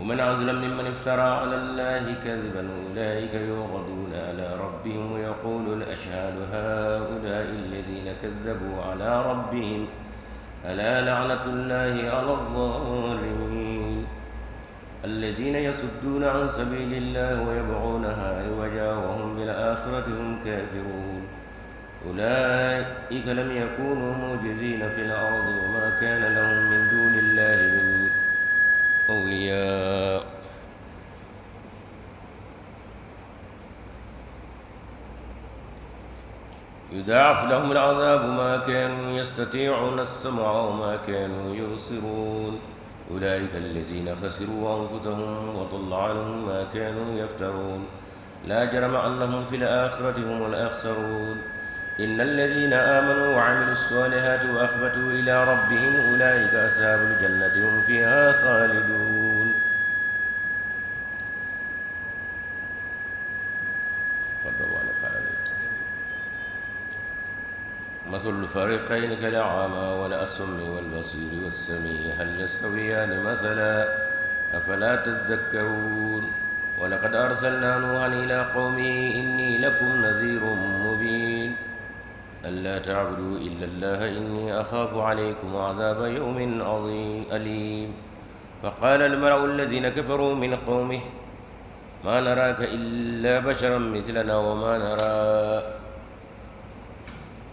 ومن أظلم ممن افترى على الله كذبا أولئك يعرضون على ربهم ويقول الأشهاد هؤلاء الذين كذبوا على ربهم ألا لعنة الله على الظالمين الذين يصدون عن سبيل الله ويبغونها عوجا وهم بالآخرة هم كافرون أولئك لم يكونوا معجزين في الأرض وما كان لهم من دون الله من أولياء. يضاعف لهم العذاب ما كانوا يستطيعون السمع وما كانوا يبصرون. أولئك الذين خسروا أنفسهم وضل عنهم ما كانوا يفترون. لا جرم أنهم في الآخرة هم الأخسرون. إن الذين آمنوا وعملوا الصالحات وأخبتوا إلى ربهم أولئك أصحاب الجنة هم فيها خالدون. مثل الفريقين كالأعمى والأصم والبصير والسميع هل يستويان مثلا أفلا تذكرون. ولقد أرسلنا نوحا إلى قومه إني لكم نذير مبين ألا تعبدوا إلا الله إني أخاف عليكم عذاب يوم عظيم أليم. فقال الملأ الذين كفروا من قومه ما نراك إلا بشرا مثلنا وما نرى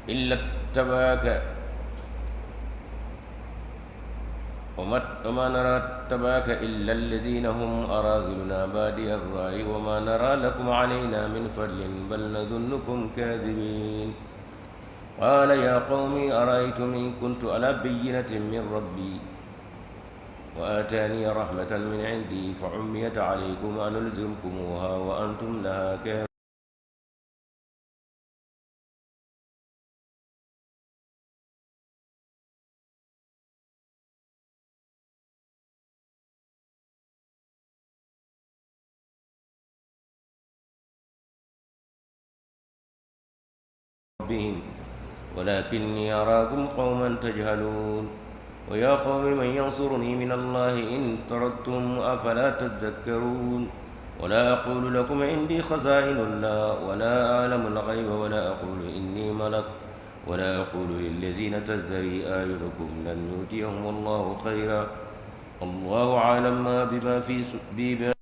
إلا اتبعك وما نرى اتبعك إلا الذين هم أراذلنا بادي الرأي وما نرى لكم علينا من فضل بل نظنكم كاذبين. قال يا قوم أرأيتم إن كنت على بينة من ربي وآتاني رحمة من عندي فعميت عليكم أنلزمكموها وأنتم لها كارهون. ربهم ولكني أراكم قوما تجهلون. ويا قوم من ينصرني من الله إن طردتهم أفلا تذكرون. ولا أقول لكم عندي خزائن الله ولا أعلم الغيب ولا أقول إني ملك ولا أقول للذين تزدري أعينكم لن يؤتيهم الله خيرا الله أعلم بما في بما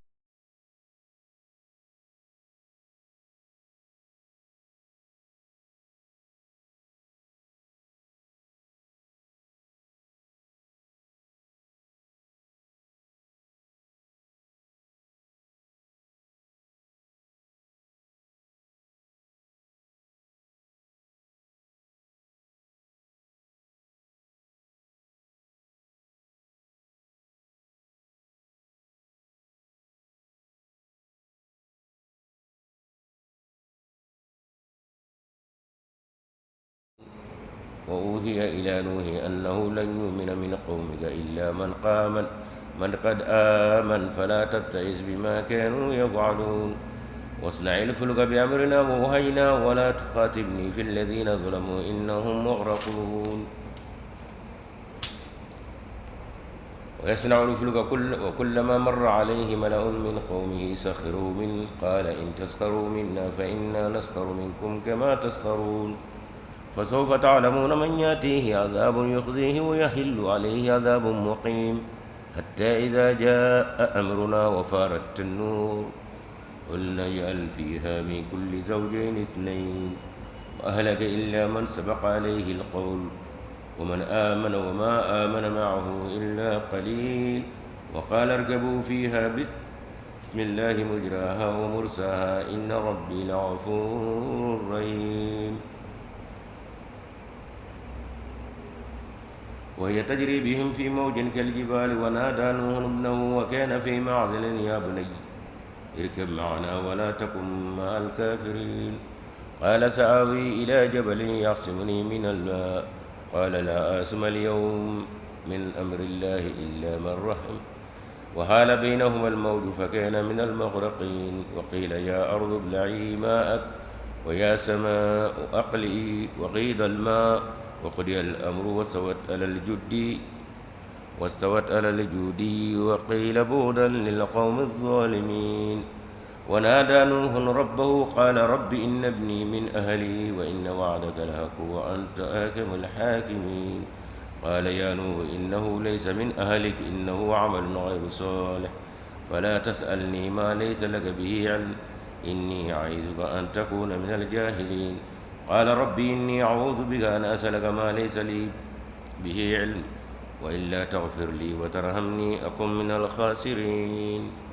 وأوحي إلى نوح أنه لن يؤمن من قومك إلا من قد آمن فلا تبتئس بما كانوا يفعلون. واصنع الفلك بأمرنا ووحينا ولا تخاطبني في الذين ظلموا إنهم مغرقون. ويصنع الفلك وكلما مر عليه ملأ من قومه سخروا منه قال إن تسخروا منا فإنا نسخر منكم كما تسخرون. فسوف تعلمون من يأتيه عذاب يخزيه ويحل عليه عذاب مقيم. حتى إذا جاء أمرنا وفارت النور قلنا اجعل فيها من كل زوجين اثنين وأهلك إلا من سبق عليه القول ومن آمن وما آمن معه إلا قليل. وقال اركبوا فيها بسم الله مجراها ومرساها إن ربي لغفور رحيم. وهي تجري بهم في موج كالجبال ونادى نوح ابنه وكان في معزل يا بني اركب معنا ولا تكن مع الكافرين. قال سآوي إلى جبل يعصمني من الماء. قال لا آسم اليوم من أمر الله إلا من رحم. وحال بينهما الموج فكان من المغرقين. وقيل يا أرض ابلعي ماءك ويا سماء أقلعي وغيض الماء وقضي الأمر واستوت على الجد. واستوت على الجودي وقيل بعدا للقوم الظالمين. ونادى نوح ربه قال رب إن ابني من أهلي وإن وعدك الحق وأنت أحكم الحاكمين. قال يا نوح إنه ليس من أهلك إنه عمل غير صالح، فلا تسألني ما ليس لك به علم، إني أعيذك أن تكون من الجاهلين. قال رب إني أعوذ بك أن أسألك ما ليس لي به علم، وإلا تغفر لي وترحمني أكن من الخاسرين.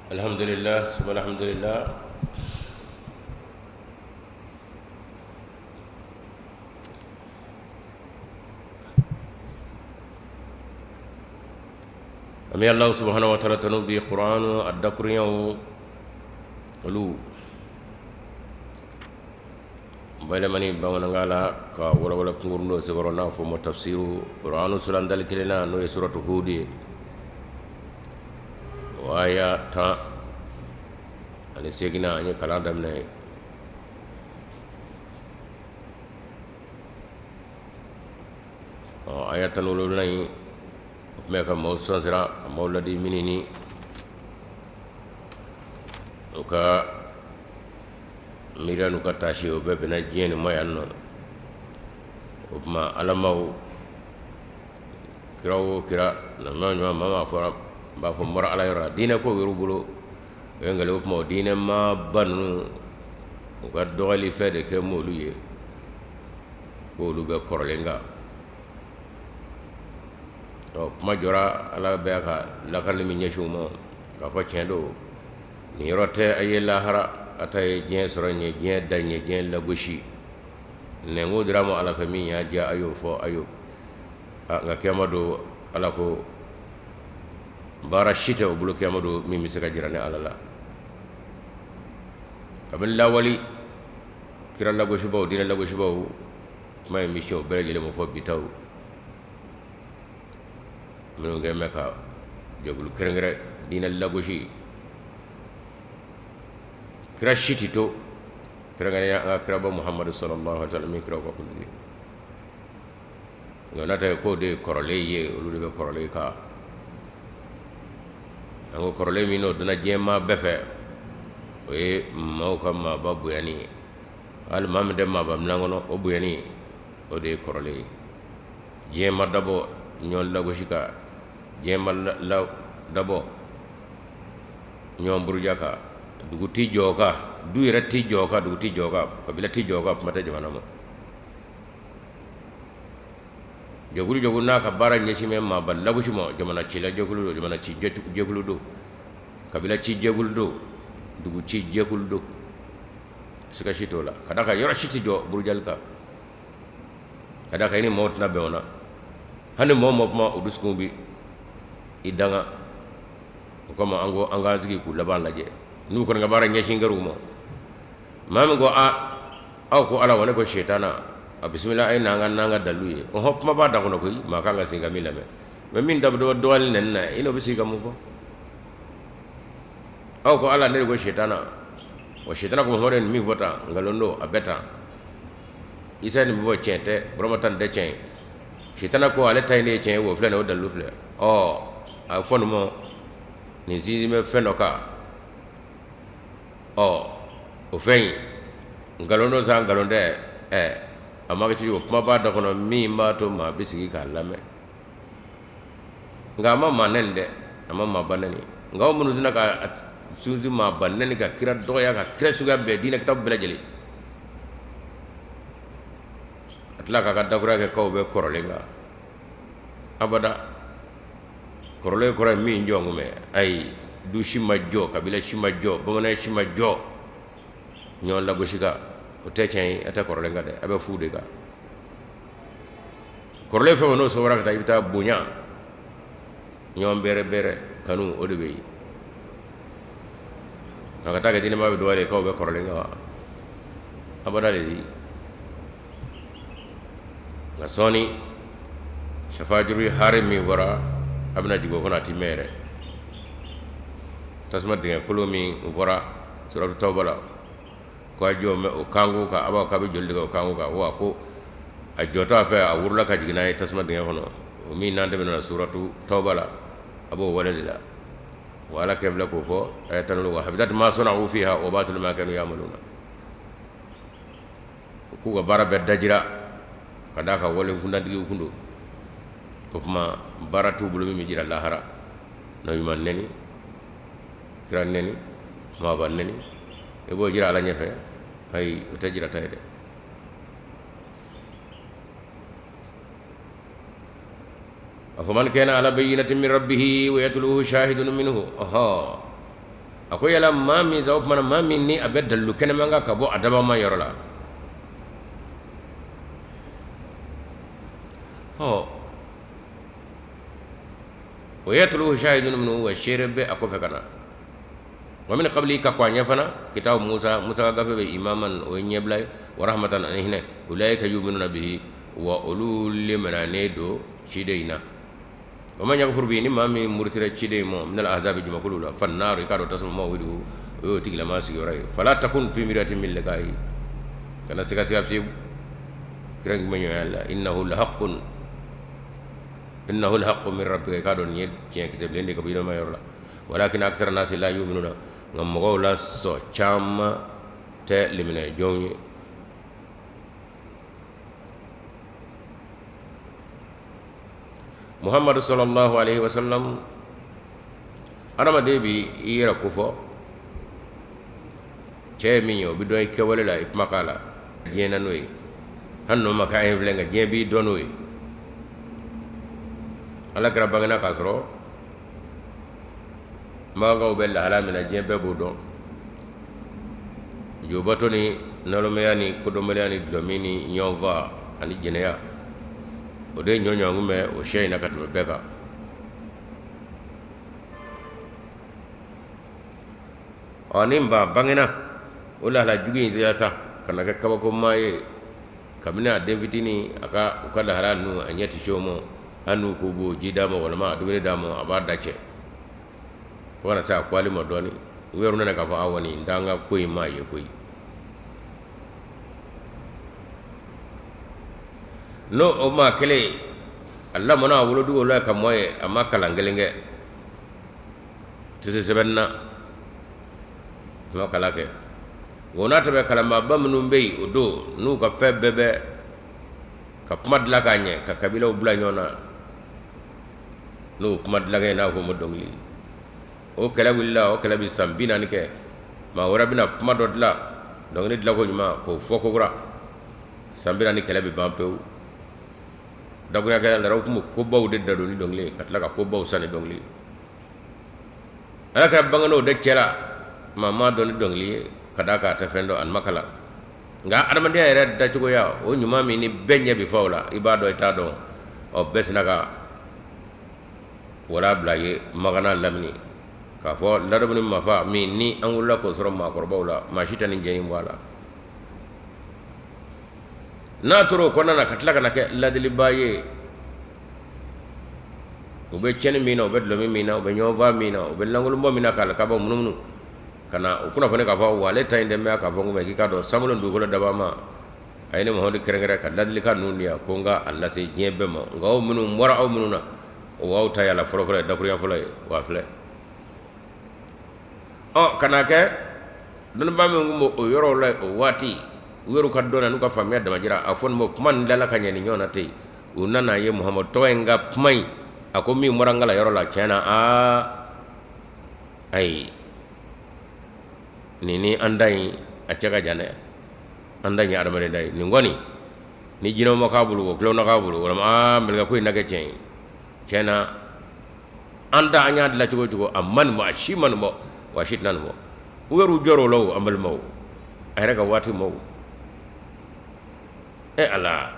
الحمد لله ثم الحمد لله. An bɛ Alahu subahana wa taala tanu bi kuranɛ a dakurunɲɛw olu bayɛlɛmani bamanankan la ka walawala kunkurun dɔ senkɔrɔ n'a fɔ ma tafsiru kuranɛ sura dali kelen na, n'o ye suratu Hud ye, o aya 18nan an ye kalan daminɛ. Ɔ aya 17nan in, o tun bɛ ka maaw sansira, ka maaw ladimini ni u ka miiriya n'u ka taasi, o bɛɛ bɛnna diɲɛ nin ma yan nɔ. O tuma alamaw kira o kira ɲuman ɲuman maa maa fɔra n b'a fɔ n bɔra ala yɔrɔ la, diinɛ ko yɛrɛ bolo o ye nkalon. O tuma o diinɛ maaba ninnu, u ka dɔgɔyali fɛn de kɛ m'olu ye k'olu bɛ kɔrɔlen kan. Ɔ kuma jɔra, ala bɛ ka lakali min ɲɛsin u ma k'a fɔ tiɲɛ don, nin yɔrɔ tɛ a ye lahara, a ta ye diɲɛ sɔrɔ ɲɛ, diɲɛ da ɲɛ, diɲɛ lagosi. Nɛnko dira ma ala fɛ, min y'a diya a y'o fɔ a y'o. Nka kiyama don, ala ko baara si tɛ o bolo kiyama don min bɛ se ka jira ni ala la. Kabini lawali kira lagosibaw, diinɛ lagosibaw, kuma in bɛ se o bɛɛ lajɛlen ma fɔ bi taw minnu kɛ bɛ ka jɛkulu kɛrɛnkɛrɛn diinɛ lagosi, kira si tɛ to, kɛrɛnkɛrɛnya an ka kiraba Muhamadu sallallahu alaihi wa sallam min kiraw ka kuntigi. Nka n'a tɛ k'o de ye kɔrɔlen ye, olu de bɛ kɔrɔlen kan. An ko kɔrɔlen min n'o dɔnna diɲɛ maa bɛɛ fɛ, o ye maaw ka maaba bonyani ye. Hali maa min tɛ maaba minɛn kɔnɔ, o bonyani, o de ye kɔrɔlen ye. Diɲɛ ma dabɔ ɲɔgɔn lagosi kan, diɲɛ ma dabɔ ɲɔgɔn buruja kan, dugu tɛ jɔ kan, du yɛrɛ tɛ jɔ kan, dugu tɛ jɔ kan, kabila tɛ jɔ kan, kuma tɛ jamana ma. Jɛkulu jɛkulu n'a ka baara ɲɛsin bɛ maaba lagosi ma, jamana cila jɛkulu don, jamana ci jɛkulu don, kabila ci jɛkulu don, dugu ci jɛkulu don, siga si t'o la. Ka d'a kan yɔrɔ si tɛ jɔ burujali kan, ka d'a kan i ni maaw tɛna bɛn o na. Hali ni maaw ma kuma, o dusukun bɛ i danga. O kama an ko an k'an sigi k'u laban lajɛ n'u kɔni ka baara ɲɛsin kɛra u ma. Maa min ko aa aw ko ala wa ne ko sitana, a bisimila, a ye n'an ka n'an ka dalu ye. Ɔhɔn, kuma b'a da kɔnɔ koyi, maa kan ka sigi ka min lamɛn. Mais min da bɛ dɔgɔyali nɛni na, i n'o bɛ sigi ka mun fɔ? Aw ko ala, ne de ko sitana. Wa sitana ko Muhamadu ye nin min fɔ tan, nkalon don, a bɛɛ tan. Isa ye nin min fɔ, tiɲɛ tɛ. Burama ta nin tɛ tiɲɛ ye. Sitana ko ale ta in de ye tiɲɛ ye, o filɛ nin ye, o dalilu filɛ. Ɔ a bɛ fɔ nin ma nin sinsin bɛ fɛn dɔ kan. Ɔ o fɛn in, nkalon don sa, nkalon tɛ, ɛ a ma kɛ cogo, kuma b'a da kɔnɔ min b'a to maa bɛ sigi k'a lamɛn. Nka a ma maa nɛni dɛ, a ma maaba nɛni. Nka aw minnu sina ka sinsin maaba nɛni, ka kira dɔgɔya, ka kira suguya bɛɛ, diinɛ kitabu bɛɛ lajɛlen, a tila k'a ka dakura kɛ k'aw bɛ kɔrɔlen kan. Abada, kɔrɔlen kɔrɔ ye min jɔ kun bɛ, ayi, du si ma jɔ, kabila si ma jɔ, bamananya si ma jɔ ɲɔgɔn lagosi kan. O tɛ tiɲɛ ye. A tɛ kɔrɔlen kan dɛ, a bɛ fu de kan. Kɔrɔlen fɛn n'o sɔrɔ ka taa, i bɛ taa bonya, ɲɔgɔn bɛrɛ bɛrɛ, kanu, o de bɛ yen. Nka ka taa kɛ diinɛmaa bɛ dɔgɔya k'aw bɛ kɔrɔlen kan. Abada le si nka sɔɔni safajuru hari min fɔra a bɛna jigin o kɔnɔ a ti mɛn yɛrɛ. Tasuma dingɛ kolon min fɔra suratu tawba la ko a jɔ mɛ o kanko kan, a b'a k'a bɛ joli tigɛ o kanko kan, wa ko a jɔtɔ a fɛ a wurula ka jigin n'a ye tasuma dingɛ kɔnɔ, o min n'an tɛmɛna suratu tawba la, a b'o wale de la. Wa ala kɛ filɛ k'o fɔ aya 10 wa habitat ma sana'u fiha wa batilu ma kanu ya'maluna. K'u ka baara bɛɛ dajira ka d'a kan wale kuntantigiw kun don. O tuma baara t'u bolo min bɛ jira lahara, nabiɲuman nɛni, kira nɛni, maaba nɛni, i b'o jira ala ɲɛfɛ? Ayi, o tɛ jirata ye dɛ. Afaman kana ala bayyinatin min rabbihi wa yatluhu shahidun minhu. Ɔhɔ, a ko yala maa min sa, o tuma na maa min ni a bɛ dalilu kɛnɛman kan ka bɔ a dabama yɔrɔ la, ɔ wa yatluhu shahidun minhu, wa seere bɛ a kɔfɛ ka na. Wa min qabli, ka kɔn a ɲɛ fana, kitabu Musa, Musa ka gafe bɛ, imaman, o ye ɲɛbila ye, wa rahmatan, ani hinɛ. Ulaika yu'minuna bihi, wa olu limananen don ciden in na. Wa man yakfur bihi, ni maa min murutira ciden in ma, minal ahzabi, jamakulu la, fannaru, i k'a dɔn tasuma, maw'iduhu, o y'o tigilama sigiyɔrɔ ye. Fala takun fi miryatin min liqa'ihi, kana siga siga fiyewu kira in ɲɔgɔnya la. Innahu lahaqqun, innahu alhaqqu min rabbika, i k'a dɔn nin ye tiɲɛ kisɛ bilen de ka bɔ i yɔrɔ la. Walakin aksara nasi la yu'minuna, nka mɔgɔw la sɔ caman tɛ limaniya jɔnw ye. Muhamadu sallallahu alaihi wasallam, adamaden bi i yɛrɛ kofɔ cɛ ye min ye, o bɛ dɔn i kɛwale la, i kumakan la, diɲɛ na n'o ye. Hali n'o ma kɛ an ye filɛ, nka diɲɛ b'i dɔn n'o ye. Ala kira bangena k'a sɔrɔ makankaw bɛ lahala min na, diɲɛ bɛɛ b'o dɔn. Jobato ni nalomaya ni kodɔnbaliya ni dulɔmin ni ɲɔgɔnfa ani jɛnɛya, o de ɲɔ ɲɔgɔn bɛ o siya in na ka tɛmɛ bɛɛ kan. Ɔ ni ba bangena o lahala jugu in sera sa ka na kɛ kabakoma ye, kabini a den fitinin, a ka u ka lahala ninnu, a ɲɛ tɛ se o ma. Hali n'u ko b'o ji d'a ma walima a dumuni d'a ma, a b'a da cɛ fo kana se a kwali ma dɔɔnin. U yɛrɛ nana k'a fɔ awa nin t'an ka ko in maa ye koyi. N'o o maa kelen a lamɔna a wolodugu la ka mɔ ye, a ma kalan kelen kɛ, tɛ se sɛbɛnni na, a ma kalan kɛ. O n'a ta bɛɛ, kalanmaaba minnu bɛ yen o don, n'u ka fɛn bɛɛ bɛ ka kuma dilan k'a ɲɛ, ka kabilaw bila ɲɔgɔn na, n'o kuma dilankɛ n'a fɔ ma dɔnkili, o kɛlɛ wulila, o kɛlɛ bɛ san 40 kɛ. Maa wɛrɛ bɛna kuma dɔ dilan, dɔnkili dilanko ɲuman, k'o fɔ kokura, san 40 kɛlɛ bɛ ban pewu. Dakuruɲa kelen la, u tun bɛ kobaw de dadon ni dɔnkili, ka tila ka kobaw san ni dɔnkili. Ala kira bangena o de cɛla, maa m'a dɔn ni dɔnkili ye, ka d'a kan a tɛ fɛn dɔn, a ma kalan. Nka adamadenya yɛrɛ dacogoya o ɲuman min ni bɛɛ ɲɛ bɛ fa o la, i b'a dɔn i t'a dɔn, ɔ bɛɛ sina ka wala bila ye Makan n'a lamini k'a fɔ ladamu ni mafa min ni an wolola k'o sɔrɔ maakɔrɔbaw la, maa si tɛ nin jɛ in bɔ a la. N'a tora o kɔnɔna na ka tila ka na kɛ ladiliba ye, u bɛ cɛnni min na, u bɛ dulɔmin min na, u bɛ ɲɔgɔnfaa min na, u bɛ lankolonbɔ min na, k'a kabaw munumunu ka na u kunnafoni k'a fɔ wa ale ta in tɛ mɛn k'a fɔ ko k'i k'a dɔn sankolo dugukolo dabaa ma, a ye ne Muhamadu kɛrɛnkɛrɛn ka ladilikan ninnu di yan ko n ka a lase diɲɛ bɛɛ ma. Nka aw minnu bɔra aw minnu na, o aw ta yala fɔlɔfɔlɔ ye, dakurunya fɔlɔ ye wa filɛ. Ɔ ka na kɛ dɔnnibaa min tun b'o o yɔrɔw la o waati, u yɛrɛ ka dɔn n'u ka faamuya damajira, a fɔ nin ma kuma nin dilanna ka ɲɛ ni ɲɔgɔn na ten. U nana ye Muhamadu tɔgɔ in ka kuma in, a ko min bɔra n kala yɔrɔ la, tiɲɛ na, aa ayi, nin ni an ta in a cɛ ka jan dɛ. An ta in ye adamaden ta ye, nin kɔni ni jinɛw ma k'a bolo, o kilaw na k'a bolo, walima aa mɛlɛkɛ ko in na kɛ tiɲɛ ye. Tiɲɛ na, an ta an y'a dilan cogo o cogo, a ma nin bɔ, a si ma nin bɔ, wa a si tɛna nin bɔ. U yɛrɛ jɔr'o la o, an balimaw, a yɛrɛ ka waati maaw. E Ala,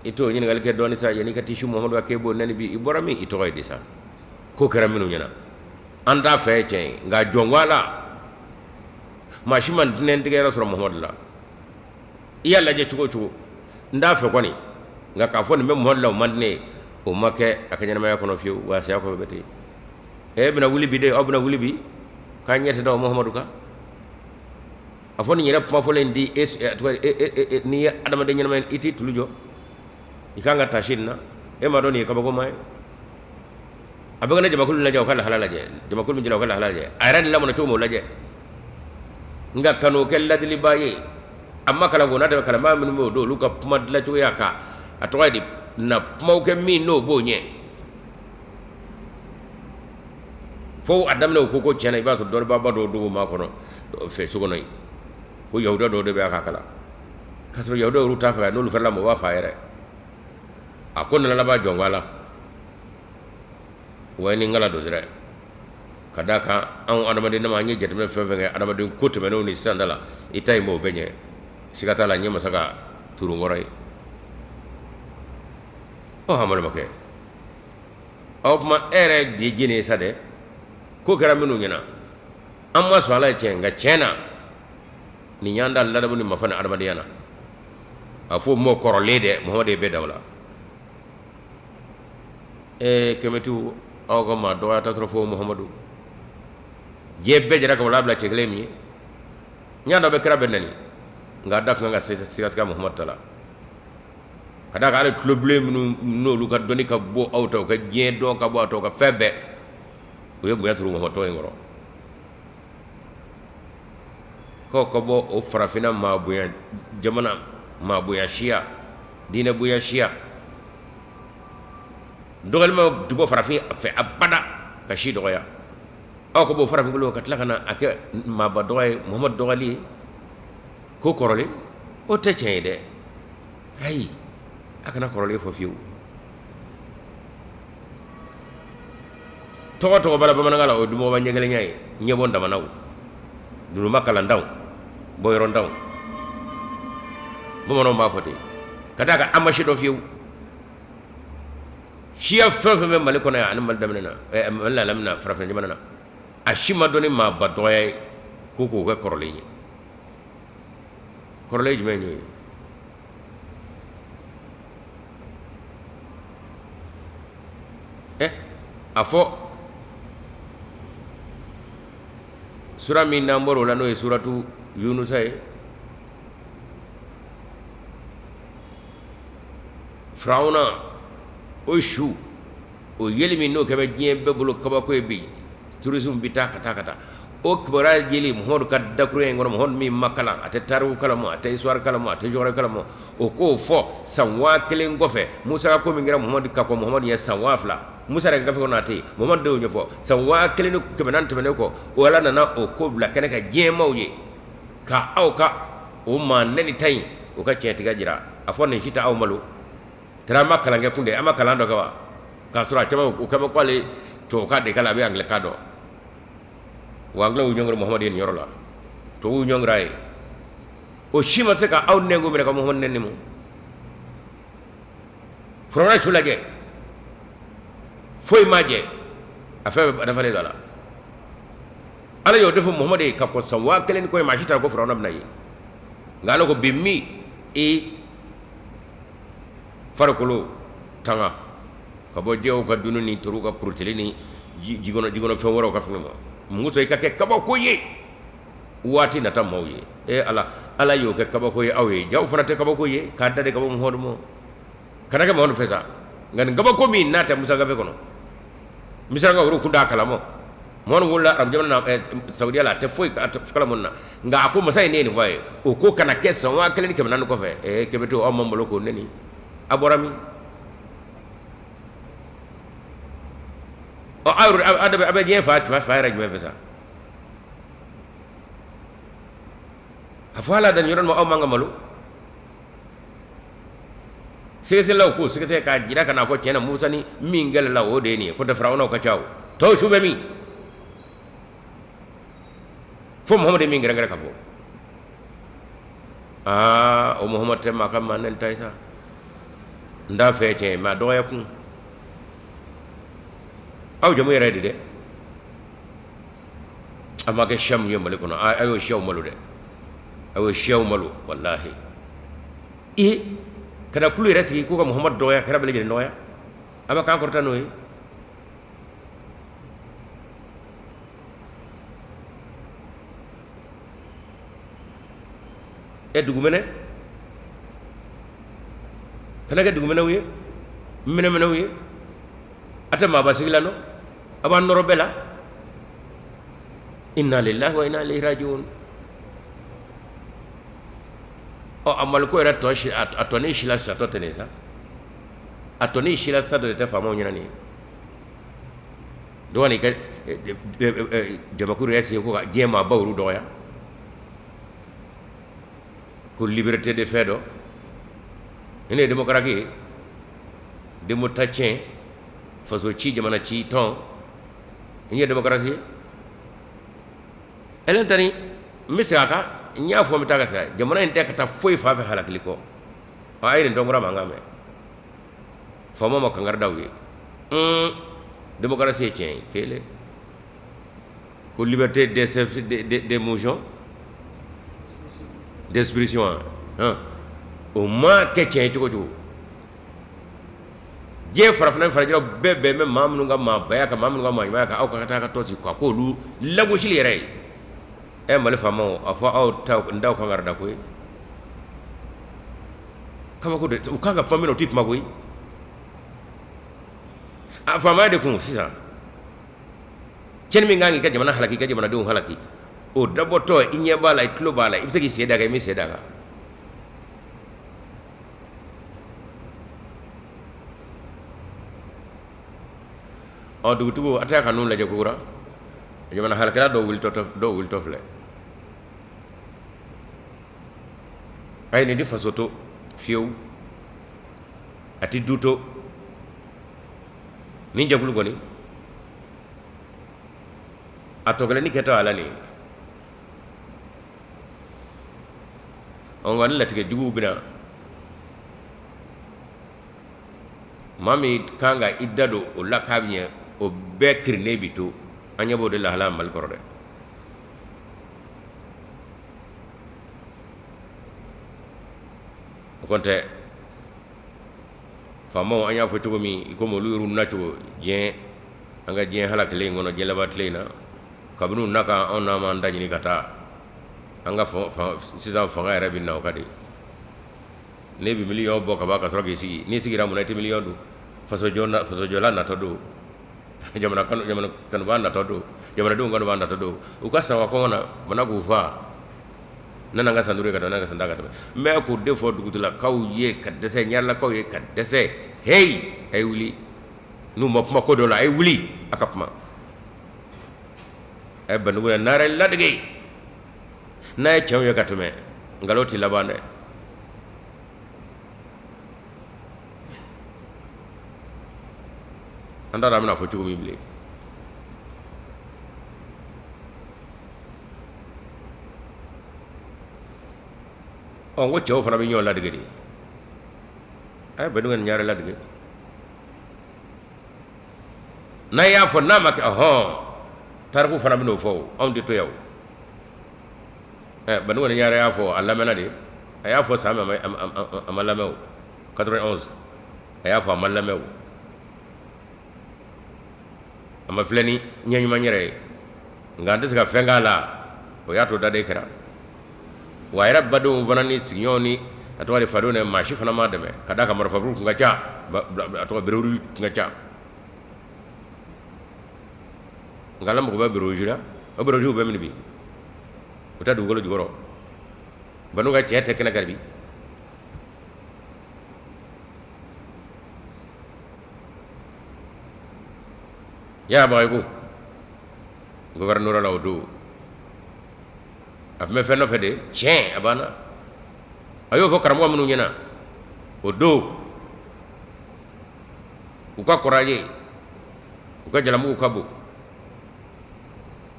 i t'o ɲininkali kɛ dɔɔni sa yanni i ka t'i su Muhamadu kan k'e b'o nɛni bi. I bɔra min, i tɔgɔ ye di sa? Ko kɛra minnu ɲɛna, an t'a fɛ ye tiɲɛ ye, nka jɔn ko Ala. Maa si ma tinɛtigɛ yɔrɔ sɔrɔ Muhamadu la. I y'a lajɛ cogo o cogo, n t'a fɛ kɔni, nka k'a fɔ nin bɛ Muhamadu la o man di ne ye, o ma kɛ a ka ɲɛnamaya kɔnɔ fiyewu. Wa saya kɔfɛ bɛ ten. E bɛna wuli bi de, aw bɛna wuli bi k'a ɲɛ tɛ da o Muhamadu kan. A fɔ nin yɛrɛ kuma fɔlen di e, e, n'i ye adamaden ɲɛnama ye, i t'i tulu jɔ, i kan ka taasi nin na. E m'a dɔn nin ye kabakoma ye. A bɛ ka ne jamakulu lajɛ, o ka lahala lajɛ, jamakulu min jira, o ka lahala lajɛ, a yɛrɛ lamɔna cogo min, o lajɛ. Nka kan'o kɛ ladiliba ye. A ma kalan ko n'a tɛ kalanbaa minnu bɛ o don, olu ka kuma dilancogoya kan, a tɔgɔ ye di, na kumaw kɛ min n'o b'o ɲɛ. Fo a daminɛ, u ko ko tiɲɛna, i b'a sɔrɔ dɔnnibaaba dɔw dogo maa kɔnɔ fɛ so kɔnɔ yen, ko yahudiya dɔw de bɛ a ka kalan, k'a sɔrɔ yahudiya olu t'a fɛ, n'olu fɛrɛla ma, u b'a faa yɛrɛ. A ko nana laban jɔn la wa ni n don dɛ, ka d'a kan anw adamaden nama, an ye jateminɛ fɛn fɛn kɛ adamaden ko tɛmɛnenw ni sisan da la, i ta in b'o bɛɛ ɲɛ. Siga t'a la, n ye masa ka turunkɔrɔ ye. Ɔ, an balimakɛ, o tuma e yɛrɛ de ye jɛnɛ ye sa dɛ. Ko kɛra minnu ɲɛna, an ma sɔn, ala ye tiɲɛ, nka tiɲɛ na nin y'an da ladabu ni mafa ni adamadenya na. A fɔ mɔ kɔrɔlen dɛ, Muhamadu ye bɛɛ da o la. Ee kɛmɛtiw, aw ka maa dɔgɔya ta sɔrɔ fo Muhamadu. Diɲɛ bɛɛ jɛra ka wala bila cɛ kelen min ye, n y'a dɔn bɛ kira bɛ nani, nka a da tun kan ka sigasiga Muhamadu ta la, ka d'a kan hali tulobilen minnu n'olu ka dɔnni ka bon aw ta, u ka diɲɛ dɔn ka bon aw ta, u ka fɛn bɛɛ, u ye bonya turu Muhamadu tɔgɔ in kɔrɔ. K'aw ka bɔ o farafinna maa bonya jamana, maa bonya siya, diinɛ bonya siya, dɔgɔyalima tɛ bɔ farafin fɛ abada ka si dɔgɔya. Aw ka bɔ farafin kolo ka tila ka na a kɛ maaba dɔgɔya ye, Muhamadu dɔgɔyali ye, ko kɔrɔlen, o tɛ tiɲɛ ye dɛ. Ayi, a kana kɔrɔlen fɔ fiyewu. Tɔgɔ tɔgɔ bala bamanankan la, o ye dumɔgɔba ɲɛgɛlɛnya ye, ɲɛbɔ damanaw, dununba kalantanw, bɔyɔrɔntanw, bamananw b'a fɔ ten, ka d'a kan an ma si dɔn fiyewu. Siya fɛn fɛn bɛ Mali kɔnɔ yan ani Mali daminɛ na, Mali la lamini na, farafin jamana na, a si ma dɔn ni maaba dɔgɔya ye ko k'o kɛ kɔrɔlen ye. Kɔrɔlen jumɛn ye? A fɔ sura min n'an bɔra o la, n'o ye suratu Yunusa ye, Firawuna o su o yeli min n'o kɛ bɛ diɲɛ bɛɛ bolo kabako ye bi, touristes bɛ taa ka taa ka taa o kibaruya jeli Muhamadu ka dakurunya in kɔnɔ. Muhamadu min ma kalan, a tɛ tariku kalama, a tɛ histoire kalama, a tɛ géographie kalama, o k'o fɔ san 1000 kɔfɛ. Musa ka ko min kɛra Muhamadu ka kɔn Muhamadu ɲɛ san 2000, Musa yɛrɛ ka gafe kɔnɔ a tɛ yen, Muhamadu de y'o ɲɛfɔ san 1400 tɛmɛnen kɔ. O Ala nana o ko bila kɛnɛ kan diɲɛmaaw ye, ka aw ka o maa nɛni ta in, o ka tiɲɛtigiya jira. A fɔ nin si tɛ aw malo tɛrɛ, an ma kalan kɛ kun de, an ma kalan dɔ kɛ wa? K'a sɔrɔ a caman u kɛmɛ ko ale tubabukan de kalan, a bɛ anglais dɔn wa. Anglais y'u ɲɔngiri Muhamadu ye nin yɔrɔ la, tubabuw ɲɔngiri a ye. O si ma se ka aw nɛnko minɛ ka Muhamadu nɛni. Mu Firawuna su lajɛ, foyi ma jɛ, a fɛn bɛɛ dafalen don a la. Ala y'o de fɔ Muhamadu ye ka kɔn san 1000 ni kɔ ye. Maa si t'a dɔn ko Firawuna bɛna ye, nka Ala ko bi min i farikolo tanga ka bɔ jɛgɛw ka dunni ni toriw ka purutili ni jikɔnɔ fɛn wɛrɛw ka fɛn ma, mun kosɔn i ka kɛ kabako ye waati nata maaw ye. E Ala, Ala y'o kɛ kabako ye aw ye, jaw fana tɛ kabako ye k'a da de ka bɔ Muhamadu ma. Kana kɛ Muhamadu fɛ sa, nka nin kabako min n'a tɛ Musa gafe kɔnɔ, Misirakaw olu kun t'a kalama. Muhamadu wolola arabu jamana na, Saudiya la, a tɛ foyi kalama na, nka a ko masa in ne ye nin fɔ a ye, o ko kana kɛ san 1400 kɔfɛ. Ee kɛmɛtiw, aw ma malo k'o nɛni, a bɔra min? Ɔ, aw yɛrɛ a bɛ diɲɛ fa fa yɛrɛ jumɛn fɛ sa? A fɔ ala dan yɔrɔ ma, aw man ka malo. Sɛgɛsɛgɛlaw k'o sɛgɛsɛgɛ k'a jira ka n'a fɔ tiɲɛ na Musa ni min kɛlɛla, o de ye nin ye. Ko tɛ Firawunaw ka ca, o tɔw su bɛ min? Fo Muhamadu ye min kɛrɛnkɛrɛn ka fɔ, aa, o Muhamadu tɛ maa ka maa nɛni ta ye sa. N t'a fɛ tiɲɛ ye, mais a dɔgɔya kun aw jamu yɛrɛ de dɛ. A ma kɛ siya min ye Mali kɔnɔ, a y'o siyaw malo dɛ, a y'o siyaw malo walahi. E ka na kulu yɛrɛ sigi k'u ka Muhamadu dɔgɔya, kira bɛɛ lajɛlen dɔgɔya, a bɛ kan kɔrɔta n'o ye. E dugumɛnɛ kana kɛ dugumɛnɛw ye, mɛnɛmɛnɛw ye, a tɛ maaba sigi la nɔ, a b'an nɔrɔ bɛɛ la. Inna lillahi wa inna ilayhi rajiun. Ɔ, a maliko yɛrɛ tɔ si, a tɔ ni sila satɔ tɛ nin sa, a tɔ ni sila satɔ de tɛ faamaw ɲɛna nin ye. Dɔgɔnin ka jamakulu yɛrɛ sigi ko ka diɲɛ maabaw olu dɔgɔya, ko liberté de fɛn dɔ, ni ne ye démocrate ye, demo ta tiɲɛ, faso ci, jamana ci tɔn, n ye démocratie ye. Elen tani n bɛ segin a kan, n y'a fɔ n bɛ taa ka segin, jamana in tɛ ka taa foyi fan fɛ halakili kɔ. A ye nin dɔnkura mankan mɛn, faama ma kangari da u ye. Démocratie ye tiɲɛ ye kelen, ko liberté d'émotion, d'expression, o ma kɛ tiɲɛ ye cogo cogo. Diɲɛ farafinna farajɛlaw bɛɛ bɛn bɛ maa minnu ka maabaya kan, maa minnu ka maa ɲumanya kan, aw ka taa ka tɔn sigi ka k'olu lagosili yɛrɛ ye. Ɛ Mali faamaw, a fɔ aw ta n t'aw kangari da koyi, kabako de, u kan ka kuma min na u tɛ kuma koyi. A faamaya de kun sisan, cɛnni min kan k'i ka jamana halaki, i ka jamanadenw halaki, o dabɔtɔ i ɲɛ b'a la, i tulo b'a la, i bɛ se k'i sen da kan, i m'i sen da kan. Ɔ dugutigiw, a tɛ ka n'u lajɛ kokura, jamana halakila dɔw wulitɔ, dɔw wulitɔ filɛ. A ye nin di faso to fiyewu, a tɛ du to. Nin jɛkulu kɔni a tɔ kelen ni kɛtɔ a la nin ye. Ɔ nka ni latigɛ juguw bɛna, maa min kan ka i da don o la k'a bɛ ɲɛ, o bɛɛ kirinnen bi to. An ɲɛ b'o de lahala Mali kɔrɔ dɛ. O kɔni tɛ faamaw, an y'a fɔ cogo min, i komi olu yɛrɛw nacogo diɲɛ, an ka diɲɛ halakile in kɔnɔ, diɲɛ laban tile in na, kabini u na kan anw n'an m'an da ɲini ka taa an ka sisan fanga yɛrɛ bɛ na, o ka di ne bɛ miliyɔn bɔ ka ban ka sɔrɔ k'i sigi. N'i sigira mun na? I tɛ miliyɔn dun. Fasojɔla natɔ don, jamana kanubaa natɔ don, jamanadenw kanubaa natɔ don, u ka sa kɔngɔ na, bana k'u faa, nana ka san 5 ka tɛmɛ, ka san 10 ka tɛmɛ. N bɛ k'o de fɔ dugutigilakaw ye ka dɛsɛ, ɲarelakaw ye ka dɛsɛ. Heyi, a ye wuli, n'u ma kuma ko dɔ la, a ye wuli a ka kuma. A ye Bandugu Nare ladege, n'a ye cɛw ye ka tɛmɛ, nkalon tɛ laban dɛ. An t'a dɔn an bɛna fɔ cogo min bilen. Ɔ n ko cɛw fana bɛ ɲɔgɔn ladege de. A ye Bandugu Ɲare ladege, n'a y'a fɔ n'a ma kɛ, ɔhɔn, tariku fana bɛn'o fɔ, anw tɛ to yan. O Bandugu Ɲare y'a fɔ, a lamɛnna de. A y'a fɔ san min, a ma lamɛn. O 91, a y'a fɔ, a ma lamɛn. O a ma filɛ ni ɲɛ ɲuman yɛrɛ ye, nka an tɛ se ka fɛn k'a la. O y'a to daden kɛra wa a yɛrɛ badenw fana ni sigiɲɔgɔnw ni a tɔgɔ de fadenw ni maa si fana ma dɛmɛ ka d'a kan marifaburu tun ka ca, a tɔgɔ béret rouge tun ka ca. Nka ala mago bɛ béret rouge la, o béret rouge bɛ min bi? U tɛ dugukolo jukɔrɔ. Banu ka tiɲɛ tɛ kɛnɛ kan bi. Yaya Bagayogo gouverneur la o don, a tun bɛ fɛn nɔfɛ de, tiɲɛ a banna. A y'o fɔ karamɔgɔ minnu ɲɛna o don, u ka kɔrɔ ye, u ka jalamugu ka bon,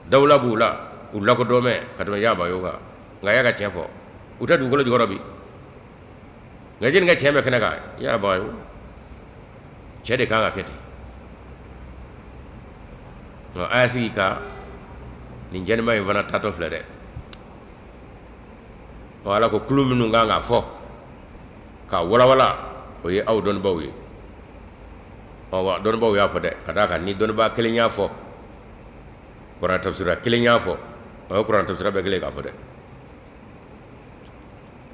dawula b'u la, u lakodɔn bɛ ka tɛmɛ Yaya Bagayogo kan. Nka a y'a ka tiɲɛ fɔ, u tɛ dugukolo jukɔrɔ bi. Nka jɛni ka tiɲɛ bɛ kɛnɛ kan. Yaya Bagayogo cɛ de kan ka kɛ ten. A y'a sigi ka Nin jɛnɛma in fana taatɔ filɛ dɛ. Ɔ, Ala ko kulu minnu kan k'a fɔ k'a walawala, o ye aw dɔnnibaw ye. Ɔ wa, dɔnnibaw y'a fɔ dɛ, ka d'a kan ni dɔnnibaa kelen y'a fɔ, kuranɛ tafsira kelen y'a fɔ, o ye kuranɛ tafsira bɛɛ kelen k'a fɔ dɛ.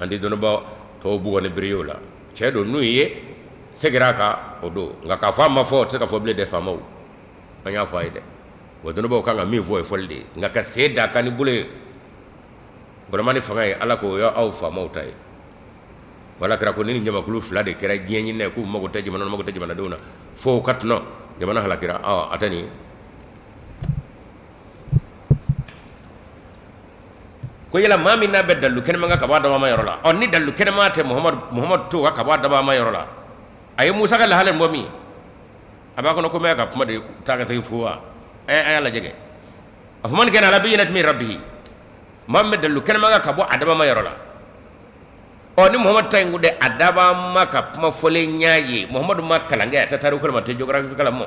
An tɛ dɔnnibaa tɔw bugɔ ni bere ye o la. Cɛ don n'u ye seginna a kan o don, nka k'a fɔ a ma fɔ, o tɛ se ka fɔ bilen dɛ. Faamaw, an y'a fɔ a ye dɛ. Wa dɔnnibaaw kan ka min fɔ, o ye fɔli de ye, nka ka sen da kan ni bolo ye, gɔlɔma ni fanga ye, Ala ko o y'aw faamaw ta ye. Wala kɛra ko ni jamakulu fila de kɛra diɲɛ ɲini ye, k'u mago tɛ jamana, mago tɛ jamanadenw na, fo ka tɔnɔ jamana halakira. A tɛ nin ko yala maa min n'a bɛ dalu kɛnɛma kan ka bɔ a dabama yɔrɔ la. Ɔ, ni dalu kɛnɛma tɛ Muhamadu to ka bɔ a dabama yɔrɔ la, a ye Musa ka lahala bɔ min, a b'a kɔnɔ ko ka kuma de taa ka segin fo wa. A y'a lajɛ kɛ afaman kana ala bayyinatin min rabbihi, maa min bɛ dalu kɛnɛma kan ka bɔ a dabama yɔrɔ la. Ɔ, ni Muhamadu ta in ko dɛ, a dabama ka kuma fɔlen y'a ye. Muhamadu ma kalan kɛ, a tɛ tariku kalama, a tɛ géographie kalama,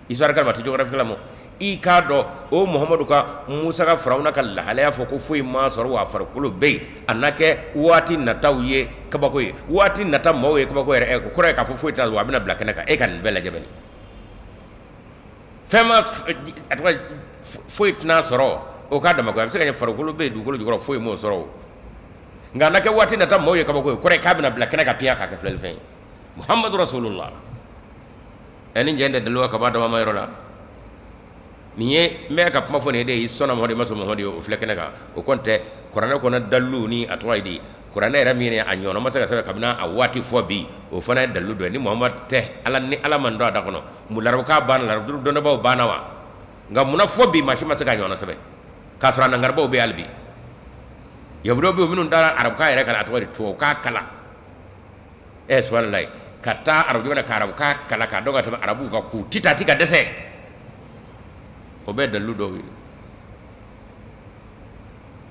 histoire kalama, a tɛ géographie kalama. I k'a dɔn o Muhamadu ka Musa ka Firawuna ka lahalaya fɔ ko foyi ma sɔrɔ, wa a farikolo bɛ yen, a na kɛ waati nataw ye kabako ye, waati nata maaw ye kabako yɛrɛ. O kɔrɔ ye k'a fɔ foyi t'a la, a bɛna bila kɛnɛ kan. E ka nin bɛɛ lajɛ bani, fɛn ma, a tɔgɔ foyi tɛna sɔrɔ o k'a dama ko a bɛ se ka kɛ farikolo bɛ yen dugukolo jukɔrɔ, foyi m'o sɔrɔ o, nka a na kɛ waati nata maaw ye kabako ye. Kɔrɔ ye k'a bɛna bila kɛnɛ kan piyan k'a kɛ filɛlifɛn ye. Muhamadu rasulullah, ɛ, ni jɛn tɛ dalu ka bɔ a dabama yɔrɔ la. Nin ye n bɛ ka kuma fɔ nin ye de, i sɔnna Muhamadu, i ma sɔn Muhamadu ye, o filɛ kɛnɛ kan. O kɔni tɛ kuranɛ kɔnɔ dalilu ni a tɔgɔ ye di, kuranɛ yɛrɛ min ye a ɲɔgɔnna ma se ka sɛbɛn kabini a waati fɔ bi, o fana ye dalilu dɔ ye. Ni Muhamadu tɛ Ala, ni Ala ma dɔn a da kɔnɔ, mun larabukan banna, larabu dɔnnibaaw banna wa? Nka munna fɔ bi maa si ma se ka ɲɔgɔnna sɛbɛn, k'a sɔrɔ a nankaribaw bɛ hali bi? Yahudiyaw bɛ yen minnu taara arabukan yɛrɛ kalan, a tɔgɔ de tubabukan kalan, ɛ subahanallahi, ka taa arabu jamana ka arabukan kalan k'a dɔn ka tɛmɛ arabuw kan, k'u ti ta ti ka dɛsɛ. O bɛɛ dalilu dɔw ye.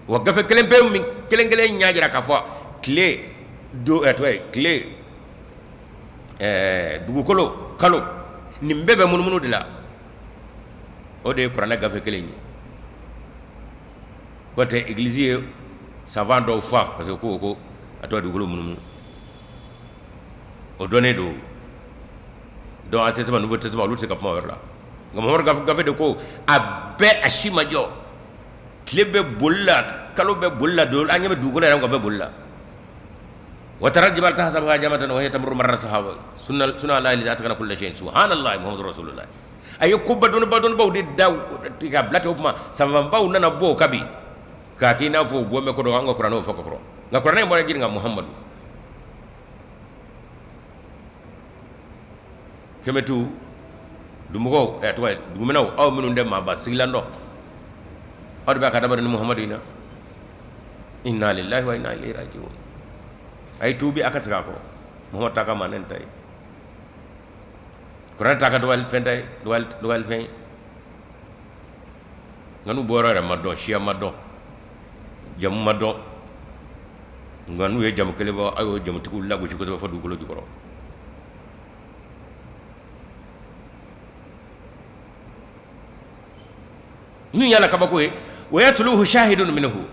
Wa gafe kelen pe min kelen kelen y'a jira k'a fɔ tile do, ɛ tɔgɔ ye tile, ɛɛ dugukolo, kalo, nin bɛɛ bɛ munumunu de la, o de ye kuranɛ gafe kelen ye. K'o tɛ egilizi ye savant dɔw fa parce que ko a tɔgɔ dugukolo munumunu, o dɔnnen don. Donc Ancien Testament, Nouveau Testament, olu tɛ se ka kuma o yɔrɔ la. Nka Muhamadu gafe de ko a bɛɛ, a si ma jɔ, tile bɛ boli la, kalo bɛ boli la, don an ɲɛ bɛ dugukolo yɛrɛ kan, bɛ boli la. Wa taral jibala tahsabuha jamidatan wa hiya tamurru marra sahab sunna Allahi allazi atqana kulla shay'in. Subhanallahi, Muhammadu rasulullah. A ye ko badɔnniba dɔnnibaw de da ka bila ten. O kuma savantbaw nana bɔ o kan bi k'a k'i n'a fɔ u bɔ bɛ ko dɔn. An ka kuranɛ fɔ ka kɔrɔ, nka kuranɛ in bɔra jiri ka Muhamadu Kɛmɛtu dumɔgɔw, ɛ tɔgɔ ye dugumɛnɛw, aw minnu tɛ maaba sigilan dɔn, aw de b'a ka dabari ni Muhamadu in na. Inna lillahi wa inna ilayhi raji'un. A ye tuubi, a ka segin a kɔ. Muhamadu ta ka ma ne ta ye, kuranɛ ta ka dɔgɔyali fɛn ta ye, dɔgɔyali fɛn ye. Nka n'u bɔyɔrɔ yɛrɛ ma dɔn, siya ma dɔn, jamu ma dɔn, nka n'u ye jamu kelen fɔ, aw y'o jamutigiw lagosi kosɛbɛ fo dugukolo jukɔrɔ. Min y'a la kabako ye, wa yatluhu shahidun minhu,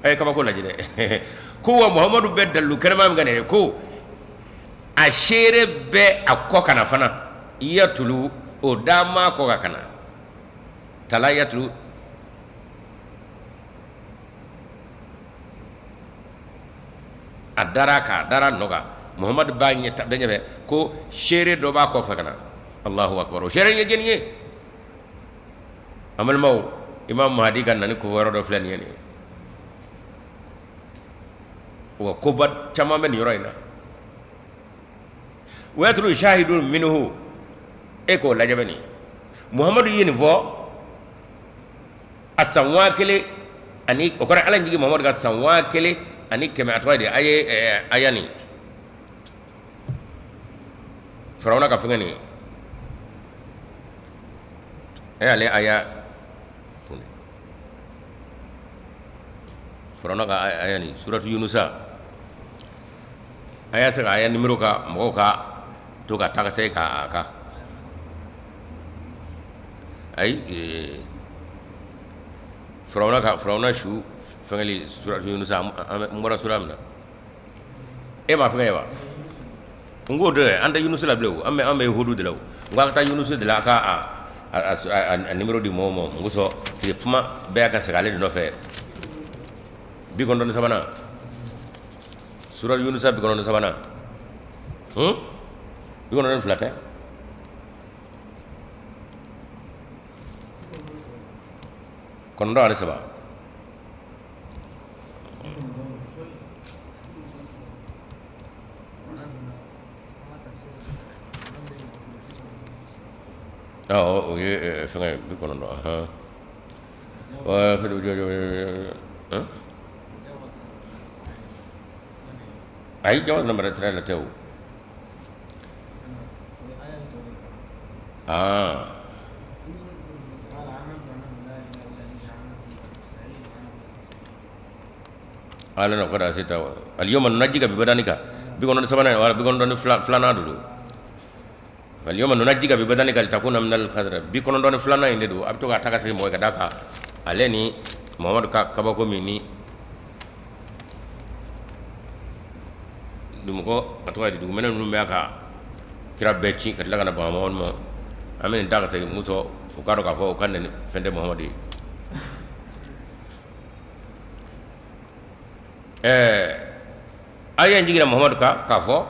a ye kabako lajɛ dɛ. Ko wa Muhamadu bɛ dalilu kɛnɛma min kan nin ye, ko a seere bɛ a kɔ ka na fana, yatlu o dama kɔ ka na tala yatlu a dara k'a dara nɔ kan. Muhamadu b'a ɲɛ bɛɛ ɲɛfɛ ko seere dɔ b'a kɔfɛ ka na. Allahu akbar, o seere ye jɔni ye? An balimaw, Imam Mahadi ka nani ko yɔrɔ dɔ filɛ nin ye nin ye. Wa koba caman bɛ nin yɔrɔ in na. Wa yatlu shahidun minhu, e k'o lajɛ bɛ nin. Muhamadu ye nin fɔ a san 1000 ani o kɔrɔ Ala jigin Muhamadu ka san 1100, a tɔgɔ ye di, a ye aya nin Firawuna ka fɛngɛ nin e y'ale aya Firawuna ka aya nin suratu Yunusa, a y'a se ka aya numéro ka mɔgɔw ka to ka taa se ka a ka ayi. Firawuna ka Firawuna su fɛngɛli suratu Yunusa, an bɔra sura min na, e b'a fɛngɛ ye wa? N k'o dɛ, an tɛ Yunusa la bilen o, an bɛ Hudu de la o. N ko a ka taa Yunusa de la, a ka a numéro di mɔgɔw ma. N ko sɔn kuma bɛɛ ka segin ale de nɔfɛ. 93nan, sura Yunusa 93nan, 92 tɛ. 93. O ye fɛngɛ 90. Ayi, jɔn nana tɛ la tɛ o. Aa, ala ko se اليوم ننجيك ببدنك. 93nan wala 92nan don. اليوم ننجيك ببدنك لتكون من الخضر. 92nan in de don. A bɛ to ka taa ka segin mɔgɔ ka d'a kan ale ni Muhamadu ka kabako min ni dumɔgɔ, a tɔgɔ ye dugumɛnɛ ninnu bɛ ka kira bɛɛ ci ka tila ka na baga Muhamadu ma. An bɛ nin ta ka segin muso, u k'a dɔn k'a fɔ u ka nɛni fɛn tɛ Muhamadu ye. Ɛɛ, aya in jiginna Muhamadu kan k'a fɔ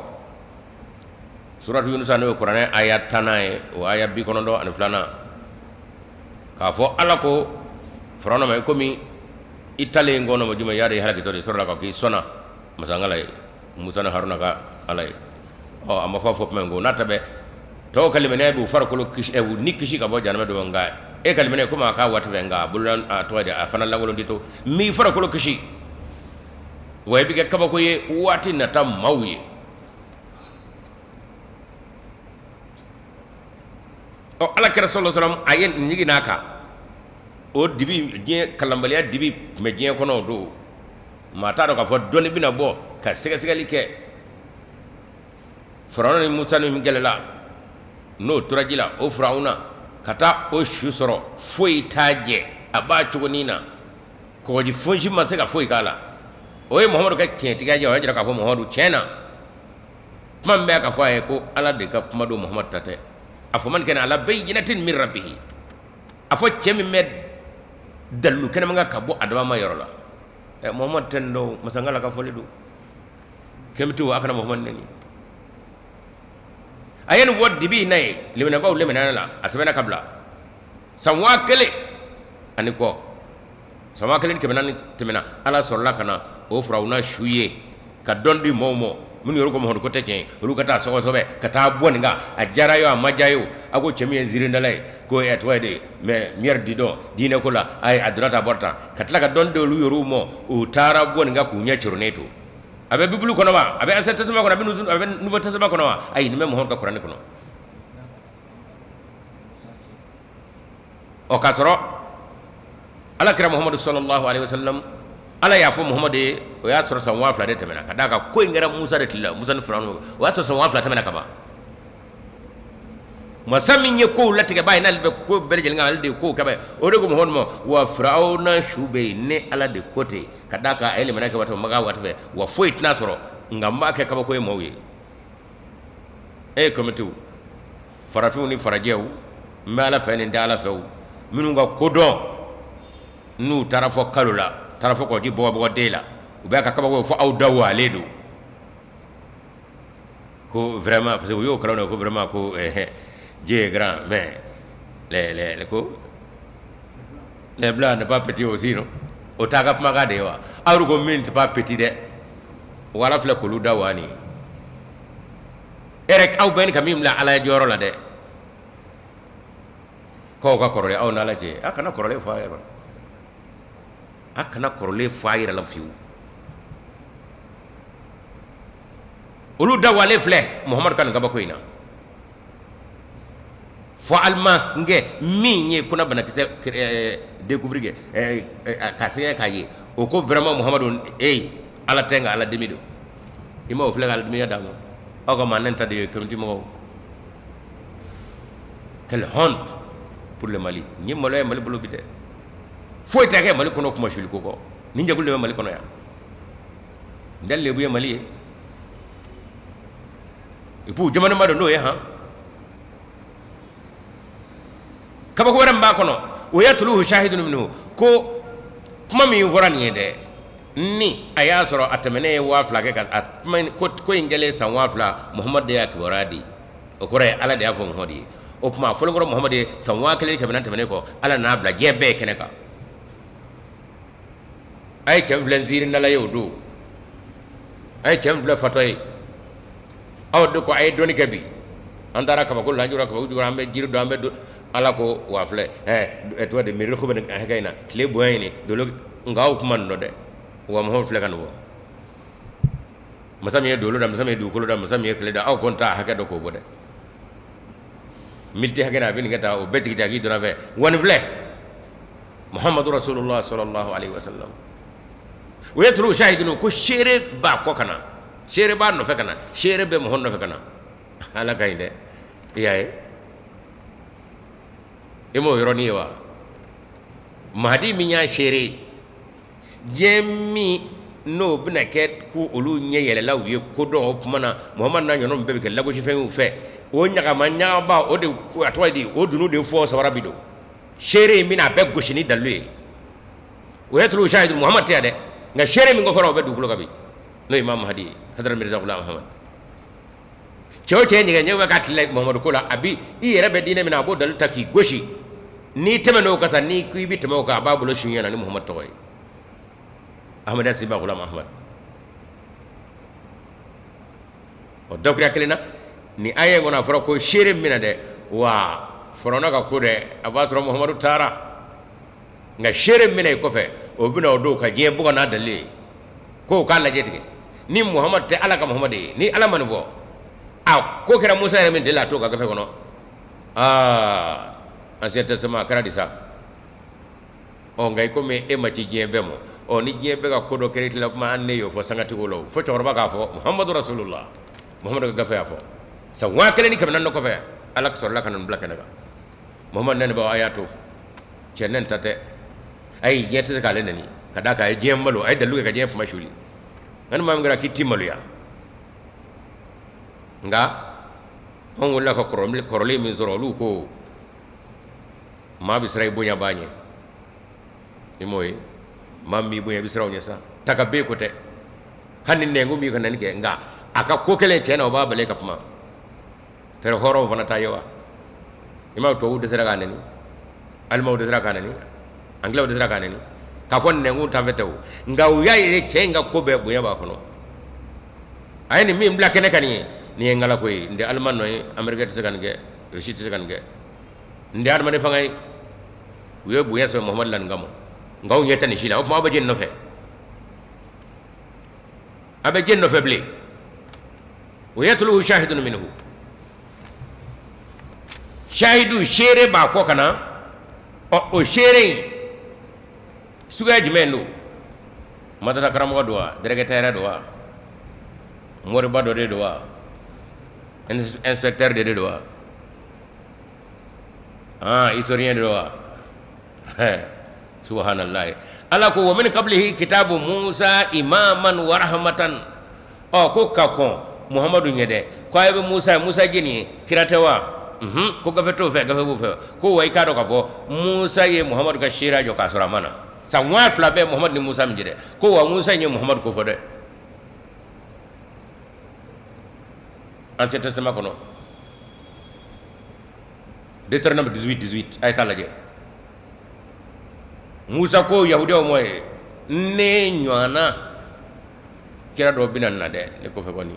suratu Yunusa, n'o ye kuranɛ aya 10nan ye, o aya 92nan, k'a fɔ Ala ko Firawuna ma: komi i talen kɔnɔ ma jumɛn y'a i halakitɔ de sɔrɔla ka k'i sɔnna masankala ye, Musa ni Haruna ka Ala ye. Ɔ, a ma fɔ kuma in ko n'a ta bɛɛ tɔw ka limaniya b'u farikolo kisi, u ni kisi ka bɔ jahanama don, nka e ka limaniya, komi a k'a waati fɛ, nka a bolo a tɔgɔ di, a fana lankolon tɛ to, n b'i farikolo kisi, wa i bɛ kɛ kabako ye waati nata maaw ye. Ɔ, ala kira sallallahu alaihi wasallam, a ye nin jigin n'a kan o dibi, diɲɛ kalanbaliya dibi tun bɛ diɲɛ kɔnɔ o don. Maa t'a dɔn k'a fɔ dɔnni bɛna bɔ ka sɛgɛsɛgɛli kɛ. Firawuna ni Musa ni min kɛlɛla, n'o tora ji la, o Firawuna ka taa o su sɔrɔ, foyi t'a jɛ, a b'a cogonin na, kɔgɔji fosi ma se ka foyi k'a la. O ye Muhamadu ka tiɲɛtigiya jɛ. O y'a jira k'a fɔ Muhamadu tiɲɛ na, kuma min bɛ ka fɔ a ye ko Ala de ka kuma don, Muhamadu ta tɛ. أفمن كان على بينة من ربه, a fɔ cɛ min bɛ dalilu kɛnɛma kan ka bɔ adama ma yɔrɔ la. Ɛ, Muhamadu tɛ nin dɔn, masankala ka fɔli don. Kɛmitiw, a kana Muhamadu nɛni. A ye nin fɔ dibi in na ye limanabaw limaniya la. A sɛbɛnna ka bila san 1000 ani kɔ, san 1400 tɛmɛna. Ala sɔrɔla ka na o Firawuna su ye ka dɔn di maaw ma minnu yɛrɛ ko Muhamadu ko tɛ tiɲɛ ye, olu ka taa sɔgɔsɔbɛ ka taa bɔ nin kan. A diyara ye o, a ma diya ye o, a ko cɛ min ye nsiirindala ye, ko ɛ tɔgɔ ye de mais miyɛri di dɔn diinɛ ko la, ayi, a donna tan, a bɔra tan, ka tila ka dɔn di olu yɛrɛw ma. U taara bɔ nin kan k'u ɲɛ coronnen to. A bɛ Bible kɔnɔ wa? A bɛ Ancien Testament kɔnɔ? A bɛ Nouveau Testament kɔnɔ wa? Ayi, nin bɛ Muhamadu ka kuranɛ kɔnɔ. Ɔ, k'a sɔrɔ ala kira Muhamadu sallallahu alaihi wasallam, Ala y'a fɔ Muhamadu ye, o y'a sɔrɔ san 2000 de tɛmɛna. Ka d'a kan ko in kɛra Musa de tile la, Musa ni Firawuna, o y'a sɔrɔ san 2000 tɛmɛna ka ban. Masa min ye kow latigɛbaa ye, n'ale bɛ ko bɛɛ lajɛlen kan, ale de ye kow kɛbaa ye, o de ko Muhamadu ma: wa Firawuna su bɛ yen, ne Ala de ko ten. Ka d'a kan a ye limaniya kɛ waati min, makan waati fɛ, wa foyi tɛna sɔrɔ, nka n b'a kɛ kabako ye maaw ye. E ye komitiw, farafinw ni farajɛw, n bɛ Ala fɛ ni n tɛ Ala fɛ, minnu ka kodɔn, n'u taara fɔ kalo la, taara fɔ kɔji bɔgɔbɔgɔden la, u bɛ ka kabako fɔ aw da walen don ko vraiment, parce que u y'o kalan ko vraiment ko Dieu est grand, mais les ko les blancs n'est pas petit aussi, non? O t'a ka kumakan de ye wa? Aw ko min tɛ pas petit dɛ, wala filɛ k'olu da wa nin e yɛrɛ, aw bɛɛ ni ka min bila Ala jɔyɔrɔ la dɛ, k'aw ka kɔrɔlen aw n'Ala cɛ. A kana kɔrɔlen fɔ a yɛrɛ la, a kana kɔrɔlen fɔ a yɛrɛ la fiyewu. Olu da walen filɛ Muhamadu ka nin kabako in na. Fɔ alima nkɛ min ye kunna banakisɛ découvrir kɛ ka sɛgɛ k'a ye, o ko vraiment Muhamadu, ee, Ala tɛ nka Ala dimi don. I ma o filɛ ka Ala dimiya d'a ma. Aw ka maa ta de ye comité mɔgɔw. Quelle honte pour le Mali! Nin ye maloya ye Mali bolo bi dɛ. Foyi tɛ kɛ Mali kɔnɔ kunmasuli ko kɔ. Nin jɛkulu de bɛ Mali kɔnɔ yan. N tɛ lebu ye Mali ye. Et puis jamana don n'o ye han. Kabako wɛrɛ min b'a kɔnɔ wa yatluhu shahidun minhu ko kuma min fɔra nin ye dɛ ni a y'a sɔrɔ a tɛmɛnen ye 2000 kɛ ka a kuma in ko in kɛlen san 2000 Muhamadu de y'a kibaruya di o kɔrɔ ye Ala de y'a fɔ Muhamadu ye o tuma a fɔlen kɔrɔ Muhamadu ye san 1400 tɛmɛnen kɔ Ala nan'a bila diɲɛ bɛɛ ye kɛnɛ kan a ye cɛ filɛ nsiirindala ye o don a ye cɛ filɛ fatɔ ye aw de ko a ye dɔnni kɛ bi an taara kabako la an jɔra kabako jukɔrɔ an bɛ jiri dɔn an bɛ don ala ko wa filɛ ɛɛ tɔgɔ de miiri ko bɛ nin hakɛ in na tile bonya ɲini dolo nka aw kuma nin dɔn dɛ wa mɔgɔw filɛ ka nin fɔ masa min ye dolo da masa min ye dugukolo da masa min ye tile da aw kɔni t'a hakɛ dɔn k'o bɔ dɛ miniti hakɛ na a bɛ nin kɛ tan o bɛɛ jigin k'i donna fɛ wa nin filɛ muhammadu rasulullah sallallahu alaihi wasallam wa yatluhu shahidun ko seere b'a kɔ ka na seere b'a nɔfɛ ka na seere bɛ mɔgɔ nɔfɛ ka na ala ka ɲi dɛ i y'a ye i m'o yɔrɔnin ye wa mahadi min y'a seere diɲɛ min n'o bɛna kɛ ko olu ɲɛ yɛlɛla u ye ko dɔn o tuma na muhamadu n'a ɲɔgɔnw bɛɛ bɛ kɛ lagosifɛn y'u fɛ o ɲagama ɲagaba o de a tɔgɔ ye di o dunun de fɔ sabara bi don seere in bɛna a bɛɛ gosi ni dalilu ye wa yatluhu shahidun muhamadu tɛ yan dɛ nka seere min ko fɔra o bɛ dugukolo kan bi n'o ye imam mahadi ye hadara mirza gulam ahmad cɛ o cɛ ye ɲɛgɛn ɲɛ bɛ k'a tile muhamadu ko la a bi i yɛrɛ bɛ diinɛ min na a b'o dalilu ta k'i gosi n'i tɛmɛn'o kan sa n'i ko i bɛ tɛmɛ o kan a b'a bolo su ɲɛna ni muhamadu tɔgɔ ye ahmadu siba gulam ahmad o dakuruya kelen na ni aya in kɔnɔ a fɔra ko seere min na dɛ wa faraona ka ko dɛ a b'a sɔrɔ muhamadu taara nka seere min na i kɔfɛ o bɛna o don ka diɲɛ bugɔ n'a dalilu ye ko k'a lajɛ tigɛ ni muhamadu tɛ ala ka muhamadu ye ni ala ma nin fɔ a ko kɛra musa yɛrɛ min deli a t'o ka gafe kɔnɔ aa ancien testament a kɛra di sa ɔ nka i komi e ma ci diɲɛ bɛɛ ma ɔ ni diɲɛ bɛɛ ka ko dɔ kɛra i tila kuma an ne y'o fɔ sangatigiw la fo cɛkɔrɔba k'a fɔ muhamadu rasulullah muhamadu ka gafe y'a fɔ san 1400 kɔfɛ ala ka sɔrɔla ka nin bila kɛnɛ kan muhamadu nɛnibaw a y'a to cɛ nɛni ta tɛ ayi diɲɛ tɛ se k'ale nɛni ka d'a kan a ye diɲɛ malo a ye dalilu kɛ ka diɲɛ kunmasuli nka ni maa min kɛra k'i ti maloya nka anw wulila ka kɔrɔlen min sɔrɔ olu ko maa bɛ siran i bonyabaa ɲɛ i m'o ye maa min b'i bonya i bɛ siran o ɲɛ sa ta ka bɛ ko tɛ hali ni nɛnkun b'i ka nɛni kɛ nka a ka ko kɛlen tiɲɛ na o b'a bali ka kuma tɛrɛ hɔrɔnw fana ta ye wa i m'a ye tubabuw dɛsɛra k'a nɛni alimaw dɛsɛra k'a nɛni angilaw dɛsɛra k'a nɛni k'a fɔ nɛnkun ta fɛ tɛ o nka u y'a ye cɛ in ka ko bɛɛ bonya b'a kɔnɔ a ye nin min bila kɛnɛ kan nin ye nin ye ngalako ye nin tɛ alima nɔ ye amerikɛn tɛ se ka nin kɛ rusi tɛ se ka nin kɛ nin tɛ adamaden fanga ye u ye bonya sɛbɛn muhamadu la nin kama nka aw ɲɛ tɛ nin si la o tuma aw bɛ jɛni nɔfɛ a bɛ jɛni nɔfɛ bilen wa yatluhu shahidun minhu shahidu seere b'a kɔ ka na ɔ o seere in suguya jumɛn don madrasa karamɔgɔ don wa directeur don wa moriba dɔ de don wa inspecteur de don wa aa historien de don wa subhanallah ala ko wa min qablihi kitabu musa imaman wa rahmatan ɔ ko ka kɔn muhamadu ɲɛ dɛ ko a bɛ musa musa jɛni ye kira tɛ wa ko gafe t'o fɛ gafe b'o fɛ ko wa i k'a dɔn k'a fɔ musa ye muhamadu ka seereya jɔ k'a sɔrɔ a ma na san 2000 bɛ muhamadu ni musa min cɛ dɛ ko wa musa ye muhamadu ko fɔ dɛ ancien testament kɔnɔ Deutéronome 18 18 a ye taa lajɛ Musa ko yahudiyaw ma ye ne ɲɔgɔnna kira dɔ bɛna na dɛ ne kɔfɛ kɔni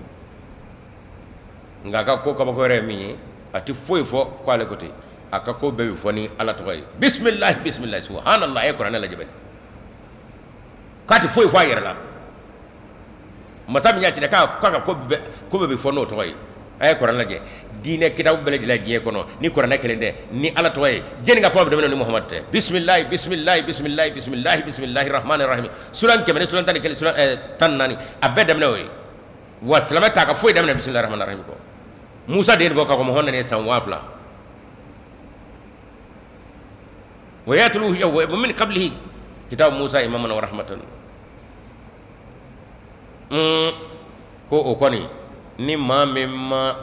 nka a ka ko kabako yɛrɛ ye min ye a tɛ foyi fɔ ko ale ko ten a ka ko bɛɛ bɛ fɔ ni Ala tɔgɔ ye bisimilahi bisimilahi subhanallah a ye kuranɛ lajɛ bani k'a tɛ foyi fɔ a yɛrɛ la masa min y'a ci k'a ka ko bɛɛ bɛ fɔ n'o tɔgɔ ye a ye kuranɛ lajɛ diinɛ kitabu bɛɛ lajɛlen diɲɛ kɔnɔ ni kuranɛ kelen tɛ ni ala tɔgɔ ye jɛni ka kuma bɛ daminɛ ni muhamadu tɛ bisimilahi bisimilahi bisimilahi bisimilahi bisimilahi rahmani rahim suran kɛmɛ ni suran tan ni kelen suran 14 a bɛɛ daminɛ o ye wa silamɛ t'a ka foyi daminɛ bisimilahi rahmani rahim kɔ musa de ye nin fɔ k'a fɔ muhamadu ye san 2000 wa yatluhu min qablihi Kitabu Musa imaman wa rahmatan. Ko o kɔni ni maa min ma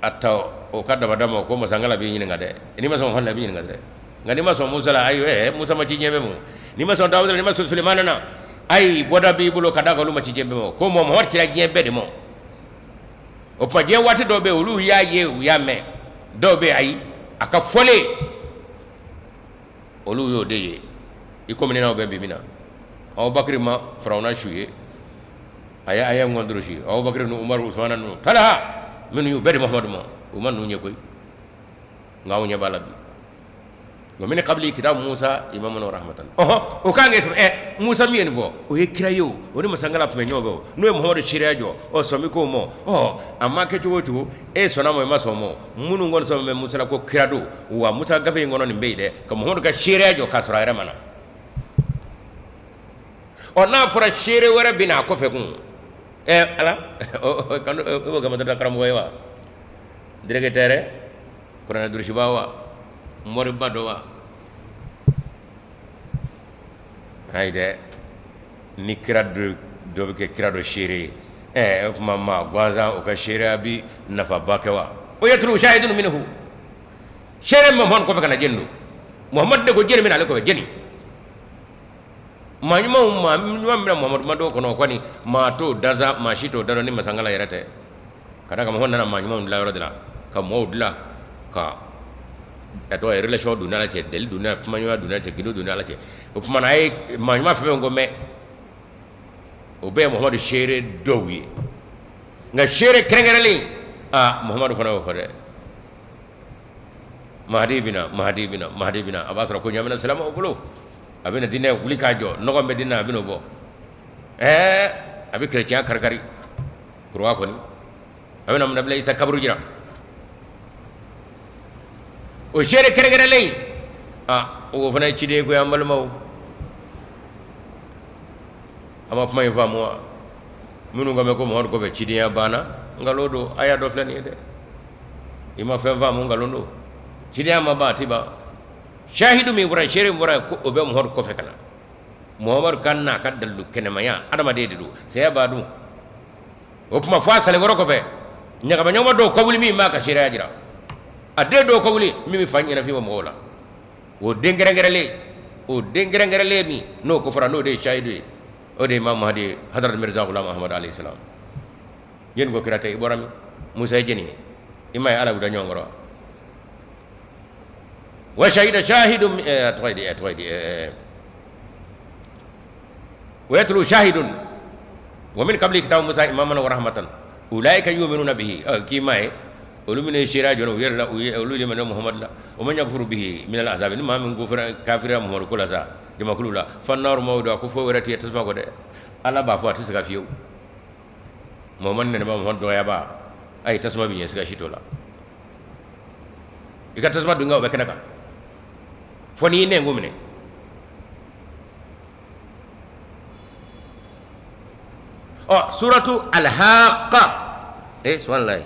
a ta o ka dabada ma ko masankala b'i ɲininka dɛ. N'i ma sɔn Muhamadu la, a b'i ɲininka dɛ. Nka n'i ma sɔn Musa la, ayi, Musa ma ci diɲɛ bɛɛ ma. N'i ma sɔn Dawuda la, n'i ma sɔn Sulemana na, ayi, bɔda b'i bolo ka d'a kan olu ma ci diɲɛ bɛɛ ma. Ko Muhamadu cira diɲɛ bɛɛ de ma. O tuma diɲɛ waati dɔw bɛ yen, olu y'a ye, u y'a mɛn. Dɔw bɛ yen, ayi, a ka fɔlen olu y'o de ye. I komi ne n'aw bɛ bi min na, Abubakari ma Firawuna su ye, a ye aya ŋɔn durusi. Abubakari ni Umaru, Usumana ninnu, Talaha minnu y'u bɛɛ di Muhamadu ma, u ma ninnu ye koyi, nka anw ɲɛ b'a la bi. Wa min qabli kitabu Musa imaman wa rahmatan. Ɔhɔ, o kan kɛ sɔrɔ ɛ Musa min ye nin fɔ, o ye kira ye, o ni masankala tun bɛ ɲɔgɔn fɛ, o n'o ye Muhamadu seereya jɔ. Ɔ, sɔn bɛ k'o ma. Ɔ, a ma kɛ cogo o cogo, e sɔnna ma, i ma sɔn ma, minnu kɔni sɔn bɛ Musa la ko kira don, wa Musa gafe in kɔnɔ nin bɛ yen dɛ, ka Muhamadu ka seereya jɔ k'a sɔrɔ a yɛrɛ ma na. Ɔ, n'a fɔra seere wɛrɛ bɛ na a kɔfɛ kun, ɛ Ala, o b'o kɛ madarasa karamɔgɔ ye wa, directeur, kuranɛ durusiba wa, moriba dɔ wa? Ayi dɛ, ni kira dɔ bɛ kɛ kira dɔ seere ye, ɛ o tuma maa gansan o ka seereya bi nafaba kɛ wa? O yatlu shahidun minhu, seere Muhamadu kɔfɛ ka na jɛni don? Muhamadu de ko jɛni bɛ na ale kɔfɛ? Jɛni maa ɲumanw, maa ɲuman bɛna Muhamadu ma dɔw kɔnɔ, o kɔni maa t'o dansa, maa si t'o da dɔn ni masankala yɛrɛ tɛ. Ka d'a kan Muhamadu nana maa ɲumanw dilan yɔrɔ de la, ka mɔgɔw dilan, ka a tɔgɔ ye relation don Ala cɛ, deli don, kumaɲɔgɔnya don cɛ, gindo don Ala cɛ. O tuma na a ye maa ɲuman fɛn fɛn ko mɛn, o bɛɛ ye Muhamadu seere dɔw ye. Nka seere kɛrɛnkɛrɛnlen, aa, Muhamadu fana y'o fɔ dɛ. Mahadi bɛna, Mahadi bɛna, Mahadi bɛna, a b'a sɔrɔ ko ɲamina silamɛw bolo, a bɛna diinɛ wuli k'a jɔ, nɔgɔ bɛ diinɛ, a bɛna o bɔ. Ɛɛ, a bɛ kerecɛnya karikari kuruwa kɔni, a bɛna nabila Isa kaburu jira. O seere kɛrɛnkɛrɛnlen, aa, o fana ye ciden ye koyi. An balimaw, an ma kuma in faamu wa? Minnu ko mɛn ko Muhamadu kɔfɛ cidenya banna, nkalon don. Aya dɔ filɛ nin ye dɛ, i ma fɛn faamu, nkalon don. Cidenya ma ban, a ti ban. Shahidu min fɔra, seere min fɔra ko o bɛ Muhamadu kɔfɛ ka na, Muhamadu ka na ka dalilu kɛnɛmaya, adamaden de don, saya b'a dun. O tuma fo a salenkɔrɔ kɔfɛ, ɲagamaɲagama dɔw ka wuli min b'a ka seereya jira, a den dɔw ka wuli min bɛ fa ɲɛnafin bɔ mɔgɔw la. O den kɛrɛnkɛrɛnlen, o den kɛrɛnkɛrɛnlen min n'o ko fɔra, n'o de ye shahidu ye, o de ye Imam Mahdi ye, Hadrat Mirza Ghulam Ahmad alayhi salam. Jɛni ko kira tɛ? I bɔra min? Musa ye jɛni ye? I ma ye Ala y'u da ɲɔgɔn kɔrɔ wa? Shahida shahidun, a tɔgɔ ye di, a tɔgɔ ye di, wa yatlu shahidun wa min qabli kitabu Musa imaman wa rahmatan ulaika yu'minuna bihi. K'i ma ye olu minnu ye seereya jɔ u yɛrɛ la, u ye olu limaniya Muhamadu la. Wa man yakfuru bihi min al ahzabi, ni maa min kofara kafiriya Muhamadu ko la sa jamakulu la, fannaru maw'iduhu, ko foyi wɛrɛ tɛ tasuma kɔ dɛ. Ala b'a fɔ a tɛ se ka fiyewu. Muhamadu nɛnibaa, Muhamadu dɔgɔyabaa, ayi, tasuma bɛ ɲɛ, siga si t'o la. I ka tasuma dun o bɛ kɛnɛ kan fo n'i nɛn ko minɛ. Ɔ, suratu alhaqa, subhanallahi,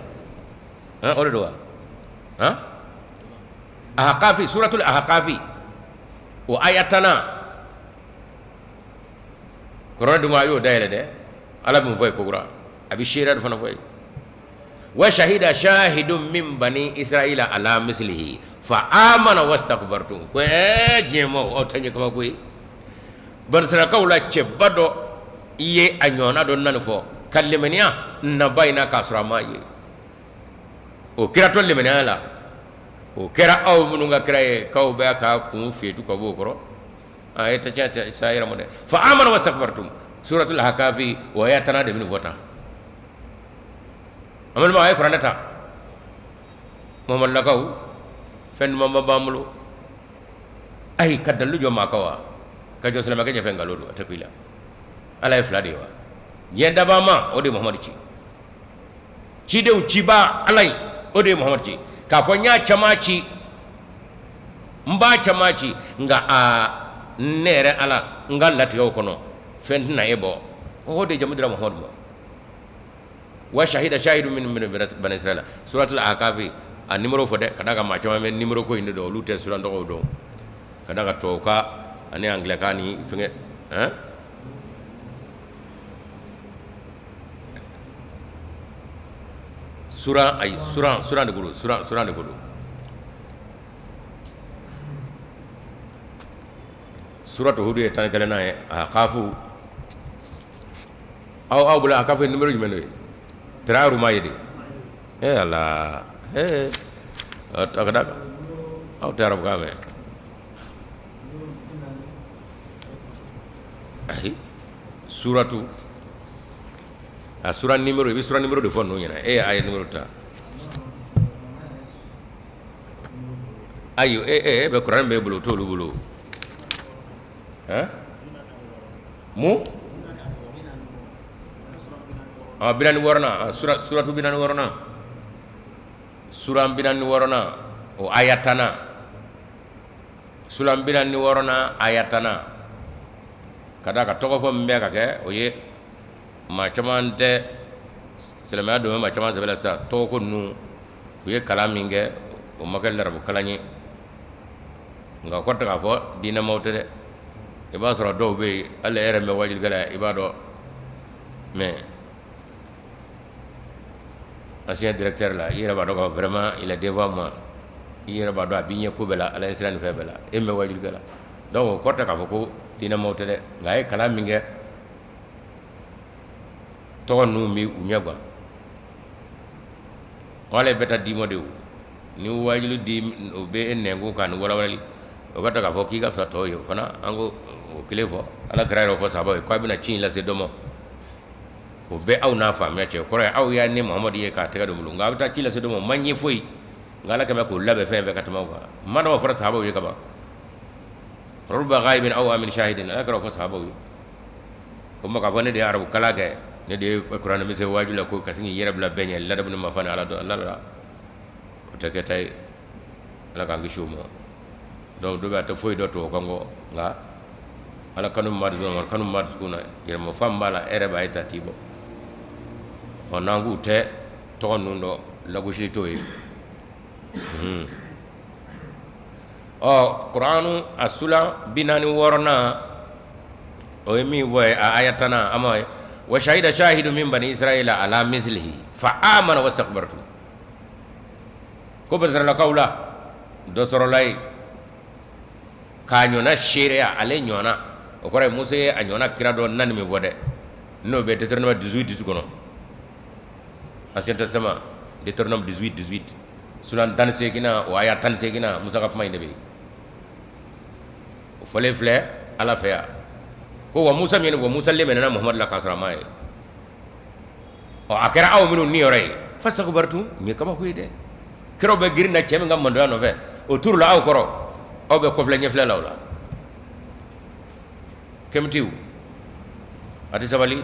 o de don wa? Han, ahqafi, suratul ahqafi, o aya 10nan, kuranɛ dun a y'o dayɛlɛ dɛ. Ala bɛ mun fɔ ye kokura? A bɛ seereya dɔ fana fɔ ye. Wa shahida shahidun min bani israila ala mislihi fa amana wastakbartum. Ko diɲɛ maaw, aw ta ɲɛ kabako ye. Banisirayilakaw la cɛba dɔ i ye a ɲɔgɔnna dɔ nani fɔ ka limaniya naba in na k'a sɔrɔ a m'a ye. O kira to limaniya la, o kɛra aw minnu ka kira ye k'aw bɛ k'a kun fiyetu ka bɔ o kɔrɔ. A ye ta tiɲɛ sa yɛrɛ ma dɛ. Fa amana wastakbartum, suratul ahqafi, o aya 10nan de bɛ nin fɔ tan. An balima, a ye kuranɛ ta. Muhamadulakaw, fɛn dumanba b'an bolo. Ayi, ka dalilu jɔ maa kan wa ka jɔ silamɛkɛ ɲɛfɛ, nkalon don, a tɛ ku i la. Ala ye fila de ye wa? Diɲɛ dabaa ma, o de ye Muhamadu ci, cidenw cibaa Ala ye, o de ye Muhamadu ci k'a fɔ n y'a caman ci, n b'a caman ci, nka aa, ne yɛrɛ Ala, n ka latigɛw kɔnɔ fɛn tɛna e bɔ. O de jamu dira Muhamadu ma. Wa shahida shahidu min bani israila, suratul ahqafi, a numéro fɔ dɛ, ka d'a kan maa caman bɛ numéro ko in de dɔn, olu tɛ sura tɔgɔw dɔn, ka d'a kan tubabu ka ani angilɛkan ni fɛngɛ hein suran ayi suran suran de ko don suran suran de ko don suratu hudu ye 11nan ye a kafu aw aw bolo a kafu ye numéro jumɛn de ye tara ma ye de ee ala ee a ka da aw tɛ arabukan mɛn ayi suratu a sura numéro i bɛ sura numéro de fɔ ninnu ɲɛna e a ye numéro ta ayi e e bɛ kuranɛ b'e bolo o t'olu bolo hein mun a 46nan sura suratu 46nan suran 46nan o aya 10nan suran 46nan aya 10nan ka d'a kan tɔgɔ fɔ min bɛ ka kɛ o ye maa caman tɛ silamɛya don maa caman sɛbɛ la sisan tɔgɔko ninnu u ye kalan min kɛ o ma kɛ larabu kalan ye nka o kɔrɔ tɛ k'a fɔ diinɛmaw tɛ dɛ i b'a sɔrɔ dɔw bɛ yen hali e yɛrɛ bɛ wajulikɛla i b'a dɔn mais ancien directeur la i yɛrɛ b'a dɔn k'a fɔ vraiment il est devant moi i yɛrɛ b'a dɔn a b'i ɲɛ ko bɛɛ la ala ɲɛsiran ni fɛn bɛɛ la e min bɛ wajulikɛla donc o kɔrɔ tɛ k'a fɔ ko diinɛmaw tɛ dɛ nka a ye kalan min kɛ tɔgɔ ninnu bɛ u ɲɛ gan ale bɛ taa d'i ma de o ni wajuli di o bɛ e nɛnkun kan ni walawalali o ka ta k'a fɔ k'i ka fisa tɔw ye o fana an ko o kelen fɔ ala kira yɛrɛ fɔ sahabaw ye k'a bɛna ci in lase dɔ ma o bɛ aw n'a faamuya cɛ o kɔrɔ ye aw y'a ne Muhamadu ye k'a tɛgɛ don bolo nka a bɛ taa ci lase dɔ ma o ma ɲɛ foyi nka ala kɛmɛ k'o labɛn fɛn fɛn ka tɛmɛ aw kan ma dɔ fɔra sahabaw ye kaban ruba ghaibin aw min shahidin ala kira fɔ sahabaw ye o ma k'a fɔ ne de ye arabu kalan kɛ ne de ye kuranɛ bɛ se waaju la ko ka sin k'i yɛrɛ bila bɛɛ ɲɛ ladamu ni mafa ni ala dɔn ala la o tɛ kɛta ye ala k'an kisi o ma donc dɔ bɛ a tɛ foyi dɔn tubabukan kɔ nka ala kanu b'a dusukun na kanu b'a dusukun na yɛrɛmafa min b'a la e yɛrɛ b'a ye ta t'i bɔ ɔ n'an k'u tɛ tɔgɔ ninnu dɔn lagosili t'o ye ɔ kuranu a sura 46nan o ye min fɔ ye a aya 10nan an ma ye wa shahida shahidu min bani israila ala mislihi fa amana wastakbartum ko banisirayilakaw la dɔ sɔrɔla yen k'a ɲɔgɔnna seereya ale ɲɔgɔnna o kɔrɔ ye Musa ye a ɲɔgɔnna kira dɔ nani min fɔ dɛ n'o bɛ Deutéronome 18 18 kɔnɔ Ancien Testament Deutéronome 18 18 sura 18nan o aya 18nan Musa ka kuma in de bɛ yen o fɔlen filɛ Ala fɛ yan ko wa Musa min ye nin fɔ Musa lemɛnɛna Muhamadu la k'a sɔrɔ a m'a ye ɔ a kɛra aw minnu niyɔrɔ ye fastakbartum nin ye kabako ye dɛ kiraw bɛ girin na cɛ min ka mantonya nɔfɛ o turula aw kɔrɔ aw bɛ kɔfilɛ ɲɛfilɛ la o la kɛmitiw a tɛ sabali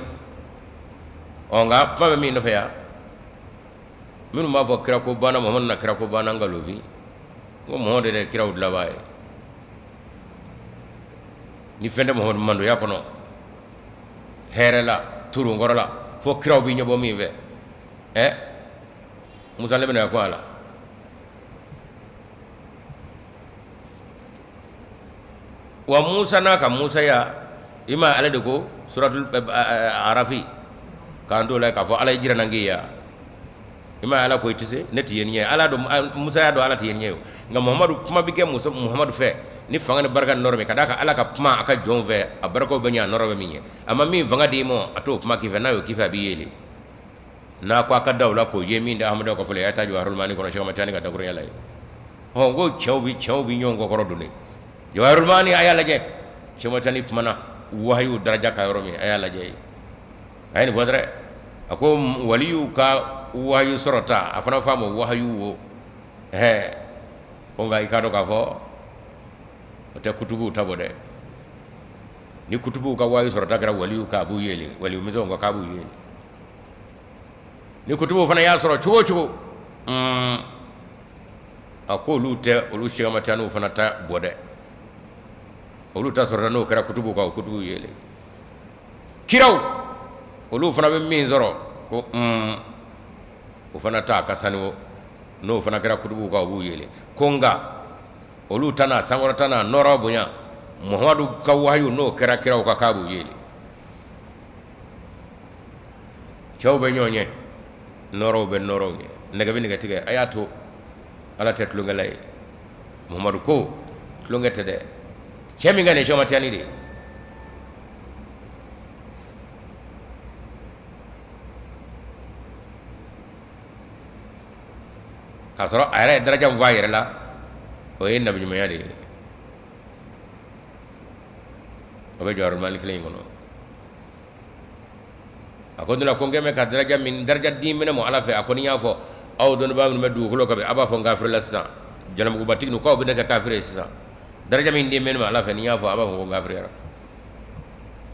ɔ nka kuma bɛ min nɔfɛ yan minnu b'a fɔ kira ko banna Muhamadu na kira ko banna nkalonfin ko Muhamadu de ye kiraw dilabaa ye ni fɛn tɛ Muhamadu mantonya kɔnɔ hɛrɛ la turunkɔrɔ la fo kiraw bɛ ɲɛbɔ min fɛ ɛ Musa ne bɛna kun a la wa Musa n'a ka Musaya i ma ale de ko suratul arafi k'an t'o la k'a fɔ ala ye jira n k'i ya i ma ala ko i tɛ se ne tɛ ye ɲɛ ala dɔn Musa y'a dɔn ala tɛ ye ɲɛ ye nka Muhamadu kuma bɛ kɛ Muhamadu fɛ ni fanga ni barika nɔrɔ min ka d'a kan ala ka kuma a ka jɔn fɛ a barikaw bɛ ɲɛ a nɔrɔ bɛ min ye a ma min fanga d'i ma a t'o kuma k'i fɛ n'a y'o k'i fɛ a b'i yeli n'a ko a ka da o la k'o ye min da Amadu ka fɔlɔ a ye taa Jawahirul Maani kɔnɔ Sɛki Ahmad Tijani ka dakurunya la ye ɔ n ko cɛw bɛ ɲɔgɔn kɔkɔrɔ don Jawahirul Maani a y'a lajɛ Sɛki Ahmad Tijani kumana wahayu daraja kan yɔrɔ min a y'a lajɛ a ye nin fɔ dɛ a ko waliyuw ka wahayu sɔrɔta a fana f'a ma wahayu wo ɛɛ ko nka i k'a dɔn k'a fɔ o tɛ kutubuw ta bɔ dɛ ni kutubuw ka wahayu sɔrɔta kɛra waliyuw kan a b'u yeli waliyu misɛnw ka k'a b'u yeli ni kutubuw fana y'a sɔrɔ cogo o cogo a ko olu tɛ olu Sɛki Ahmad Tijaniw fana ta bɔ dɛ olu ta sɔrɔta n'o kɛra kutubuw kan o kutubuw yeli kiraw olu fana bɛ min sɔrɔ ko o fana ta ka sanu n'o fana kɛra kutubuw kan o b'u yeli ko nka olu ta n'a sankɔrɔta n'a nɔrɔ bonya Muhamadu ka wahayu n'o kɛra kiraw kan k'a b'u ye cɛw bɛ ɲɔgɔn ɲɛ nɔɔrɔw bɛ nɔɔrɔw ɲɛ nɛgɛ bɛ nɛgɛ tigɛ a y'a to ala tɛ tulonkɛla ye Muhamadu ko tulonkɛ tɛ dɛ cɛ min ka nin Sɛki Tijani de ye k'a sɔrɔ a yɛrɛ ye daraja min fɔ a yɛrɛ la o ye nabiɲumanya de ye o bɛ jawahirul maani kelen in kɔnɔ a ko ne ko n kɛmɛ ka daraja min daraja di minɛ ma ala fɛ a ko ni y'a fɔ aw dɔnnibaa minnu bɛ dugukolo kan aw b'a fɔ n kafirila sisan jalamugubatigi k'aw bɛ ne kɛ kafiri ye sisan daraja min di minɛ ma ala fɛ ni y'a fɔ a b'a fɔ ko n kafiriyara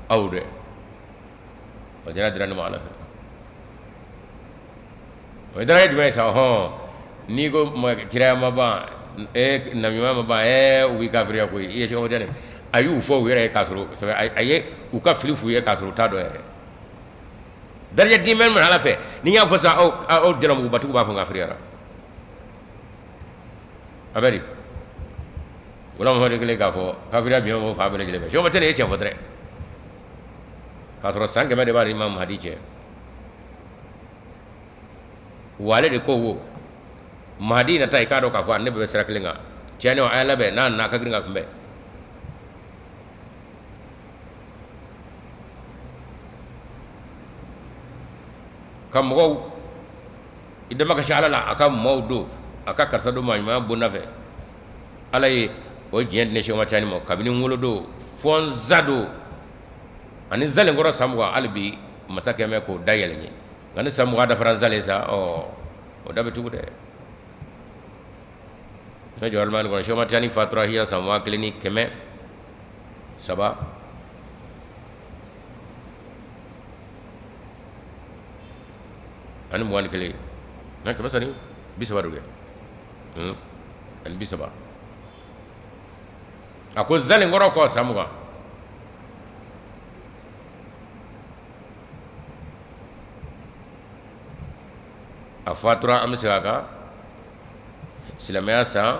aw dɛ o daraja dira ne ma ala fɛ o ye daraja jumɛn ye sa hɔn n'i ko kiraya ma ban nabiɲumanya ma ban u b'i kafiriya koyi i ye Sɛki Tijani a y'u fɔ u yɛrɛ ye k'a sɔrɔ a ye u ka fili f'u ye k'a sɔrɔ u t'a dɔn yɛrɛ daraja di bɛ ala fɛ n'i y'a fɔ sa aw jalamugubatigiw b'a fɔ n kafiriyara a bɛ di wala Mamadu kelen k'a fɔ kafiriya bi bɔ fan bɛɛ lajɛlen fɛ Sɛki Tijani ye tiɲɛ fɔ dɛ k'a sɔrɔ san 100 de b'a ni Imam Mahdi cɛ wa ale de ko wo Mahdi nata i k'a dɔn k'a fɔ ne bɛ sira kelen kan tiɲɛ a y'a labɛn n'a nana a ka girin ka kunbɛn ka mɔgɔw i damakasi ala la a ka maaw don a ka karisa don maa ɲumanya bonda fɛ ala ye o diɲɛ di ne Sɛki Tijani ma kabini n wolodon fo n sa don ani n salen kɔrɔ san 20 hali bi masa kɛmɛ bɛ k'o da yɛlɛ n ye nka ni san 20 dafara n salen sa ɔ o da bɛ tugu dɛ n bɛ jawahirul maani kɔnɔ Sɛki Tijani fatura hijira san 1300 ani 21 nka 330 don kɛ ani bi saba a ko n salen kɔrɔ kɔ san 20 a fatura an bɛ segin a kan silamɛya san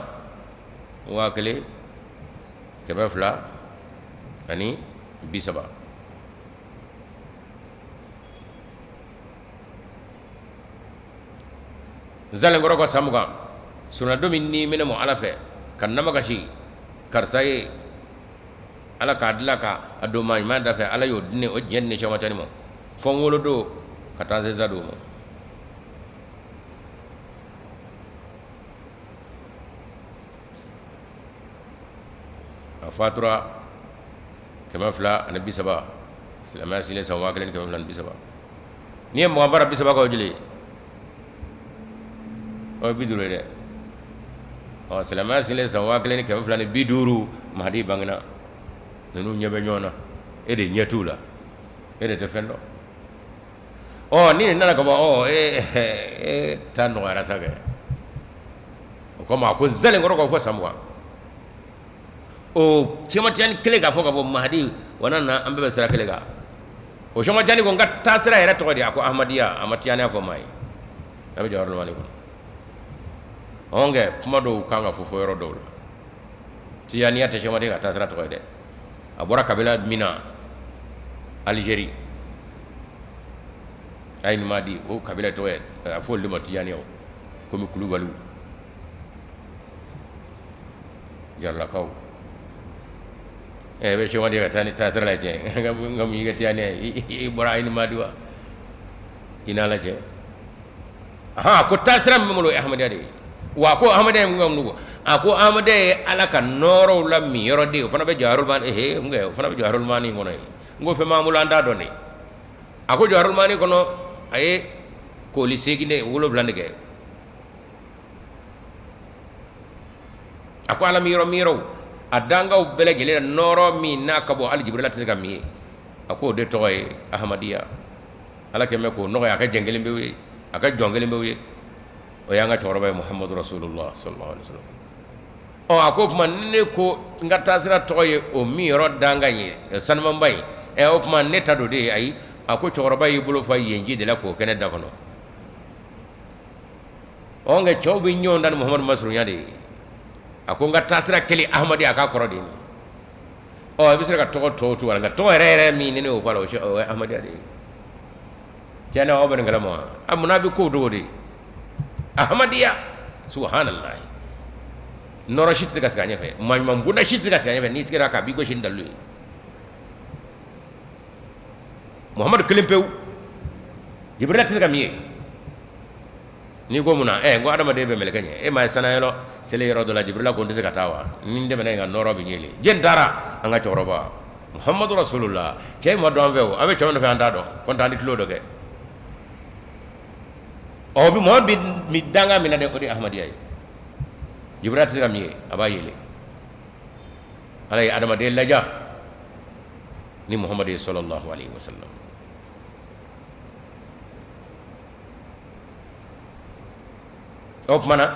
1230 n salen kɔrɔ kɔ san 20 sunnadon min ni minɛ mɔ ala fɛ ka namakasi karisa ye ala k'a dilan ka a don maa ɲuman da fɛ ala y'o di ne o diɲɛ di ne Sɛki Tijani ma fo n wolodon ka taa se n sadon ma a fatura 230 silamɛya silen san 1230 n'i ye 20 fara 30 kan o joli ye o ye 50 ye dɛ ɔ silamɛya silen san 1250 Mahadi bangena ninnu ɲɛ bɛ ɲɔgɔn na e de ɲɛ t'u la e de tɛ fɛn dɔn ɔ ni nin nana ka bɔ ɔ e e ta nɔgɔyara sa kɛ o kama a ko n salen kɔrɔ k'o fɔ san 20 o Sɛki Tijani kelen k'a fɔ k'a fɔ Mahadi wa n'a nana an bɛɛ bɛ sira kelen kan o Sɛki Tijani ko n ka taasira yɛrɛ tɔgɔ de a ko Ahmadiyya a ma Tijaniya fɔ maa ye a bɛ Jawahirul Maani kɔnɔ ɔ kɛ kuma dɔw kan ka fɔ fɔ yɔrɔ dɔw la Tijaniya tɛ Sɛki Tijani ka taasira tɔgɔ ye dɛ a bɔra kabila min na Algérie Aïn Madi o kabila tɔgɔ ye a fɔ olu de ma Tijaniyaw komi Kulubaliw Jaralakaw ɛ bɛ Sɛki Tijani ka taa ni taasira la cɛ nka mun y'i kɛ Tijaniya ye i bɔra Aïn Madi wa i n'Ala cɛ ahan ko taasira min bɛ n bolo o ye Ahmadiyya de ye wa ko Ahmadiyya ye mun ko a ko Ahmadiyya ye Ala ka nɔɔrɔw la min yɔrɔ de ye o fana bɛ Jawahirul Maani ehe mun kɛ o fana bɛ Jawahirul Maani kɔnɔ yen n ko fɛn b'an bolo an t'a dɔn de a ko Jawahirul Maani kɔnɔ a ye kooli seegin de wolonwula de kɛ a ko ala min yɔrɔ min yɔrɔ a dankanw bɛɛ lajɛlen na nɔɔrɔ min n'a ka bon hali Jibirila tɛ se ka min ye a ko o de tɔgɔ ye Ahmadiyya ala kɛlen bɛ k'o nɔgɔya a ka jɛn kelen pewu ye a ka jɔn kelen pewu ye o y'an ka cɛkɔrɔba ye Muhamadu Rasulullah sallallahu alaihi wasallam ɔ a ko o tuma ni ne ko n ka taasira tɔgɔ ye o min yɔrɔ dankan ye sanumanba ye ɛ o tuma ne ta don de ye ayi a ko cɛkɔrɔba y'i bolo fa yen ji de la k'o kɛ ne da kɔnɔ ɔ nka cɛw bɛ ɲɔgɔn dan ni Muhamadu masurunya de ye a ko n ka taasira kelen Ahmadiyya a k'a kɔrɔ de ye nin ye. Ɔ, i bɛ se ka tɔgɔ tɔw to a la, nka tɔgɔ yɛrɛ yɛrɛ min ni ne y'o fɔ a la, o ye Ahmadiyya de ye. Tiɲɛ na, aw bɛ nin kalama wa? A munna a bɛ kow dogo de? Ahmadiyya, subahanallahi, nɔrɔ si tɛ se ka sigi a ɲɛfɛ, maa ɲuman bonda si tɛ se ka sigi a ɲɛfɛ. N'i sigira k'a b'i gosi ni dalilu ye. Muhamadu kelen pewu, Jibirila tɛ se ka min ye. N'i ko mun na? Ɛ, n ko adamaden bɛ mɛlɛkɛ ɲɛ. E ma ye sannayɛlɛ seli yɔrɔ dɔ la, Jibirila ko n tɛ se ka taa wa? Ni n tɛmɛna yen ka nɔɔrɔ bɛ ɲɛlen. Jɛn taara? An ka cɛkɔrɔba Muhamadu Rasulullah. Cɛ in ma dɔn an fɛ o, an bɛ cɛ min nɔfɛ, an t'a dɔn, ko n t'an ni tulo dɔ kɛ. Ɔ, bi mɔgɔ bɛ danga min na dɛ, o de ye Ahmadiyya ye. Jibirila tɛ se ka min ye, a b'a yelen. Ala ye adamaden laja ni Muhamadu ye sallallahu alayhi wa sallam. O tuma na,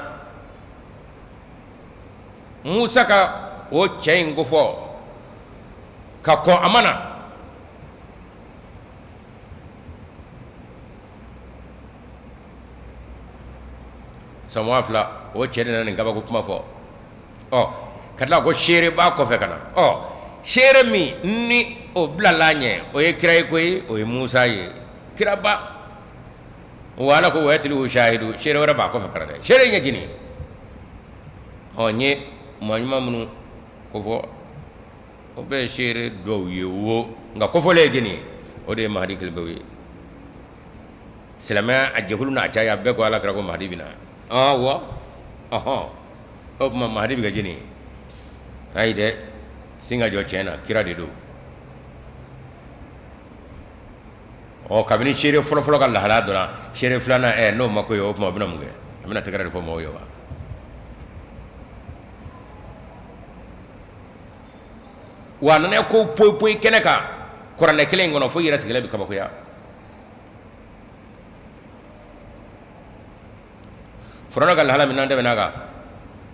Musa ka o cɛ in kofɔ ka kɔn a ma na, san 2000, o cɛ de nana nin kabako kuma fɔ. Ɔ, ka tila ko seere b'a kɔfɛ ka na. Ɔ, seere min ni o bilala ɲɛ, o ye kira ye koyi, o ye Musa ye, kiraba. Wa Ala ko wa yatluhu shahidu, seere wɛrɛ b'a kɔfɛ ka na dɛ. Seere ɲɛ jini. Ɔ, n ye maa ɲuman minnu kofɔ, o bɛɛ ye seere dɔw ye wo, nka kofɔlen ye jini ye? O de ye Mahadi kelen pewu ye. Silamɛya a jɛkulu n'a caya bɛɛ ko Ala kira ko Mahadi bɛ na. Wa ɔhɔn, o tuma Mahadi bɛ kɛ jini ye? Ayi dɛ, sin ka jɔ tiɲɛ na, kira de don. Ɔ, kabini seere fɔlɔfɔlɔ ka lahalaya dɔnna, seere filanan, ɛ, n'o ma ko ye, o tuma o bɛna mun kɛ? A bɛna tɛgɛrɛ de fɔ maaw ye wa? Wa a nana ko poyi poyi kɛnɛ kan kuranɛ kelen in kɔnɔ, fo i yɛrɛ sigilen bɛ kabakoya. Firawuna ka lahala min n'an tɛmɛna kan,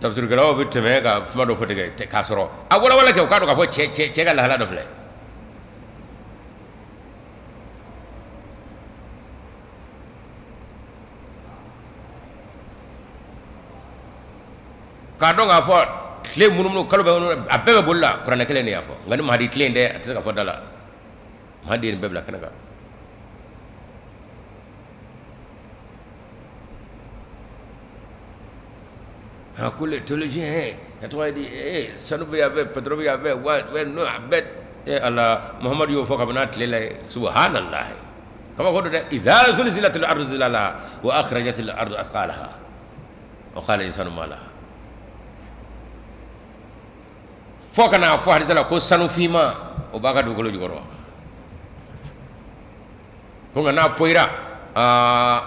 tafsirikɛlaw bɛ tɛmɛ ka kuma dɔ fɔ tigɛ k'a sɔrɔ a walawala kɛ, u k'a dɔn k'a fɔ cɛ ka lahala dɔ filɛ. K'a dɔn k'a fɔ tile munumunu, kalo bɛ munumunu, a bɛɛ bɛ boli la, kuranɛ kelen de y'a fɔ. Nka ni Mahadi tile in tɛ, a tɛ se ka fɔ da la. Mahadi ye nin bɛɛ bila kɛnɛ kan. A ko les théologiens, a tɔgɔ ye di, sanu bɛ yan fɛ, pétrole bɛ yan fɛ, wa non, a bɛɛ. E Ala, Muhamadu y'o fɔ kabini a tile la ye. Subhanallah, kabako don dɛ. Idha zulzilatil ardu zilzalaha wa akhrajatil ardu asqalaha wa qala insanu ma laha. Fo ka n'a fɔ hadisa la ko sanu finma, o b'a ka dugukolo jukɔrɔ, ko nka n'a poyira, aa,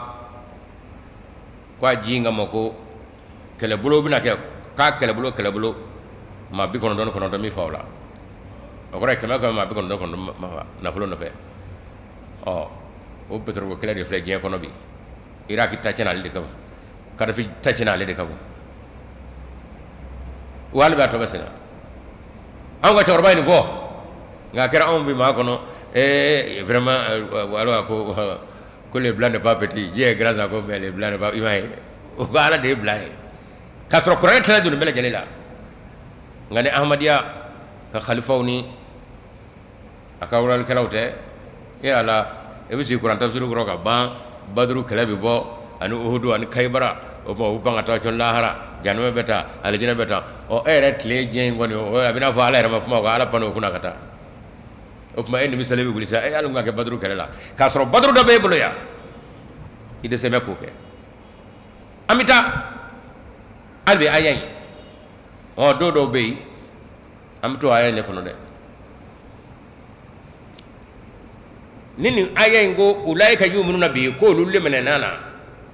ko a ji in kama ko kɛlɛbolo bɛna kɛ, k'a kɛlɛbolo maa 99 min fa o la, o kɔrɔ ye kɛmɛ kɛmɛ maa 99 ma fa nafolo nɔfɛ. Ɔ, o pétrole ko kɛlɛ de filɛ diɲɛ kɔnɔ bi. Iraki ta tiɲɛna ale de kama, Kadafi ta tiɲɛna ale de kama, wa hali bi a tɔ bɛ senna. Anw ka cɛkɔrɔba ye nin fɔ, nka a kɛra anw bi maa kɔnɔ. Ee, vraiment, alors ko le blanc n'est pas petit, Dieu est grand, ko mais le blanc n'est pas, i m'a ye, o ko Ala de ye blanc ye, k'a sɔrɔ kuranɛ tɛna don nin bɛɛ lajɛlen la. Nka ni Ahmadiyya ka khalifaw ni a ka walalikɛlaw tɛ, e Ala, e bɛ sigi kuran tafsiri kɔrɔ ka ban, Baduru kɛlɛ bɛ bɔ ani Uhudu ani Kayibara, o tuma u bɛ ban ka taa cɔn lahara, jahanama bɛ taa, alijinɛ bɛ taa. Ɔ, e yɛrɛ tile diɲɛ in kɔni, a bɛ n'a fɔ Ala yɛrɛ ma kuma o kan, Ala panna o kunna ka taa. O tuma e nimisalen bɛ wuli sa, e hali ka kɛ Baduru kɛlɛ la, k'a sɔrɔ Baduru dɔ bɛ e bolo yan, i dɛsɛ bɛ k'o kɛ. An bɛ taa hali bi aya in. Ɔ, don dɔw bɛ yen, an bɛ to aya in de kɔnɔ dɛ. Ni nin aya in ko ulaika yuminuna bihi, ko olu lemɛnɛna na.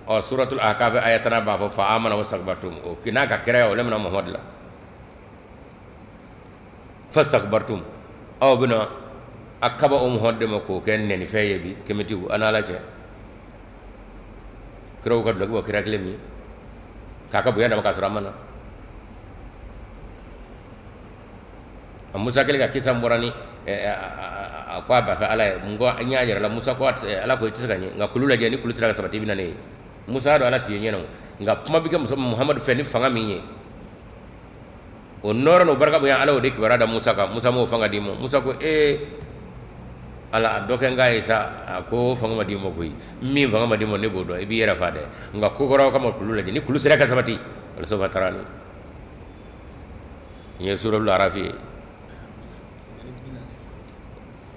Ɔ, suratul ahkaf aya 10 b'a fɔ fa amana wastakbartum, o n'a ka kira o lamɛnna Muhamadu la. Fastakbartum, aw bɛna a kaba o Muhamadu ma k'o kɛ nɛnifɛn ye bi kɛmɛtigiw an n'Ala cɛ. Kiraw ka dulɔki bɔ kira kelen min k'a ka bonya dama k'a sɔrɔ a ma na. A Musa kelen ka kisa bɔra ni a ko a b'a fɛ Ala ye mun ko n y'a yɛrɛ la. Musa ko Ala ko i tɛ se ka ɲɛ, nka kulu lajɛ, ni kulu tɛ ka sabati, i bɛ na ne ye. Musa y'a dɔn Ala t'i ye ɲɛ na, nka kuma bɛ kɛ muso Muhamadu fɛ ni fanga min ye. O nɔɔrɔ n'o barika bonya, Ala y'o de kibaruya da Musa kan. Musa m'o fanga d'i ma. Musa ko ee Ala, a dɔ kɛ n k'a ye sa. A ko fanga ma d'i ma koyi, min fanga ma d'i ma ne b'o dɔn, i b'i yɛrɛ fa dɛ. Nka ko kɔrɔ kama kulu lajɛ, ni kulu sera ka sabati, wala tarani. Nin ye suratul Arafi ye,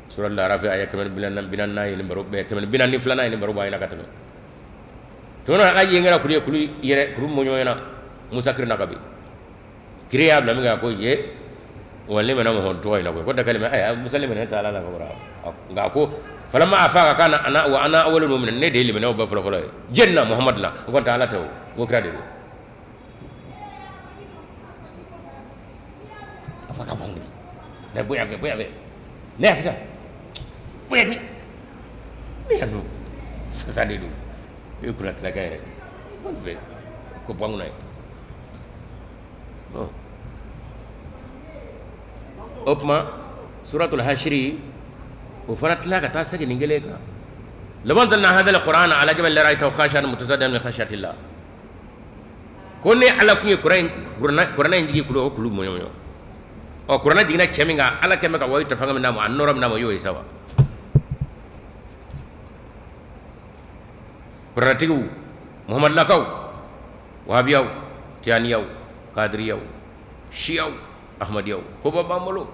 suratul Arafi aya 142 ye. Nin baro bɛɛ 142nan ye. Nin baro b'a ɲɛna ka tɛmɛ tuma na. Ala ye kɛra kulu ye, kulu yɛrɛ kulu mɔɲɔgɔn na. Musa kirina ka bi kiri y'a bila min kɛ, a ko ye wa ne bɛna mɔgɔ tɔgɔ in na koyi, ko da kalima ayi Musa limaniya tɛ Ala la ka kɔrɔ. Nka a ko falamma afaka kana ana wa ana awwalul mu'minin, ne de ye limaniyaw bɛɛ fɔlɔ fɔlɔ ye jɛni na Muhamadu la. N ko tɛ Ala tɛ, o ko kira de don. A fa ka bon ne bonya fɛ, bonya fɛ, ne y'a fisa bonya fɛ, ne y'a fɛ sisan de don. E kunna tilakɛ yɛrɛ fɛ ko bɔ an kunna ye. O tuma suratul hashiri, o fana tila ka taa segin nin kelen kan: law anzalna hadha alquran ala jabal lara'aytahu khashi'an mutasaddian min khashyatillah. Ko ne Ala tun ye kuranɛ in jigin kulu, o kulu mɔɲɔmɔɲɔ. Ɔ, kuranɛ jiginna cɛ min kan, Ala kɛmɛ ka wayi ta fanga min d'a ma, a nɔɔrɔ min d'a ma, o y'o ye sa wa. Kuranɛtigiw, muhamadulakaw, wahabiyaw, tijaniyaw, kadiriyaw, siyaw, ahmadiyaw, ko b'an bolo